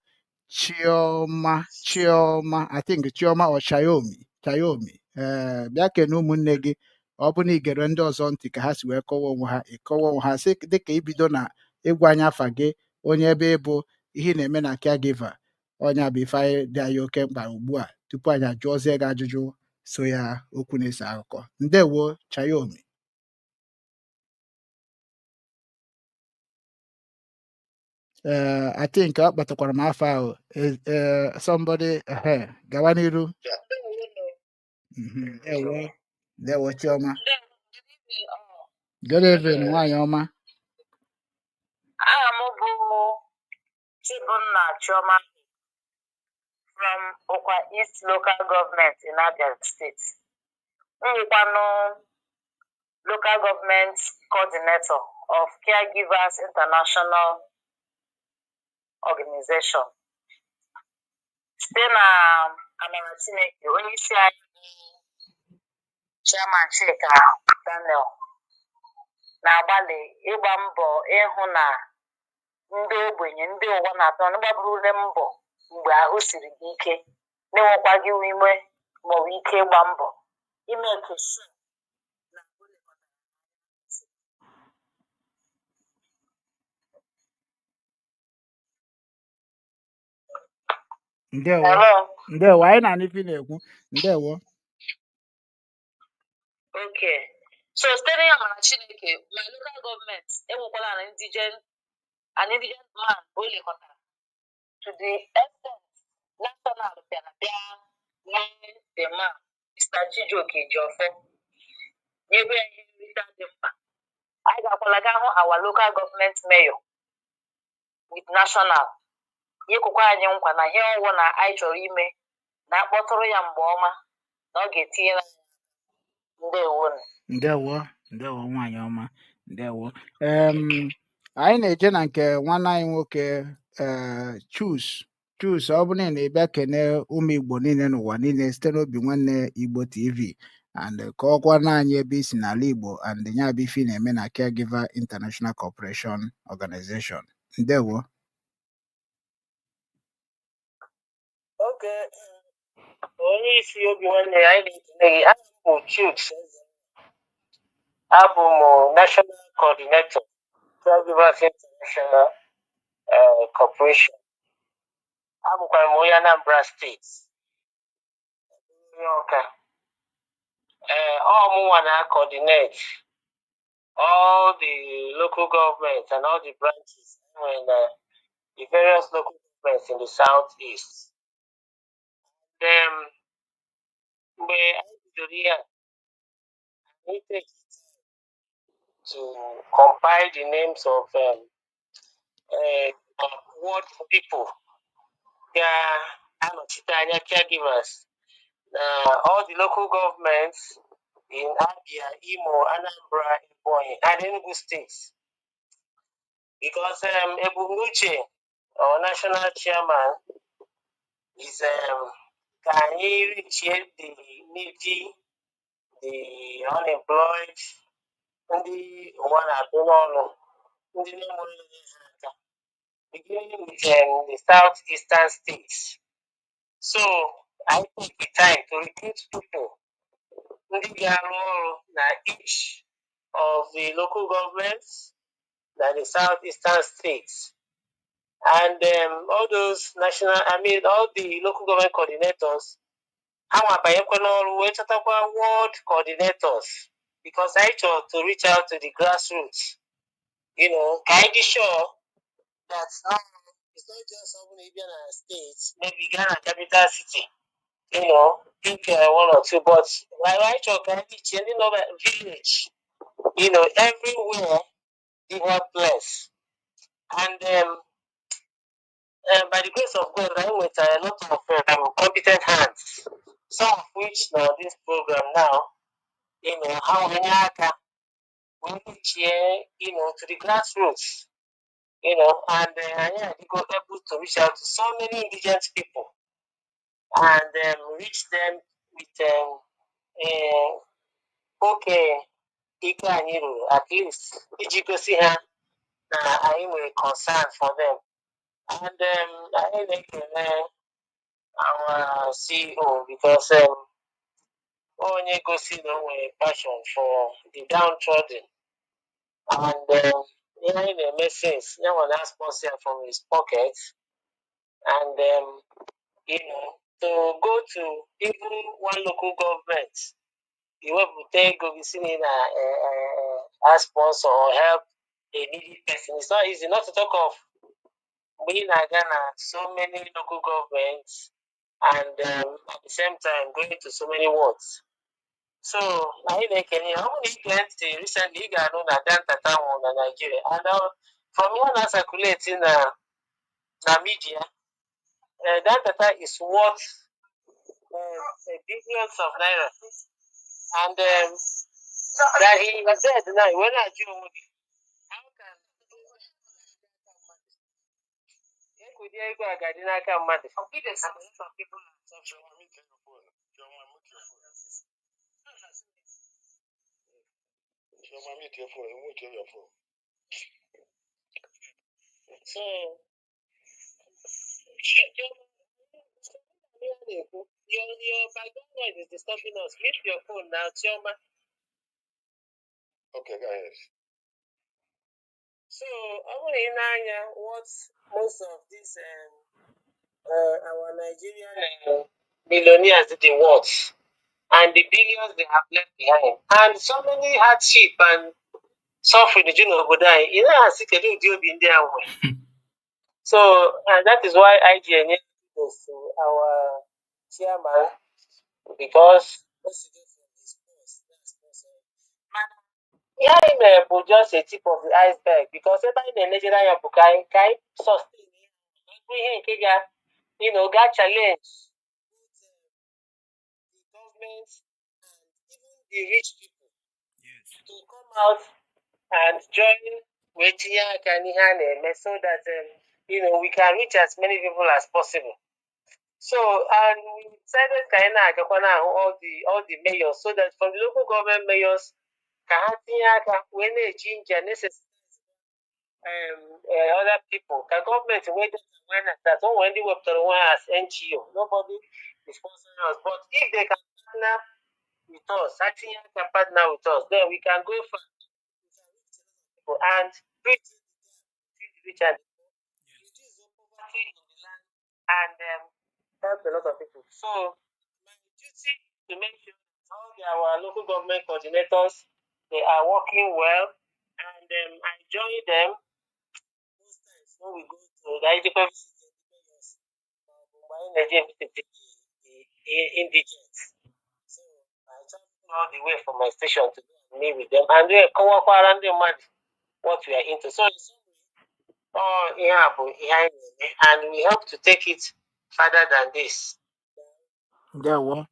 Chioma. Chioma, I think Chioma or Chayomi. Chayomi, ee, bịa kene ụmụnne gị. Ọ bụ na ị gere ndị ọzọ ntị ka ha si wee kọwa onwe ha, ịkọwa onwe ha sị dịka ibido na ịgwa anyị afa gị, onye ebe ị bụ, ihe ị na-eme na caregiver. Ọnya bụ ife anyị dị anyị oke mkpa ugbu a tupu anyị ajụọzie gị ajụjụ so ya okwu na-ese akụkọ. Ndewo, Chayomi. Ee, I think ọ kpatakwara m afọ ahụ. Ee, somebody ehe gawa n'iru. Ndewo, ndewo Chioma. Good evening, nwaanyị ọma. Aha m bụ Chibunna Chioma from Ukwa East Local Government in Abia State. M wụkwanụ Local Government Coordinator of Caregivers International Organization. Site na amara Chineke, onye isi anyị bụ Chairman Chika Daniel na-agbalị ịgba mbọ ịhụ na ndị ogbenye, ndị ụwa na-atọ ọnụ, gbaburule mbọ mgbe ahụ siri gị ike, na-enwekwaghị ume maọbụ ike ịgba mbọ ime ka sure na o lekọtara. Ndewo. Hello. Ndewo, anyị na-anụ ife ị na-ekwu. Ndewo. Okay. So site n'amara Chineke, my local government enwekwala an indigent man o lekọtara to the extent national bịara bịa nwee the man. Mr. Chijioke Ejiofor, nyebe ya ihe nrite dị mkpa. Anyị gakwala ga hụ our local government mayor with national, nyekwukwa anyị nkwa na ihe ọwụ na anyị chọrọ ime na akpọtụrụ ya mgbe ọma na ọ ga-etinye na. Ndewonu. Ndewo, ndewo, nwaanyị ọma, ndewo. Anyị na-eje na nke nwanne anyị nwoke, ee, Chus Chus. Ọ bụrụ na ị na-ebịa, kene ụmụ Igbo niile n'ụwa niile site n'Obi Nwanne Igbo TV and kọọkwa na anyị ebe isi n'ala Igbo and ya bụ ife ị na-eme na Caregiver International Corporation Organization. Ndewo. Oge onye isi Obi Nwanne, anyị na-ekele gị. Aha m bụ Chuks. Abụ m National Coordinator, Caregivers International Corporation. Abụkwara m onye Anambra Steeti, onye Ọka. Ee, ọ mụnwa na coordinate all the local governments and all the branches nwere na the various local governments in the southeast. Then, mgbe anyị bidoro ihe a, anyị take to compile the names of ward people ga-anọchite anya caregivers na all the local governments in Abia, Imo, Anambra, Ebonyi, and Enugu states. Because Ebumnuche, our national chairman, is ka anyị reach the needy, the unemployed, ndị ụwa na-atụ n'ọnụ, ndị na-enweghị onye ha aka, beginning with the southeastern states. So I take the time to recruit people ndị ga-arụ ọrụ na each of the local governments na the southeastern states. And all those national, I mean, all the local government coordinators, ha nwa banyekwa n'ọrụ wee chọtakwa ward coordinators, because anyị chọrọ to reach out to the grassroots, ka anyị dị sure that now it's not just ọ bụrụ na ị bịa na state, maybe gaa na capital city, pick one or two, but like anyị chọrọ ka anyị reach ndị nọ na village, everywhere dị helpless. And by the grace of God, anyị nwetara a lot of competent hands, some of which nọ this program now, ha wee nye aka wee reachie to the grassroots, and anyị adịgo able to reach out to so many indigent people and reach them with oke ike anyị ruru, at least iji gosi ha na anyị nwere concern for them. And anyị na-ekele our CEO because onye gosi na o nwere passion for the downtrodden and ihe anyị na-eme since ya nwa na sponsor ya from his pocket and to go to even one local government, iwepụta ego gị si na ị na a sponsor or help a needy person. It's not easy, not to talk of mgbe ị na-aga na so many local governments and at the same time going to so many wards. So anyị na-ekele ya. Ọ bụrụ na ị gee ntị recently, ị ga-anụ na Dantata nwụrụ na Nigeria, and from ihe na-circulate na media, Dantata is worth billions of naira and that he is dead now. Wee na-ajụ onwe gị, how can ụdị ego a ga-adị n'aka mmadụ? And a lot of people are suffering. Chioma, mute your phone. Mute your phone. So, your background noise is disturbing us. Mute your phone now, Chioma. Okay, go ahead. So, ọ bụrụ na ị na-anya what most of these our Nigerian millionaires dị worth and the billions they have left behind and so many hardship and suffering dị n'obodo anyị, ị naghị asị kedu ụdị obi ndị a nwere. So that is why I ji enye kudos to our chairman because From his post na-sponsor. Mana ihe anyị mere bụ just a tip of the iceberg, because ebe anyị na-elejere anya bụ ka anyị sustain ihe bụ ihe nke ga ga challenge both the government and even the rich people to come out and join wee tinye aka n'ihe a na-eme, so that we can reach as many people as possible. So, and we decided ka anyị na-agakwa na-ahụ all the mayors, so that from the local government mayors ka ha tinye aka wee na-eji nja na-sensitize other people, ka gọọmenti nwee that awareness that o nwere ndị wepụtara onwe ha as NGO. Nobody is sponsoring us, but if they can partner with us, ha tinye aka partner with us, then we can go far We can reach a lot of people and bridge the gap between the rich and the poor, reduce the poverty poverty in the land, and help a lot of people. So my duty to make sure that all our local government coordinators, they are working well, and I join them most times when we go to the IGP visit the mayors mgbe anyị na-eje visit the indigents. So I travel All the way from my station to go and meet with them and then kọwakwara ndị mmadụ what we are into. So in summary, ọ ihe a bụ ihe anyị na-eme, and we hope to take it further than this. Ndewo,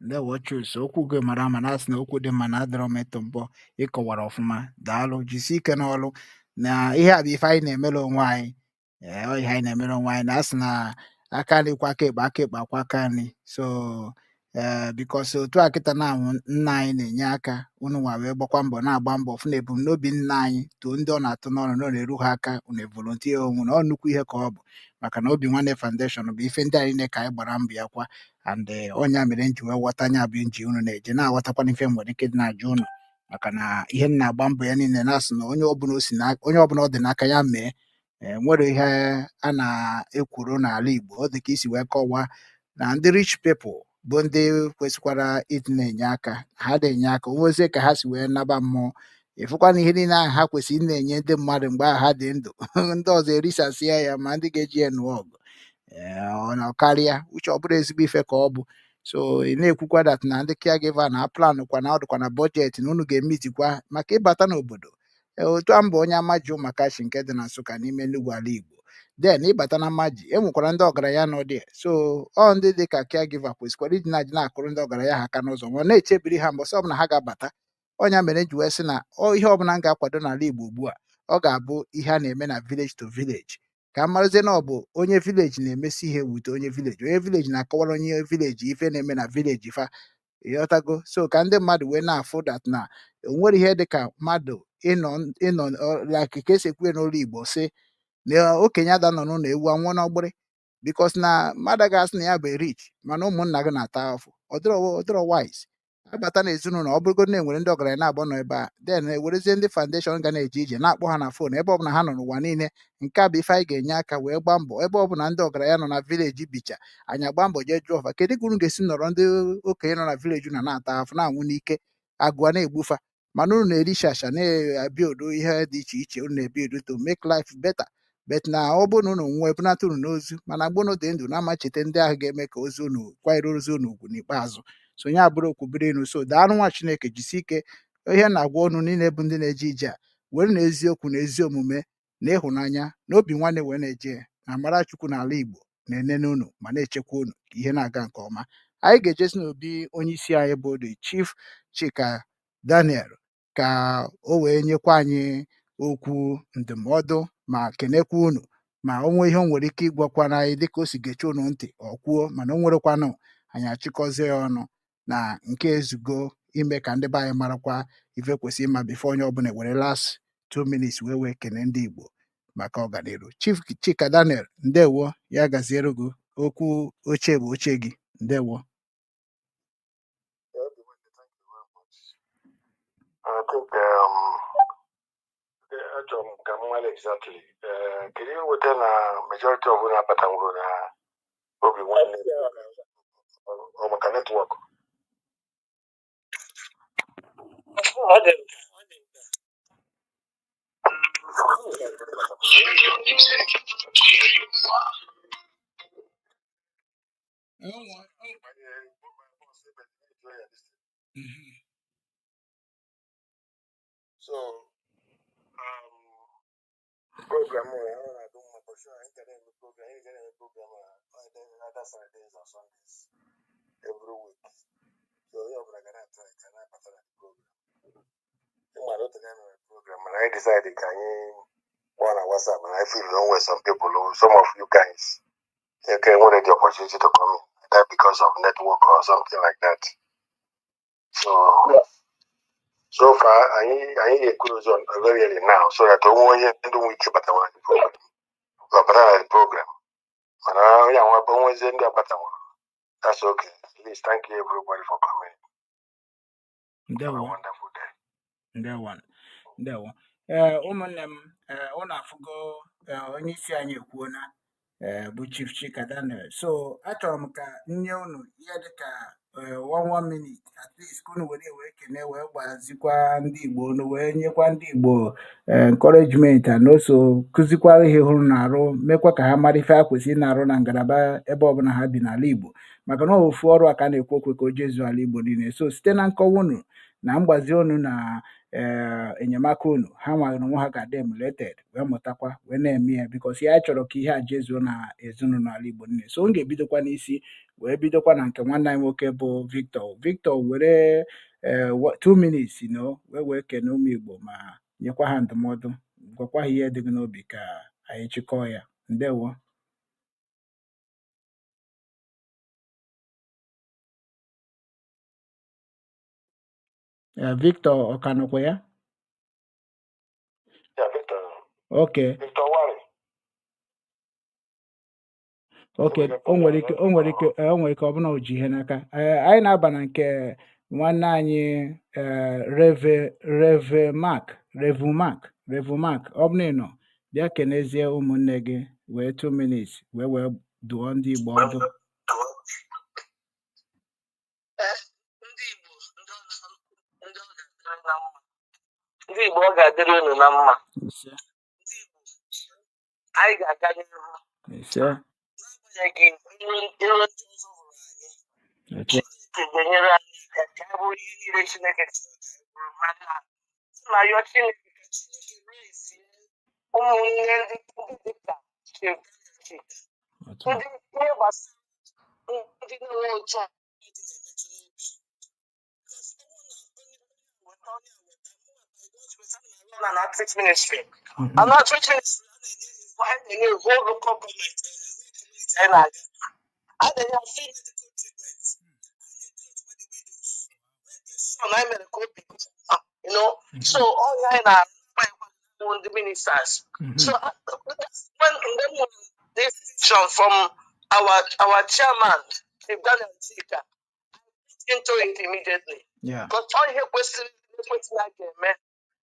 ndewo Chuks, okwu gị mara ama na asị na okwu dị mma na adịrọ m ịtụ mbọ. Ịkọwara ọfụma, daalụ, jisie ike n'ọrụ na ihe a bụ ife anyị na-emere onwe anyị. Ee, ọ ihe anyị na-emere onwe anyị na asị na aka nri kwa aka ekpe, aka ekpe akwa aka nri. So ee, because otu a kịta na nna anyị na-enye aka unu nwa wee gbakwa mbọ na-agba mbọ fụ na ebumnobi nna anyị too ndị ọ na-atụ n'ọnụ na ọ na-eru ha aka. Unu volunteer onwe na ọ nnukwu ihe ka ọ bụ, maka na Obi Nwanne Foundation bụ ife ndị anyị niile ka anyị gbara mbọ ya kwa. And ọnya mere m ji wee ghọta anya bụ nji unu na-eje na-aghọtakwana ife m nwere ike dị na-ajụ unu, maka na ihe m na-agba mbọ ya niile na-asị na onye ọbụla o si na onye ọbụla ọ dị n'aka ya mee. Ee, nwere ihe a na-ekwuru n'ala Igbo, ọ dị ka isi wee kọwaa na ndị rich people bụ ndị kwesịkwara ịdị na-enye aka, ha na-enye aka onwezie ka ha si wee naba mmụọ, ịfụkwa na ihe niile ahụ ha kwesịrị ị na-enye ndị mmadụ mgbe ahụ ha dị ndụ, ndị ọzọ erisasịa ya, ma ndị ga-eji ya nụọ ọgụ. Ee, ọ na karịa uche, ọ bụrụ ezigbo ife ka ọ bụ. So ị na-ekwukwa that na ndị caregiver na plan kwa na ọ dịkwa na budget na unu ga-emitikwa maka ịbata n'obodo. Ee, otu a mbụ onye Amaji Ụmụakachi nke dị na Nsụka n'ime Enugu ala Igbo, then ịbata na Amaji e nwekwara ndị ọgaranya nọ dị. So ọ ndị dị ka caregiver kwesịkwara iji na-adị na-akụrụ ndị ọgaranya ha aka n'ụzọ ma ọ na-echebiri ha mbọsị ọbụla ha ga-abata. Ọnya mere m ji wee sị na ọ ihe ọbụla m ga-akwado n'ala Igbo ugbu a, ọ ga-abụ ihe a na-eme na village to village, ka a marazie na ọ bụ onye village na-emesi ihe wute onye village, onye village na-akọwara onye village ife na-eme na village fa, ịghọtago? So ka ndị mmadụ wee na-afụ that na o nwere ihe dị ka mmadụ ịnọ like ka esi ekwu ya n'olu Igbo sị na okenye ada nọ n'ụlọ ewu anwụọ n'ọgbịrị, because na mmadụ ga-asị na ya bụ rich mana ụmụnna gị na-ata afụ, ọ dịrọ wise. Abata n'ezinụlọ, ọ bụrụgodị na enwere ndị ọgaranya na-abụ nọ ebe a, then ewerezie ndị foundation ga na-eje ije na-akpọ ha na phone ebe ọbụla ha nọ n'ụwa niile. Nke a bụ ife anyị ga-enye aka wee gbaa mbọ ebe ọbụla ndị ọgaranya nọ na village bicha, anyị agba mbọ jee jụọ fa kedu ka unu ga-esi nọrọ ndị okenye nọ na village unu na-ata afụ, na-anwụ n'ike, agụa na-egbufa, mana unu na-eri shasha na-ebuild ihe dị iche iche, unu na-ebuild to make life better, but na ọ bụrụ na unu nwụọ ebunata unu n'ozu, mana mgbe unu dị ndụ na-amachite ndị ahụ ga-eme ka ozu unu kwanyere ozu unu ugwu n'ikpeazụ. So ya bụrụ okwu biri enu. So daalụ nwa Chineke, jisie ike. Ihe na-agwa unu niile bụ ndị na-eje ije a were na eziokwu na ezi omume na ịhụnanya na obi nwanne wee na-eje ya, na amara Chukwu n'ala Igbo na-enene unu ma na-echekwa unu ka ihe na-aga nke ọma. Anyị ga-ejesi n'obi onye isi anyị bụ the Chief Chika Daniel ka o wee nyekwa anyị okwu ndụmọdụ ma kenekwa unu, ma o nwee ihe o nwere ike ịgwakwana anyị dịka o si geche unu ntị ọ kwuo, mana o nwerekwanụ anyị achịkọzie ya ọnụ na nke ezugo ime ka ndị be anyị marakwa ife kwesịrị ịma before onye ọbụla were last 2 minutes wee kene ndị Igbo maka ọganiru. Chief Chika Daniel, ndewo, ya gaziere gị. Okwu oche bụ oche gị, ndewo. Yeah, thank you very much. I think achọrọ m ka m mara exactly kedu ihe weta na majority of unu abatanwuru na Obi Nwanne, ọ maka network? Ọ dị m So program a ọ na-adụ mma, for sure. Anyị ga na-eme program, anyị ga na-eme program a either Saturdays or Sundays every week. So onye ọbụla ga na-atry ka na-abata na the program. Ị mara otu ga mere program, mana anyị decide ka anyị kpọọ na WhatsApp, and I feel no way some people, some of you guys, okay, wanted the opportunity to come in, either because of network or something like that. So so far, anyị ga-close on very early now so that onwe onye ndị nwere ike bata na the program, bata na the program. Mana onye anwa onwezie ndị abatanwara, that's okay. Please thank you everybody for coming. Have a Ndewo. wonderful day. Ndewo. Ndewo. Ee, ụmụnne m, ee, ụnụ afụgo, ee, onye isi anyị ekwuona, ee, bụ Chief Chika Daniel. So achọrọ m ka m nye unu ihe dịka ee, one minute at least, ka unu were wee kene, wee gbazikwa ndị Igbo unu, wee nyekwa ndị Igbo ee, encouragement, and also kụzikwara ihe hụrụ na-arụ, mekwa ka ha mara ife ha kwesịrị na-arụ na ngalaba ebe ọbụla ha bi n'ala Igbo, maka na ọ ofu ọrụ a ka a na-ekwu okwu ka o jezuo ala Igbo niile. So site na nkọwa unu na mgbazi unu na ee, enyemaka unu, ha nwere onwe ha ga-adị emulated, wee mụtakwa, wee na-eme ya, because ya chọrọ ka ihe a jezuo na ezinụlọ ala Igbo niile. So m ga-ebidokwa n'isi, wee bidokwa na nke nwanne anyị nwoke bụ Victor. Victor, were ee, 2 minutes wee kene ụmụ Igbo ma nyekwa ha ndụmọdụ, gwakwa ha ihe dị gị n'obi ka anyị chịkọọ ya. Ndewo. Ee, Victor, ọ ka nọkwa ya? Yeah, Victor. Okay. Victor Wari. Okay, o nwere ike ọ bụna o ji ihe n'aka. Ee, anyị na-aba na nke nwanne anyị, ee, Reve Mark, Revu Mark, Revu Mark, ọ bụrụ na ị nọ, bịa kenezie ụmụnne gị, wee 2 minutes wee dụọ ndị Igbo ọdụ. Ndị Igbo, ọ ga-adịrị unu na mma. Ise. Anyị ga-aga n'ihu. Ise. N'agbanyeghị iro ndị ọzọ hụrụ anyị, Otu. Chineke ga-enyere anyị aka ka anyị bụrụ ihe niile Chineke chọrọ ka anyị bụrụ, mana na ayọ Chineke ka Chineke rezie ụmụnne ndị dịka Chief Chika, Otu. ndị ihe gbasara ndị na-enwe otu a na an outreach ministry. An outreach ministry a na-enye whole local government, anyị na-aga, a na-enye free medical treatment. So na anyị mere ka obi so all anyị na-arụ ndị ministers. So when mgbe m hụrụ this vision from our chairman, Chief Daniel Chika, into it immediately, because ọ ihe kwesịrị ekwesịrị a ga-eme.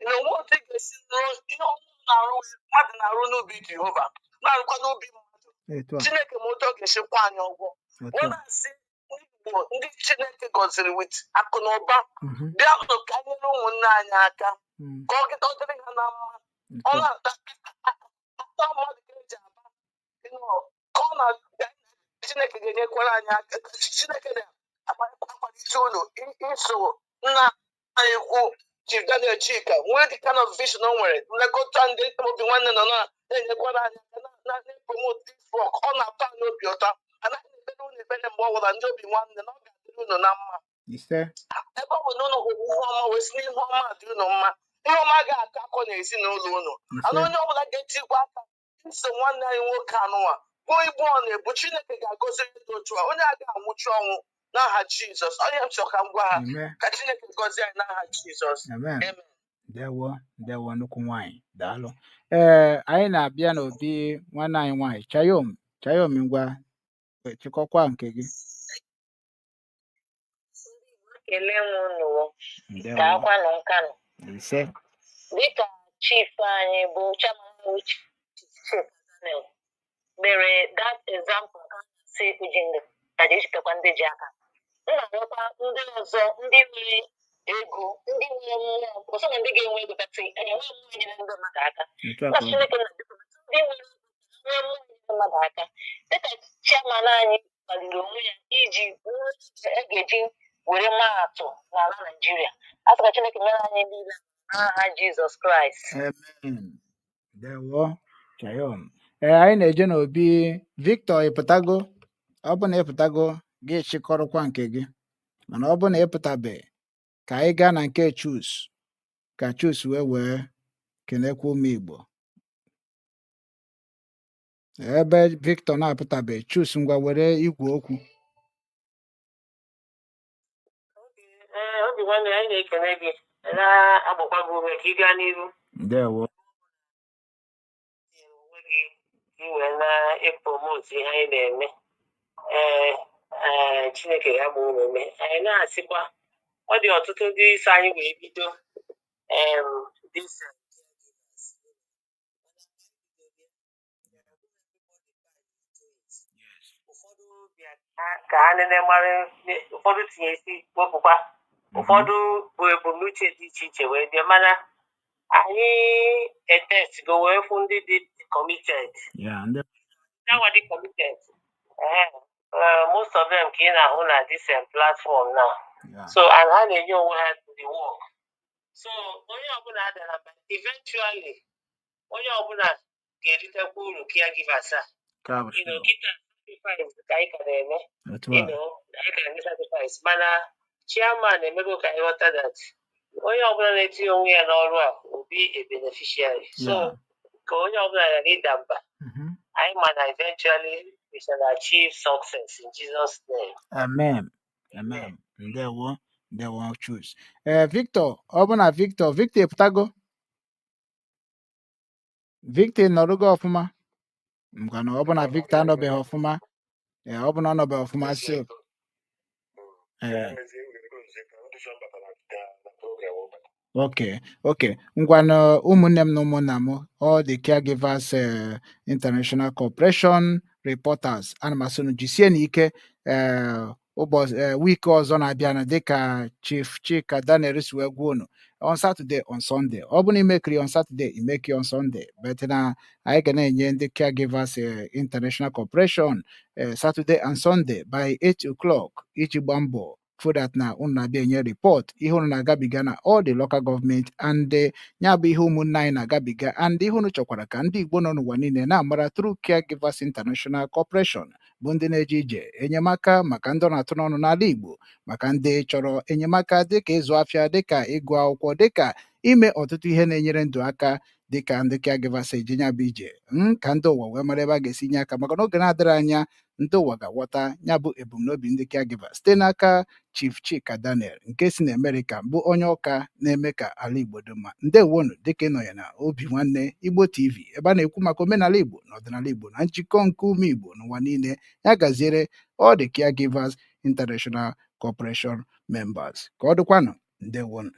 Nwoke ga-esi rụọ ihe ọma na-arụ, mmadụ na-arụ n'ubi Jehova, na-arụkwa n'ubi mmadụ. Etu a. Chineke ma otu ọ ga-esi kwụ anyị ụgwọ. Otu Wee a. na-asị ndị Igbo, ndị Chineke gọziri with akụ na ụba, bịanụ ka anyị nyere ụmụnne anyị aka ka ọ dịrị ha na mma. Ọ Otu a. na-ata ata mmadụ ka eji aba, ka ọ na Chineke ga-enyekwara anyị aka. Chineke na-akwalite unu iso nna anyị kwu Chief Daniel Chika nwee the kind of vision o nwere, nlekọta ndị obi nwanne nọ na-enyekwara anyị aka na-promote this work. Ọ na-atọ anyị obi ụtọ. Anaghị ekpere unu ekpere mgbe ọ bụla, ndị obi nwanne, na ọ ga-adịrị unu na mma. Ise. Ebe ọ bụ na unu hụrụ ihe ọma wee sị na ihe ọma dị unu mma, ihe ọma ga-akọ akọ n'ezinụlọ unu. Ana Ise. onye ọbụla ga-etikwa aka iso nwanne anyị nwoke anụnwa bụ ibu ọ na-ebu, Chineke ga-agọzi onye dị otu a, onye a ga-anwụchi ọnwụ n'aha Jizọs. Onye m chọrọ ka m gwa ha, Amen. ka Chineke gọzie anyị n'aha Jizọs. Amen. Amen. Ndewo, ndewo, nnukwu nwanyị, daalụ. Ee, anyị na-abịa n'obi nwanne anyị nwanyị Chayom. Chayom, ngwa, chịkọkwa nke gị. Kelee m unu. Ndewo. Gaakwanụ nkanụ. Ise. Dịka chief anyị bụ chairman bụ Chief Daniel mere that example, ka si uji ngaji ejitekwa ndị ji aka, m na-arịọkwa ndị ọzọ, ndị nwere ego, ndị nwere mmụọ, ọsọ na ndị ga-enwe ego kasị enwe mmụọ nyere ndị mmadụ aka. Otu a Na ka ọ dị. Chineke na biko, ndị nwere nwee mmụọ nyere mmadụ aka dịka chairman anyị kpaliri onwe ya iji wuru a ga-eji were maa atụ n'ala. Naijiria. A sị ka Chineke mere anyị niile n'aha Jizọs Kraịst. Amen. Ndewo. Chayom. Ee, anyị na-eje n'obi Victor. Ịpụtago? Ọ bụ na ịpụtago, gị chịkọrọkwa nke gị, mana ọ bụ na ịpụtabe, ka anyị gaa na nke Chus, ka Chus wee kenekwa ụmụ Igbo. Ebe Victor na-apụtabe, Chus, ngwa, were igwe okwu. Ee, obi nwanne, anyị na-ekele gị, na-agbakwa gị ume ka ị gaa n'ihu. Ndewo. Onwe gị ka ị wee na-epromote ihe anyị na-eme. Ee, Chineke ga-agba unu ume. Anyị na-asịkwa ọ dị ọtụtụ ndị isi anyị wee bido this ụfọdụ bịa ka ha nene mara, ụfọdụ tinye isi wepụkwa, ụfọdụ bụ ebumnuche dị iche iche wee bịa, mana anyị etestgo wee fụ ndị dị committed. Ya ndị that one dị committed, most of them ka ị na-ahụ na this platform now. So and ha na-enye onwe ha to the work, so onye ọbụla adara mba, eventually onye ọbụla ga-eritekwa uru caregivers a. Ka bụ Kịta sacrifice ka anyị ka na-eme. Otu a. Anyị ka na-eme sacrifice, mana chairman emego ka anyị ghọta that onye ọbụla na-etinye onwe ya n'ọrụ a will be a beneficiary, so ka onye ọbụla ghara ịda mba. Anyị ma na eventually we shall achieve success in Jesus' name. Amen, amen. Ndewo, ndewo, Chus. Ee, Victor, ọ bụ na Victor ịpụtago? Victor nọrụgo ọfụma? Ngwanụ, ọ bụ na Victor anọbeghị ọfụma, ee, ọ bụ na ọ nọbeghị ọfụma, so ee, okay, ngwanụ, ụmụnne m na ụmụnna m, all the Caregivers International Corporation reporters, ana m asị unu jisie n'ike. Ee, ụbọchị week ọzọ na-abịanụ, dịka Chief Chika Daniel si wee gwa unu, on Saturday, on Sunday. Ọ bụ na imekiri on Saturday, imeki on Sunday, but na anyị ga na-enye ndị Caregivers International Corporation Saturday and Sunday by 8 o'clock iji gba mbọ fụ that na unu na-abịa enye report ihe unu na-agabiga na all the local government and ya bụ ihe ụmụnne anyị na-agabiga and ihe unu chọkwara ka ndị Igbo nọ n'ụwa niile na-amara through Caregivers International Corporation, bụ ndị na-eje ije enyemaka maka ndị ọ na-atụ n'ọnụ n'ala Igbo, maka ndị chọrọ enyemaka dịka ịzụ afịa, dịka ịgụ akwụkwọ, dịka ime ọtụtụ ihe na-enyere ndụ aka, dịka ndị caregivers eje ya bụ ije ka ndị ụwa wee mara ebe a ga-esi nye aka, maka na oge na-adịrị anya ndị ụwa ga-aghọta ya bụ ebumnobi ndị caregivers site n'aka Chief Chika Daniel nke si na Amerịka, bụ onye ọka na-eme ka ala Igbo dị mma. Ndewonu, dịka ị nọ ya na Obi Nwanne Igbo TV, ebe a na-ekwu maka omenala Igbo na ọdịnala Igbo na njikọ nke ụmụ Igbo n'ụwa niile. Ya gaziere all the Caregivers International Corporation members. Ka ọ dịkwanụ, ndewonu.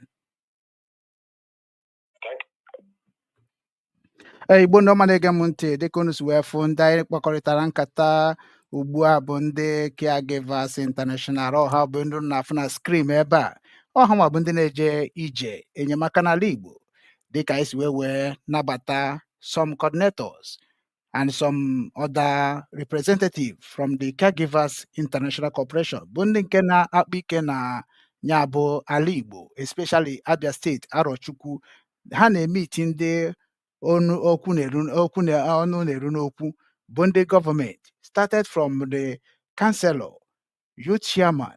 Ee, Igbo ndị ọma na-ege m ntị, dịka unu si wee fụ, ndị anyị kpakọrịtara nkata ugbu a bụ ndị Caregivers International. Ọha bụ ndị unu na-afụ na screen ebe a. Ọha nwa bụ ndị na-eje ije enyemaka n'ala Igbo, dịka anyị si wee nabata some coordinators and some other representative from the Caregivers International Corporation, bụ ndị nke na-akpa ike na ya bụ ala Igbo, especially Abia Steeti, Arochukwu. Ha na-emiti ndị onu okwu na-eru okwu na ọnụ na-eru n'okwu, bụ ndị gọọmenti, started from the councillor, youth chairman,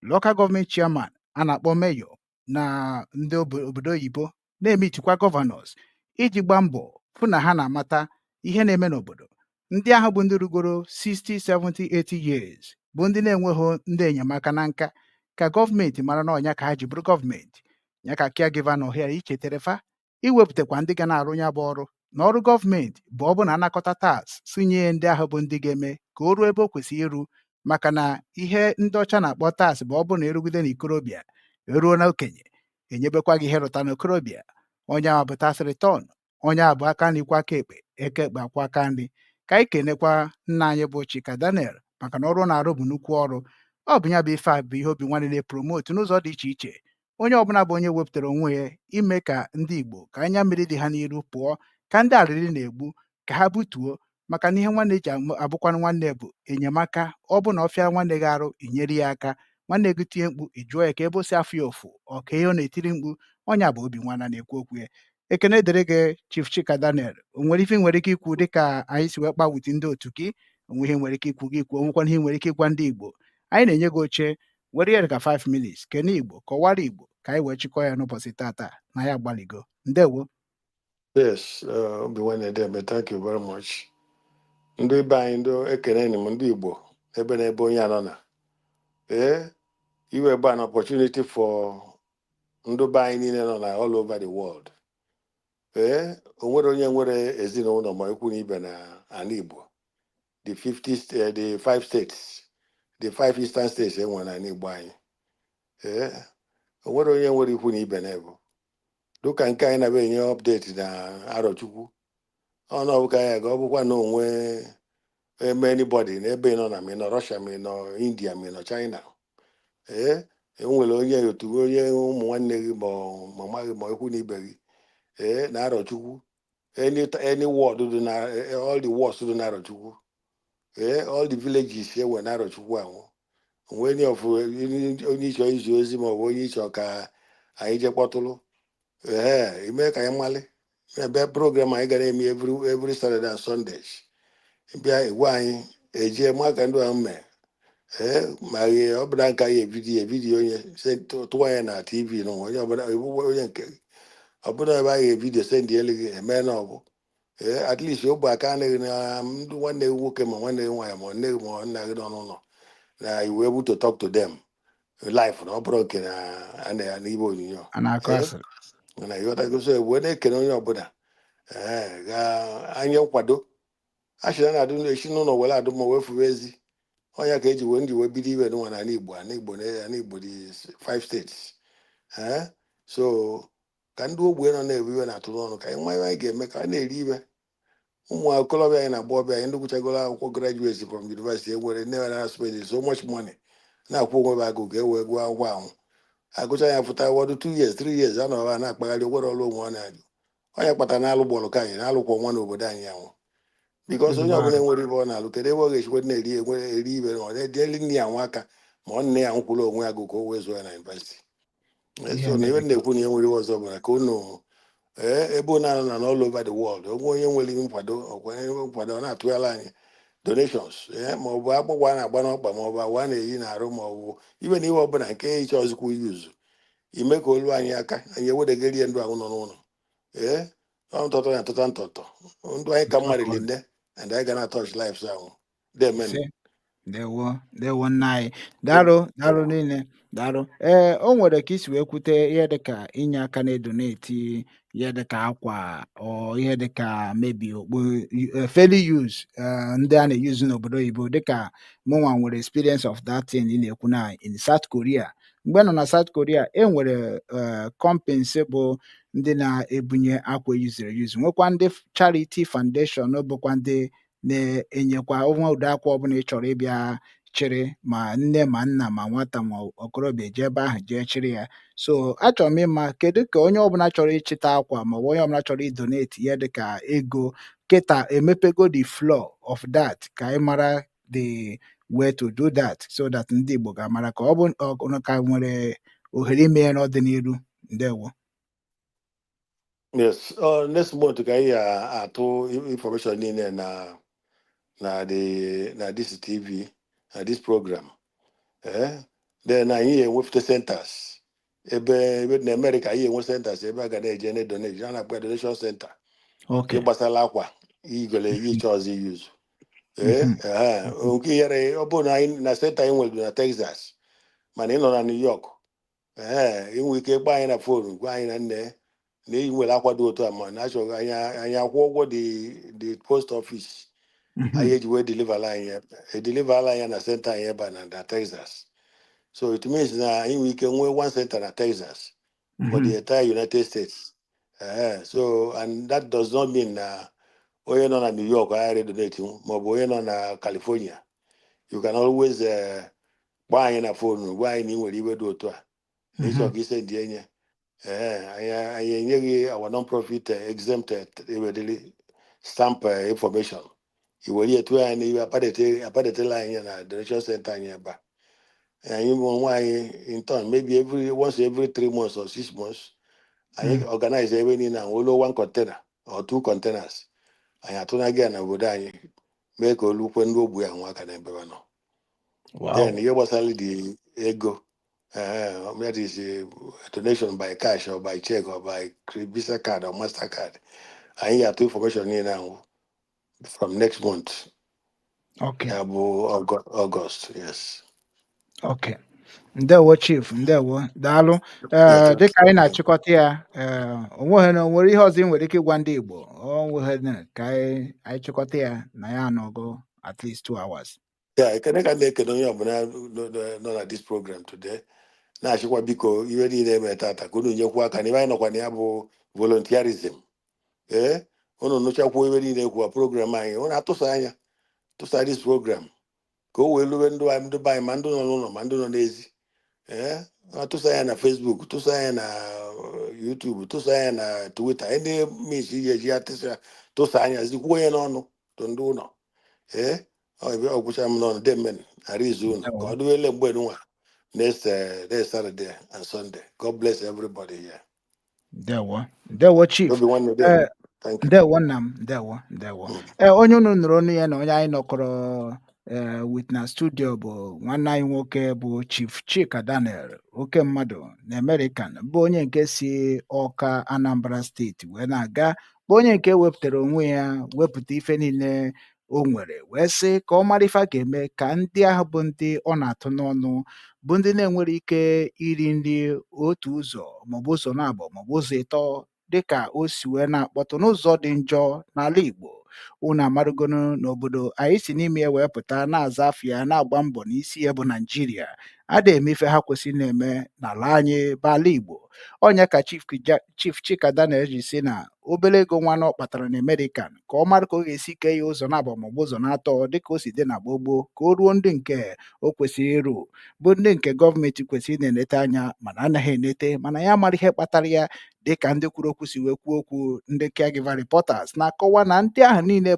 local government chairman a na-akpọ mayor na ndị obodo oyibo, na-emitikwa governors iji gbaa mbọ fụ na ha na-amata ihe na-eme n'obodo. Ndị ahụ bụ ndị rugoro 60, 70, 80 years, bụ ndị na-enweghị ndị enyemaka na nka, ka gọọmenti mara na ọnya ka ha ji bụrụ gọọmenti ya ka caregiver na ohere ichetara fa iwepụtakwa ndị ga na-arụ ya bụ ọrụ na ọrụ gọọmenti bụ ọ bụ na anakọta tax sinye ndị ahụ bụ ndị ga-eme ka o ruo ebe o kwesịrị iru, maka na ihe ndị ọcha na-akpọ tax bụ ọ bụ na erugide na ikorobịa eruo na okenye, enyebekwa gị ihe rụta n'okorobịa. Onye ahụ bụ tax return, onye a bụ aka nri kwa aka ekpe, aka ekpe akwa aka nri. Ka anyị kenekwa nna anyị bụ Chika Daniel, maka na ọrụ ọ na-arụ bụ nnukwu ọrụ. Ọ bụ ya bụ ife a bụ ihe Obi Nwanne na-epromote n'ụzọ dị iche iche. Onye ọbụla bụ onye wepụtara onwe ya ime ka ndị Igbo ka anya mmiri dị ha n'iru pụọ, ka ndị arịrị na-egbu ka ha butuo, maka na ihe nwanne ji abụkwanụ nwanne bụ enyemaka. Ọ bụ na ọ fịa nwanne gị arụ, inyere ya aka. Nwanne gị tie mkpu, ị jụọ ya ka ebe o si afụ ya ụfụ, ọ ka ihe ọ na-etiri mkpu. Ọnya bụ obi nwanna na-ekwu okwu ya. Ekene dịrị gị, Chief Chika Daniel. O nwere ife ị nwere ike ikwu dịka anyị si wee kpa with ndị otu gị? Onwe ihe nwere ike ikwu gị kwuo, onwekwana ihe nwere ike ịgwa ndị Igbo. Anyị na-enye gị oche, were ihe dịka 5 minutes, kene Igbo, kọwara Igbo, ka anyị wee chịkọọ ya n'ụbọchị tata na ya agbaligo. Ndewo. Yes, Obi-Wan Edeme, thank you very much. Ndị be anyị, ndị ekene m, ndị Igbo ebe na ebe onye anọ na ee iwe bụ an opportunity for ndị be anyị niile nọ na all over the world. Ee, o nwere onye nwere ezinụlọ ma ikwu na ibe na ala Igbo, the 50 the five states, the five eastern states e nwere n'ala Igbo anyị. Ee, o nwere onye nwere ikwu na ibe na ebe dịka nke anyị na-abịa enye update na Arọchukwu ọnụ ka ya ga ọ bụkwa na onwe eme anybody n'ebe ị nọ na ma ị nọ Russia, ma ị nọ India, ma ị nọ China. Ee, enwere onye otu onye ụmụ nwanne gị ma mama gị ma ikwu na ibe gị, ee, na Arọchukwu, any ward dị na all the wards dị na Arọchukwu, ee, all the villages enwe na Arọchukwu ahụ, onwe any of onye ịchọ izi ozi ma ọ bụ onye ịchọ ka anyị jee kpọtụrụ, ee, ime ka anyị malị ebe program anyị gara eme every Saturday and Sundays. Bịa igwe anyị eje ma ka ndụ ahụ mee. Ee, ma ọ bụla nke anyị evideo evideo onye tụwa ya na TV na onye ọbụla onye nke ọbụla ebe anyị evideo send elu gị eme na ọbụ, ee, at least ogbe aka anaghị na ndị nwanne gị nwoke ma nwanne gị nwaanyị ma nne gị ma nna gị nọ n'ụlọ na you were able to talk to them live, na ọ bụrụ nke na a na ya n'ibe onyonyo. A na-akọ ee asịrị. Na ịghọtago? So wee na-ekene onye ọbụla, ee, ga anya nkwado a sị na na-adụ esi n'ụlọ were adụ ma wee fuwe ezi ọnya ka eji wee ndị wee bido iwe n'ụwa n'ala Igbo, ala Igbo na ala Igbo dị five states. Ee, so ka ndị ogbe nọ na-ewe iwe na-atụrụ ọnụ ka anyị nwa ihe anyị ga-eme ka a na-eri iwe ụmụ okorobịa anyị na agbọghọbịa anyị, ndị gụchagoro akwụkwọ, graduates from university, enwere nne na spend so much money na-akwụ onwe ha agụ ka e wee gụọ akwụkwọ ahụ, agụcha ya fụta wọdụ 2 years, 3 years, a nọrọ na-akpagharị nwere ọrụ onwe ọ na-ajụ onye kpatara na alụ gbọrọ ka anyị na-alụkwa nwa n'obodo anyị anwụ, because onye Ezigbo ọbụla arụ. nwere ibe ọ na-alụ, kedu ebe ọ ga-esikwa na-eri enwe eri ibe ma ọ na-edeli nne ya nwa aka ma ọ nne ya nkwụrụ onwe ya gụ ka o wee zụọ ya na university. Ihe So na ihe mere m na-ekwu na ihe nwere iwe ọzọ bụ na ka unu, ee, ebe unu anọ na all over the world, onwe onye nwere nkwado ọkwa nkwado ọ na-atụgharị anyị donations, ee, ma ọ bụ akpụkpọ a na-agba n'ọkpa, ma ọ bụ awa a na-eyi n'arụ, ma ọ bụ ibe na ihe ọbụla nke ịchọ ọzụkwa yuzu ime ka olu anyị aka anyị ewedegeri ya ndụ ahụ nọ n'ụlọ. Ee, ọ ntọtọ na atụta ntọtọ ndụ anyị ka Otu a mma ka ọ riri dị. nne and anyị ga na touch lives ahụ demen. Ise, ndewo, ndewo nna anyị, daalụ, daalụ niile, daalụ. Ee, o nwere ka isi wee kwute ihe dịka inye aka na-edonate ihe dịka akwa ọ ihe dịka maybe okpu fairly use ndị a na-eyuzu n'obodo oyibo, dịka mụnwa nwere experience of that thing ị na-ekwu na in South Korea. Mgbe nọ na South Korea, e nwere companies bụ ndị na-ebunye akwa eyuzuru eyuzu, nwekwa ndị charity foundation bụkwa ndị na-enyekwa onwe ụdị akwa ọbụla ị chọrọ ịbịa chịrị, ma nne ma nna ma nwata ma okorobịa jee ebe ahụ jee chịrị ya. So achọrọ m ịma kedu ka onye ọbụla chọrọ ịchịta akwa maọbụ onye ọbụla chọrọ idonate ihe dịka ego kịta emepego the floor of that, ka anyị mara the way to do that so that ndị Igbo ga-amara ka ọ bụ ọ ka nwere ohere ime ya n'ọdịnihu. Ndewo. Yes, next month ka anyị atụ information niile na the na this TV na this program. Eh, then anyị enwefute centers ebe na America, anyị enwe centers ebe a ga na-eje na donate, a na-akpọ ya donation center. Ihe gbasara akwa igole iche ọzọ iyuzu, ee, ee, nke ihere ọ bụrụ na anyị na center anyị nwere na Texas, mana ị nọ na New York, ee, inwe ike gba anyị na phone, gwa anyị na nne na ị nwere akwa dị otu a, ma na achọghị anyị akwụ ụgwọ the post office anyị eji wee deliver anyị ya, edeliver anyị na center anyị ebe a na Texas. So it means na anyị nwere ike nwee one center na Texas for the entire United States. So and that does not mean na onye nọ na New York agharị donate maọbụ onye nọ na California. You can always gbaa anyị na phone, gwa anyị na ị nwere iwe dị otu a na ịchọ ka ise ndị enye, ee, anyị enye gị our non-profit exempt ewedili stamp information, i were ya tụọ anyị n'iwe apadetela anyị na donation center anyị ebe a. Anyị bụ onwe anyị in turn, maybe every once every 3 months or 6 months, anyị organize ebe niile a wolo one container or two containers, anyị atụnaghị ya n'obodo anyị, mee ka olukwe ndị ogbu ya nwa aka n'ebe ha nọ. Then ihe gbasara the ego, that is donation by cash or by check or by Visa card or Mastercard, anyị ga-atụ information niile ahụ from next month. Ya bụ August, yes. Okay. Ndewo, Chief, ndewo, daalụ. Ee, dịka anyị na-achịkọta ya, ee, onweghị na onwere ihe ọzọ ị nwere ike ịgwa ndị Igbo? Onweghị na ka anyị chịkọta ya na ya anọgo at least 2 hours. Ya, ekene ka m na-ekene onye ọbụla nọ na this program today, na-achịkwa biko, ihe niile eme tata, ka unu nyekwu aka n'ebe anyị nọkwa na ya bụ volunteerism. Ee, unu nụchakwuo ebe niile kwuwa program anyị, unu atụsa anya, tụsa this program ka o wee lube ndụ anyị, ndị be anyị, ma ndị nọ n'ụlọ ma ndị nọ n'ezi. Ee, tụsa ya na Facebook, tụsa ya na YouTube, tụsa ya na Twitter, ndị mis iji eji ya tụsa, tụsa anya, zikwuo ya n'ọnụ tụ ndị ụlọ. Ee, ọ ebe ọ gwụcha m n'ọnụ. Demen arizu unu ka ọ dịwele mgbe nwa next Saturday and Sunday. God bless everybody here. Ndewo, ndewo, Chief. Obi nwanne. Ee. Thank you. Ndewo, nna m, ndewo, ndewo. Ee, onye unu nụrụ ọnụ ya na onye anyị nọkọrọ ee with na studio bụ nwanne anyị nwoke bụ Chief Chika Daniel, oke mmadụ na American, bụ onye nke si Ọka, Anambra Steeti wee na-aga, bụ onye nke wepụtara onwe ya, wepụta ife niile o nwere wee sị ka ọ mara ife a ga-eme ka ndị ahụ bụ ndị ọ na-atụ n'ọnụ, bụ ndị na-enwere ike iri nri otu ụzọ maọbụ ụzọ na-abụ maọbụ ụzọ ịtọ, dịka o si wee na-akpọtụ n'ụzọ dị njọ n'ala Igbo. Unu amarụgonu n'obodo anyị si n'ime ya wee pụta, na-aza afọ ya, na-agba mbọ n'isi ya bụ Naijiria, ada eme ife ha kwesịrị na-eme n'ala anyị bụ ala Igbo. Ọnya ka Chief Chika Daniel ji si na obere ego nwanne ọ kpatara na American, ka ọ mara ka ọ ga-esi kee ya ụzọ na-abụ maọbụ ụzọ na-atọ, dịka o si dị na gboo gboo, ka o ruo ndị nke o kwesịrị iru, bụ ndị nke gọọmenti kwesịrị na-enete anya mana anaghị enete. Mana ya mara ihe kpatara ya, dịka ndị kwuru okwu si wee kwuo okwu, ndị caregiver reporters na-akọwa na ndị ahụ niile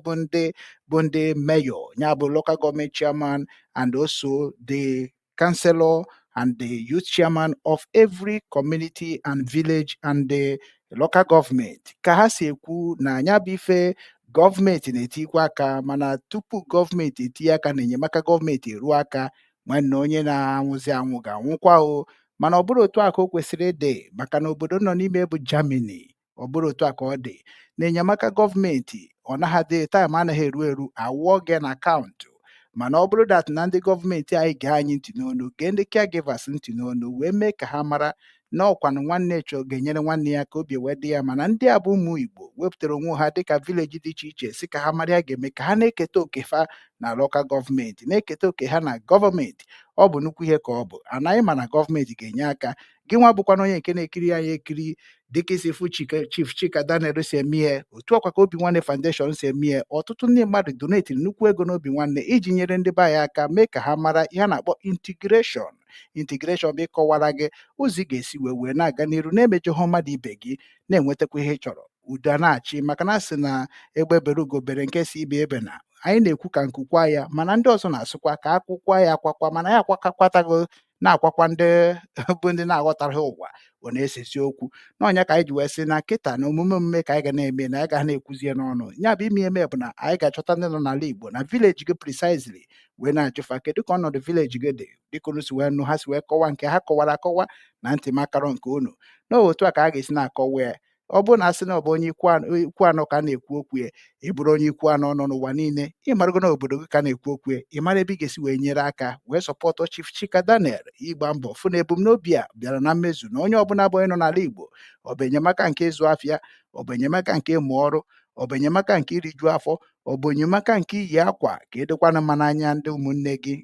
bụ ndị mayor, ya bụ local government chairman and also the councillor and the youth chairman of every community and village and the local government, ka ha si ekwu na ya bụ ife gọọmenti na-etikwa aka. Mana tupu gọọmenti etinye aka na enyemaka gọọmenti eruo aka, nwanne, onye na-anwụzi anwụ ga-anwụkwa o. Mana ọ bụrụ otu a ka o kwesịrị ịdị, maka na obodo nọ n'ime bụ Germany, ọ bụrụ otu a ka ọ dị na enyemaka gọọmenti, ọ naghị adị time, anaghị eru eru awụọ gị na akaụntụ. Mana ọ bụrụ that na ndị gọọmenti anyị gee anyị ntị n'onu, gee ndị caregivers ntị n'onu, wee mee ka ha mara na ọkwanụ nwanne chọ ga-enyere nwanne ya ka obi wee dị ya. Mana ndị a bụ ụmụ Igbo wepụtara onwe ha dịka village dị iche iche, si ka ha mara ya ga-eme ka ha na-eketa oke fa na local government, na-eketa oke ha na gọọmenti, ọ bụ nnukwu ihe ka ọ bụ. Anaghị, mana gọọmenti ga-enye aka. Gị nwa bụkwana onye nke na-ekiri anyị ekiri, dịka isi fụ Chief Chika Daniel si eme ihe, otu ọkwa ka Obi Nwanne Foundation si eme ihe. Ọtụtụ ndị mmadụ donatiri nnukwu ego n'Obi Nwanne iji nyere ndị be anyị aka, mee ka ha mara ihe a na-akpọ integration. Integration bụ ịkọwara gị ụzọ ị ga-esi wee na-aga n'iru na-emejọghọ mmadụ ibe gị, na-enwetakwa ihe ị chọrọ, udo a na-achị, maka na asị na egbe bere ugo bere, nke si ibe ebe na anyị na-ekwu ka nkukwa ya, mana ndị ọzọ na-asụkwa ka akwụkwa ya akwakwa, mana ya akwakakwatago na-akwakwa ndị bụ ndị na-aghọtaraghị ụwa, ọ na-esesi okwu n'ọnya. Ka anyị ji wee sị na kịta na omume omume ka anyị ga na-eme, na anyị ga na-ekwuzie n'ọnụ ya bụ ime eme, bụ na anyị ga-achọta ndị nọ n'ala Igbo na village gị precisely, wee na-ajụfa kedu ka ọnọdụ village gị dị, dịka unu si wee nụ ha si wee kọwa nke ha kọwara akọwa na ntị makarọ nke unu na otu a ka a ga-esi na-akọwa ya. Ọ bụrụ na asị na ọ bụ onye ikwu anọ ka a na-ekwu okwu ya, ị bụrụ onye ikwu anọ nọ n'ụwa niile, ị marago na obodo gị ka na-ekwu okwu ya, ị mara ebe ị ga-esi wee nyere aka wee support Chief Chika Daniel ịgba mbọ fụ na ebumnobi a bịara na mmezu, na onye ọbụla bụ onye nọ n'ala Igbo, ọ bụ enyemaka nke ịzụ afịa, ọ bụ enyemaka nke ịmụ ọrụ, ọ bụ enyemaka nke iriju afọ, ọ bụ enyemaka nke iyi akwa ka ịdịkwana mma n'anya ndị ụmụnne gị,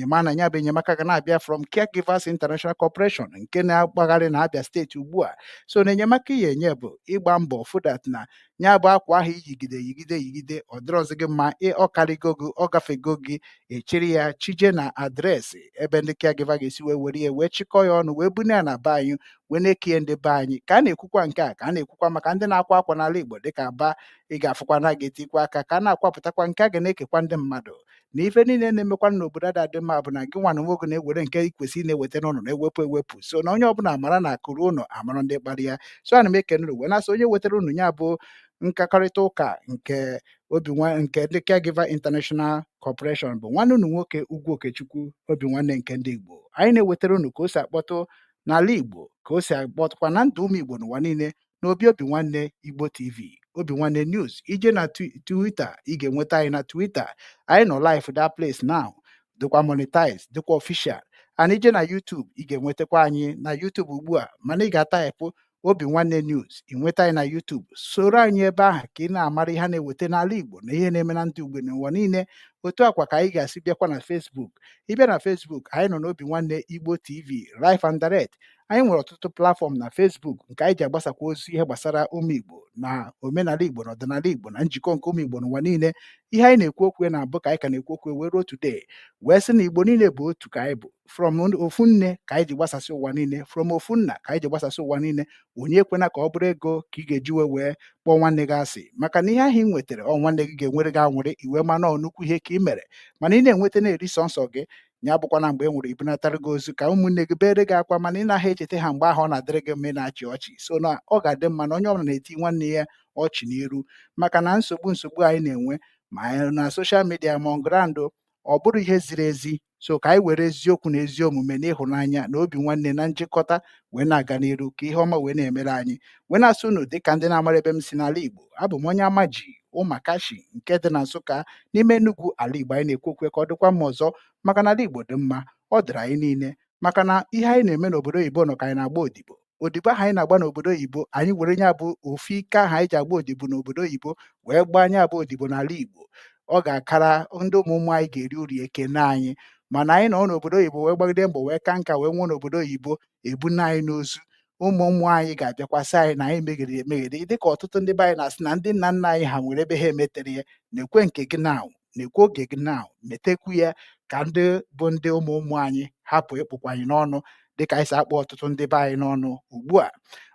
ị ma na ya bụ enyemaka ga na-abịa from Caregivers International Corporation nke na-agbagharị na Abia Steeti ugbu a. So na enyemaka ihe enye bụ ịgba mbọ fụ that na ya bụ akwa ahụ iyigide yigide yigide, ọ dịrọzi gị mma, ọ karịgo gị, ọ gafego gị, echiri ya chije na address ebe ndị caregiver ga-esi wee were ya, wee chịkọ ya ọnụ, wee bunye ya na be anyị, wee Wee na-ekie ndị be anyị ka a na-ekwukwa nke a, ka a na-ekwukwa maka ndị na-akwa akwa n'ala Igbo dịka Aba. Ị ga-afụkwa na a ga-etikwa aka ka a na-akwapụtakwa nke a ga na-ekekwa ndị mmadụ na ife niile na-emekwa n'obodo ada dị mma bụ na gị nwa na onwe gị na-ewere nke ị kwesịrị na-eweta n'ụlọ na-ewepụ ewepụ. So na onye ọbụla mara na akụrụ ụlọ amara ndị kpara ya. So ana m ekene unu wee na-asị onye wetara unu ya bụ nkakọrịta ụka nke obi nwa nke ndị Caregiver International Corporation bụ nwanne unu nwoke, Ugwu Okechukwu, obi nwanne nke ndị Igbo. Anyị na-ewetara unu ka o si akpọtụ n'ala Igbo, ka o si akpọtụkwa na ndụ ụmụ Igbo n'ụwa niile n'obi obi nwanne Igbo TV, obi nwanne news. Ije na Twitter, ị ga-enweta anyị na Twitter. Anyị nọ live that place now, dịkwa monetize, dịkwa official. And ije na YouTube, ị ga-enwetakwa anyị na YouTube ugbu a, mana ị ga-ataịpụ obi nwanne news, ị nweta anyị na YouTube. Soro anyị ebe ahụ ka ị na-amara ihe a na-eweta n'ala Igbo na ihe na-eme na ndị Igbo n'ụwa niile. Otu akwa ka anyị ga-asị bịakwa na Facebook. Ịbịa na Facebook, anyị nọ n'obi nwanne Igbo TV live and direct. Anyị nwere ọtụtụ platform na Facebook nke anyị ji agbasakwa ozi ihe gbasara ụmụ Igbo na omenala Igbo na ọdịnala Igbo na njikọ nke ụmụ Igbo n'ụwa niile. Ihe anyị na-ekwu okwu na-abụ ka anyị ka na-ekwu okwu wee ruo today, wee sị na Igbo niile bụ otu, ka anyị bụ from ofu nne ka anyị ji gbasasị ụwa niile, from ofu nna ka anyị ji gbasasị ụwa niile. Onye ekwena ka ọ bụrụ ego ka ị ga-eji wee kpọọ nwanne gị asị, maka na ihe ahụ ị nwetara ọ nwanne gị ga-enwere gị anwụrị iwe, mana ọ nnukwu ihe ka ị mere. Mana ị na-enweta na-eri sọnsọ gị ya bụkwa na mgbe e nwere ibunatara gị ozu ka ụmụnne gị bere gị akwa, mana ị naghị echeta ha mgbe ahụ ọ na-adịrị gị mma, ị na-achị ọchị. So na ọ ga-adị mma na onye ọbụla na-eti nwanne ya ọchị n'iru, maka na nsogbu anyị na-enwe ma anyị na social media ma on ground, ọ bụrụ ihe ziri ezi. So ka anyị were eziokwu na ezi omume na ịhụnanya na obi nwanne na njikọta wee na-aga n'iru, ka ihe ọma wee na-emere anyị. Wee na-asị unu, dịka ndị na-amara ebe m si n'ala Igbo, abụ m onye Amaji Ụmakashi nke dị na Nsụka n'ime Enugu, ala Igbo. Anyị na-ekwu okwu ka ọ dịkwa mma ọzọ, maka na ala Igbo dị mma, ọ dịrị anyị niile, maka na ihe anyị na-eme n'obodo oyibo nọ ka anyị na-agba odibo. Odibo ahụ anyị na-agba n'obodo oyibo, anyị were nya bụ ofu ike ahụ anyị ji agba odibo n'obodo oyibo wee gbaa nya bụ odibo n'ala Igbo, ọ ga-akara ndị ụmụ ụmụ anyị ga-eri uru ekene anyị. Mana anyị nọ n'obodo oyibo wee gbagide mbọ wee ka nka wee nwụọ n'obodo oyibo, ebuna anyị n'ozu, ụmụ ụmụ anyị ga-abịakwasị anyị na anyị meghere emeghere, dịka ọtụtụ ndị be anyị na-asị na ndị nna nna anyị ha nwere ebe ha emetere ya. Na-ekwe nke gị now, na-ekwe oge gị now, metekwu ya ka ndị bụ ndị ụmụ ụmụ anyị hapụ ịkpụkwa anyị n'ọnụ dịka anyị si akpọ ọtụtụ ndị be anyị n'ọnụ ugbu a.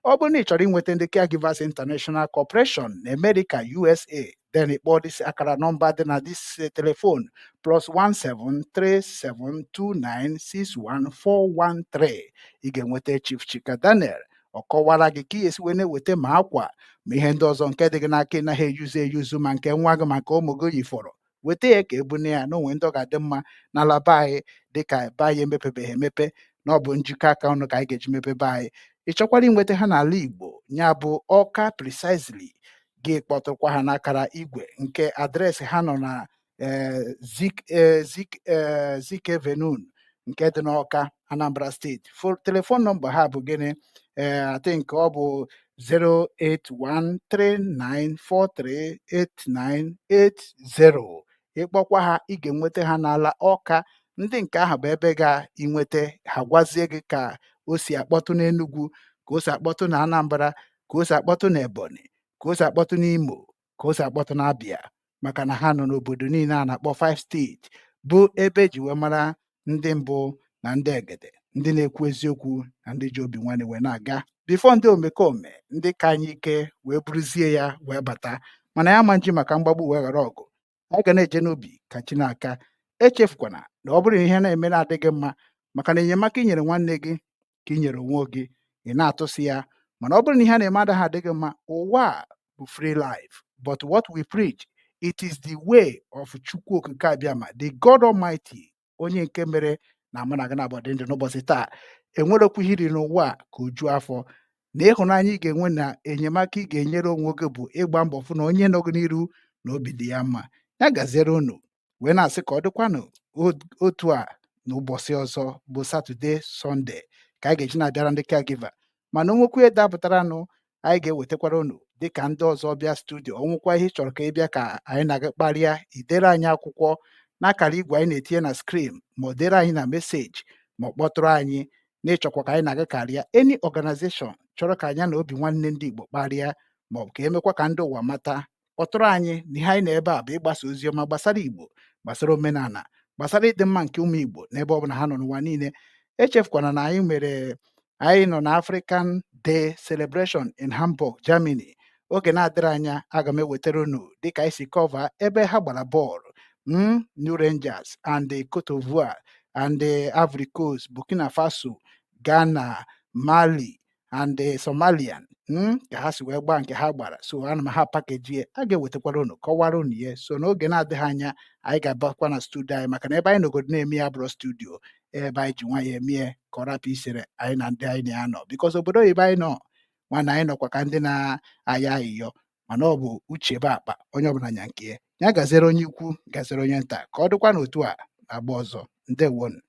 Ọ bụrụ na ị chọrọ inweta ndị Caregivers International Corporation na America, USA, then ịkpọọ this akara nọmba dị na this telephone, +17372961413. Ị ga-enweta Chief Chika Daniel, ọ kọwara gị ka ị esi wee na-eweta ma akwa ma ihe ndị ọzọ nke dị gị n'aka ị naghị eyuzu eyuzu, ma nke nwa gị ma nke ụmụ gị yifọrọ, weta ya ka ebune ya na onwe ndị ọ ga-adị mma n'ala be anyị, dịka be anyị emepebeghị emepe, na ọ bụ njikọ aka ọnụ ka anyị ga-eji mepe be anyị. Ị chọkwara inweta ha n'ala Igbo, ya bụ Ọka precisely, gị kpọtụrụkwa ha n'akara igwe nke address ha nọ na Zik Avenue nke dị n'Ọka, Anambra Steeti. Telephone nọmba ha bụ gịnị? I think ọ bụ 08139438980. Ịkpọkwa ha, ị ga-enweta ha n'ala Ọka. Ndị nke ahụ bụ ebe ga-inweta ha, gwazie gị ka o si akpọtụ n'Enugu, ka o si akpọtụ na Anambra, ka o si akpọtụ na Ebonyi, ka o si akpọtụ n'Imo, ka o si akpọtụ n'Abịa, maka na ha nọ n'obodo niile a na-akpọ five steeti, bụ ebe eji wee mara ndị mbụ na ndị egede, ndị na-ekwu eziokwu na ndị ji obi nwanne wee na-aga before ndị omekome ndị ka anyị ike wee buruzie ya wee bata. Mana ya ma nji maka mgbagbu wee ghara ọgụ, anyị ga na-eje n'ubi ka chi na-aka. Echefukwana na ọ bụrụ na ihe na-eme na-adịghị mma, maka na enyemaka i nyere nwanne gị ka i nyere onwe gị, ị na-atụsị ya. Mana ọ bụrụ na ihe a na-eme adaghị adịghị mma, ụwa a bụ free life, but what we preach, it is the way of Chukwu Okike Abịama, the God Almighty, onye nke mere na mụ na gị na-abụ dị ndụ n'ụbọchị taa. Enwerekwu ihe iri n'ụwa a ka o juo afọ na ịhụnanya ị ga-enwe na enyemaka ị ga-enyere onwe gị bụ ịgba mbọ fụ na onye nọ gị n'iru na obi dị ya mma. Ya gaziere unu, wee na-asị ka ọ dịkwanụ otu a n'ụbọchị ọzọ bụ Satọde, Sọnde, ka anyị ga-eji na-abịara ndị caregiver. Mana onwekwu ihe dapụtaranụ, anyị ga-ewetakwara unu dịka ndị ọzọ bịa studio. Ọnwụkwa ihe ị chọrọ ka ị bịa ka anyị na-aga kparịa, idere anyị akwụkwọ n'akara igwe anyị na-etinye na screen, ma ọ dere anyị na message, ma ọ kpọtụrụ anyị na ịchọkwa ka anyị na-aga karịa. Any organization chọrọ ka anyị na obi nwanne ndị Igbo kparịa, ma ọ bụ ka emekwa ka ndị ụwa mata, kpọtụrụ anyị. Na ihe anyị na ebe a bụ ịgbasa ozi ọma gbasara Igbo, gbasara omenala, gbasara ịdị mma nke ụmụ Igbo n'ebe ọ bụla ha nọ n'ụwa niile. Echefukwana na anyị mere Anyị nọ na African Day Celebration in Hamburg, Germany. Oge na-adịrị anya, aga m ewetara unu dịka anyị si cover ebe ha gbara bọọlụ, New Rangers and the Cote d'Ivoire and the Ivory Coast, Burkina Faso, Ghana, Mali and the Somalian, ka ha si wee gbaa nke ha gbara. So ana m ha package ya, a ga-ewetakwara unu, kọwara unu ya. So n'oge na-adịghị anya, anyị ga-abakwa na studio anyị, maka na ebe anyị nọgodo na-eme ya bụrụ studio ebe anyị ji nwayọọ eme ka ọ rapụ isere anyị na ndị anyị na-anọ, because obodo oyibo anyị nọ, nwana, anyị nọkwa ka ndị na-aya ayịyọ, mana ọ bụ uche bụ akpa onye ọbụla nya nke ya. Ya gaziere onye ukwu, gaziere onye nta, ka ọ dịkwa n'otu a agba ọzọ. Ndewonu.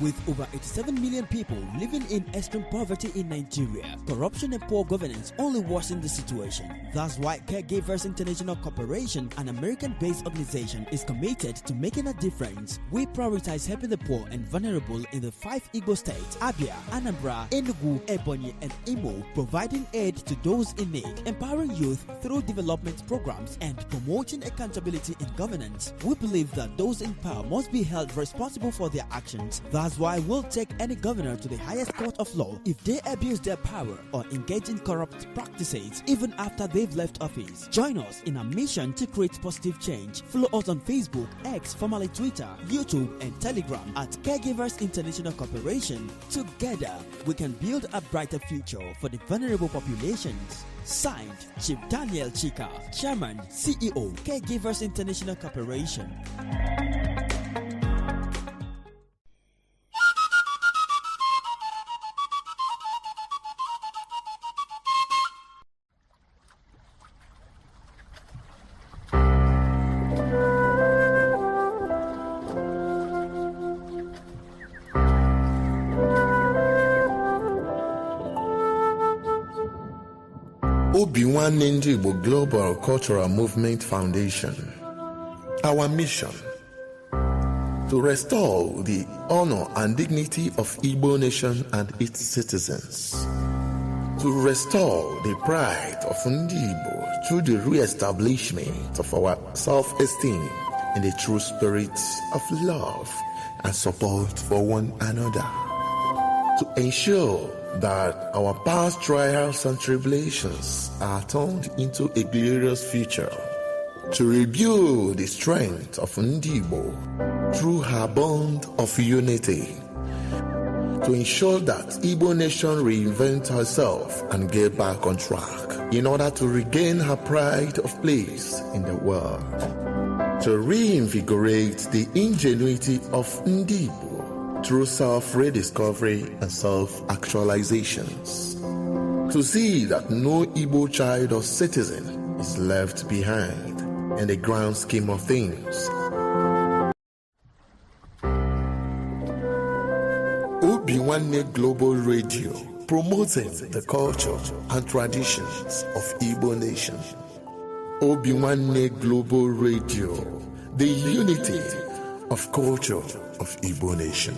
With over 87 million people living in extreme poverty in Nigeria, corruption and poor governance only worsen the situation. That's why Caregivers International Corporation, an American based organization, is committed to making a difference. We prioritize helping the poor and vulnerable in the five Igbo states: Abia, Anambra, Enugu, Ebonyi, and Imo, providing aid to those in need, empowering youth through development programs, and promoting accountability in governance. We believe that those in power must be held responsible for their actions. That's why we'll take any governor to the highest court of law if they abuse their power or engage in corrupt practices, even after they've left office. Join us in our mission to create positive change. Follow us on Facebook, X, formerly Twitter, YouTube, and Telegram at Caregivers International Corporation. Together, we can build a brighter future for the vulnerable populations. Signed, Chief Daniel Chika, Chairman, CEO, Caregivers International Corporation. Obi Nwanne Ndị Igbo Global Cultural Movement Foundation. Our mission: to restore the honor and dignity of Igbo nation and its citizens. To restore the pride of Ndị Igbo through the re-establishment of our self-esteem in the true spirit of love and support for one another. To ensure that our past trials and tribulations are turned into a glorious future. To rebuild the strength of Ndị Igbo through her bond of unity. To ensure that Igbo nation reinvent herself and get back on track in order to regain her pride of place in the world. To reinvigorate the ingenuity of Ndị Igbo through self-rediscovery and self-actualizations. To see that no Igbo child or citizen is left behind in the grand scheme of things. Obi Nwanne Global Radio, promoting the culture and traditions of Igbo nation. Obi Nwanne Global Radio, the unity of culture of Igbo nation.